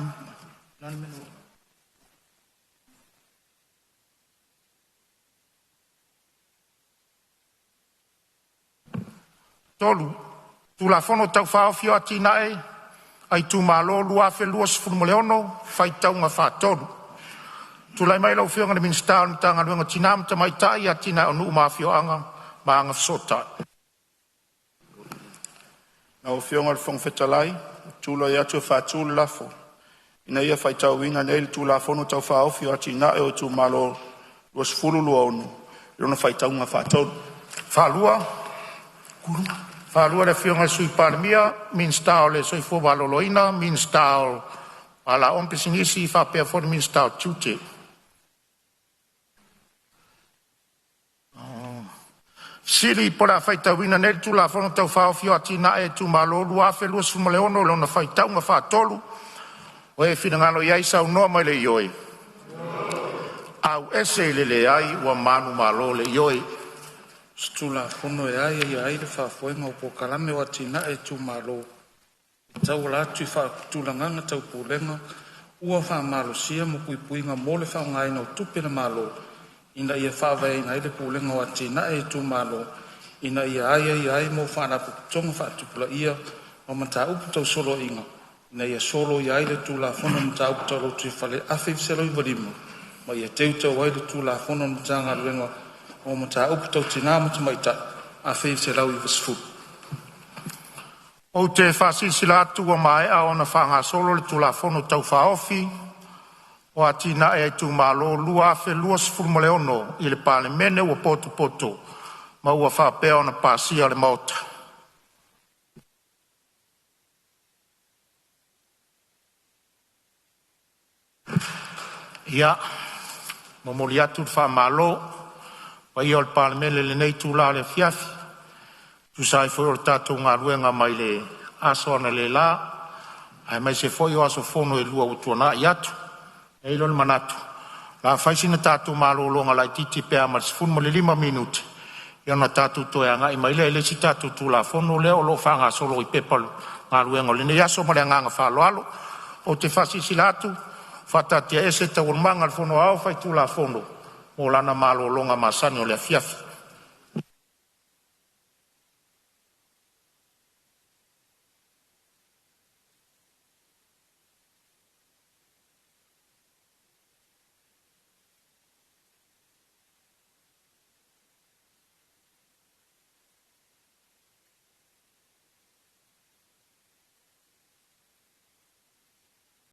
ua Tulafono Tau Faaofi o Atinae a Itumalo 2026, faitauga faatolu. Tulai mai lau Afioga i le Minisita o le Matagaluega o Tina ma Tamaitai, Atinae o Nuu ma Afioaga ma Agafesootai. Lau Afioga i le Fofoga Fetalai, ou te tulai atu e faatu le lafo, Ina ia faitauina nei le Tulafono Tau Faaofi o Atinae o Itumalo 2026 i lona faitauga faatolu. Faalua, le Afioga i le Sui Palemia, Minisita o le Soifua Maloloina, Minisita o Aoga, Pisinisi faapea foi le Minisita o Tiute. Po o le a faitauina nei le Tulafono Tau Faaofi o Atinae a Itumalo 2026 i lona faitauga faatolu. O e finagalo i ai saunoa mai i le ioe, leai. Ua manumalo le ioe. Tulafono e aiaia ai le faafoega o polokalame o atinae a itumalo e tauala atu i faatulagana tau pulega ua faamalosia mo puipuiga mo le faaaogaina o tupe a le Malo ina ia faavaeina ai le Pulega o Atinae a Itumalo ina ia aiaia ai mo faalapotopotoga faatupulaia ma mataupu tau soloaiga ina ia soloia ai le Tulafono o Mataupu Tau Lotoifale 1995 ma ia teuteu ai le Tulafono a le Matagaluega o Mataupu Tau Tina ma Tamaitai 1990. Ou te faasilasila atu ua maea ona faagasolo le Tulafono Tau Faaofi o Atinae a Itumalo 2026 i le Palemene ua potopoto ma ua faapea ona pasia e le Maota. Ia, momoli atu le faamalo i le paia o le Palemene i lenei itula o le afiafi, e tusa ai foi o le tatou galuega mai le aso analeila aemaise foi o aso fono e lua ua tuanai atu. E i ai le manatu o le a fai sina tatou malologa laitiiti pe a ma le 15 minute ona tatou toe agai mai lea i le isi tatou Tulafono lea o lo o faagasolo i Pepa o Luga o lenei aso. Ma le agaga faaaloalo. Ou te faasilasila atu ua faataatiaese Taualumaga a le Fono Aoao Faitulafono mo lana malologa masani o le afiafi.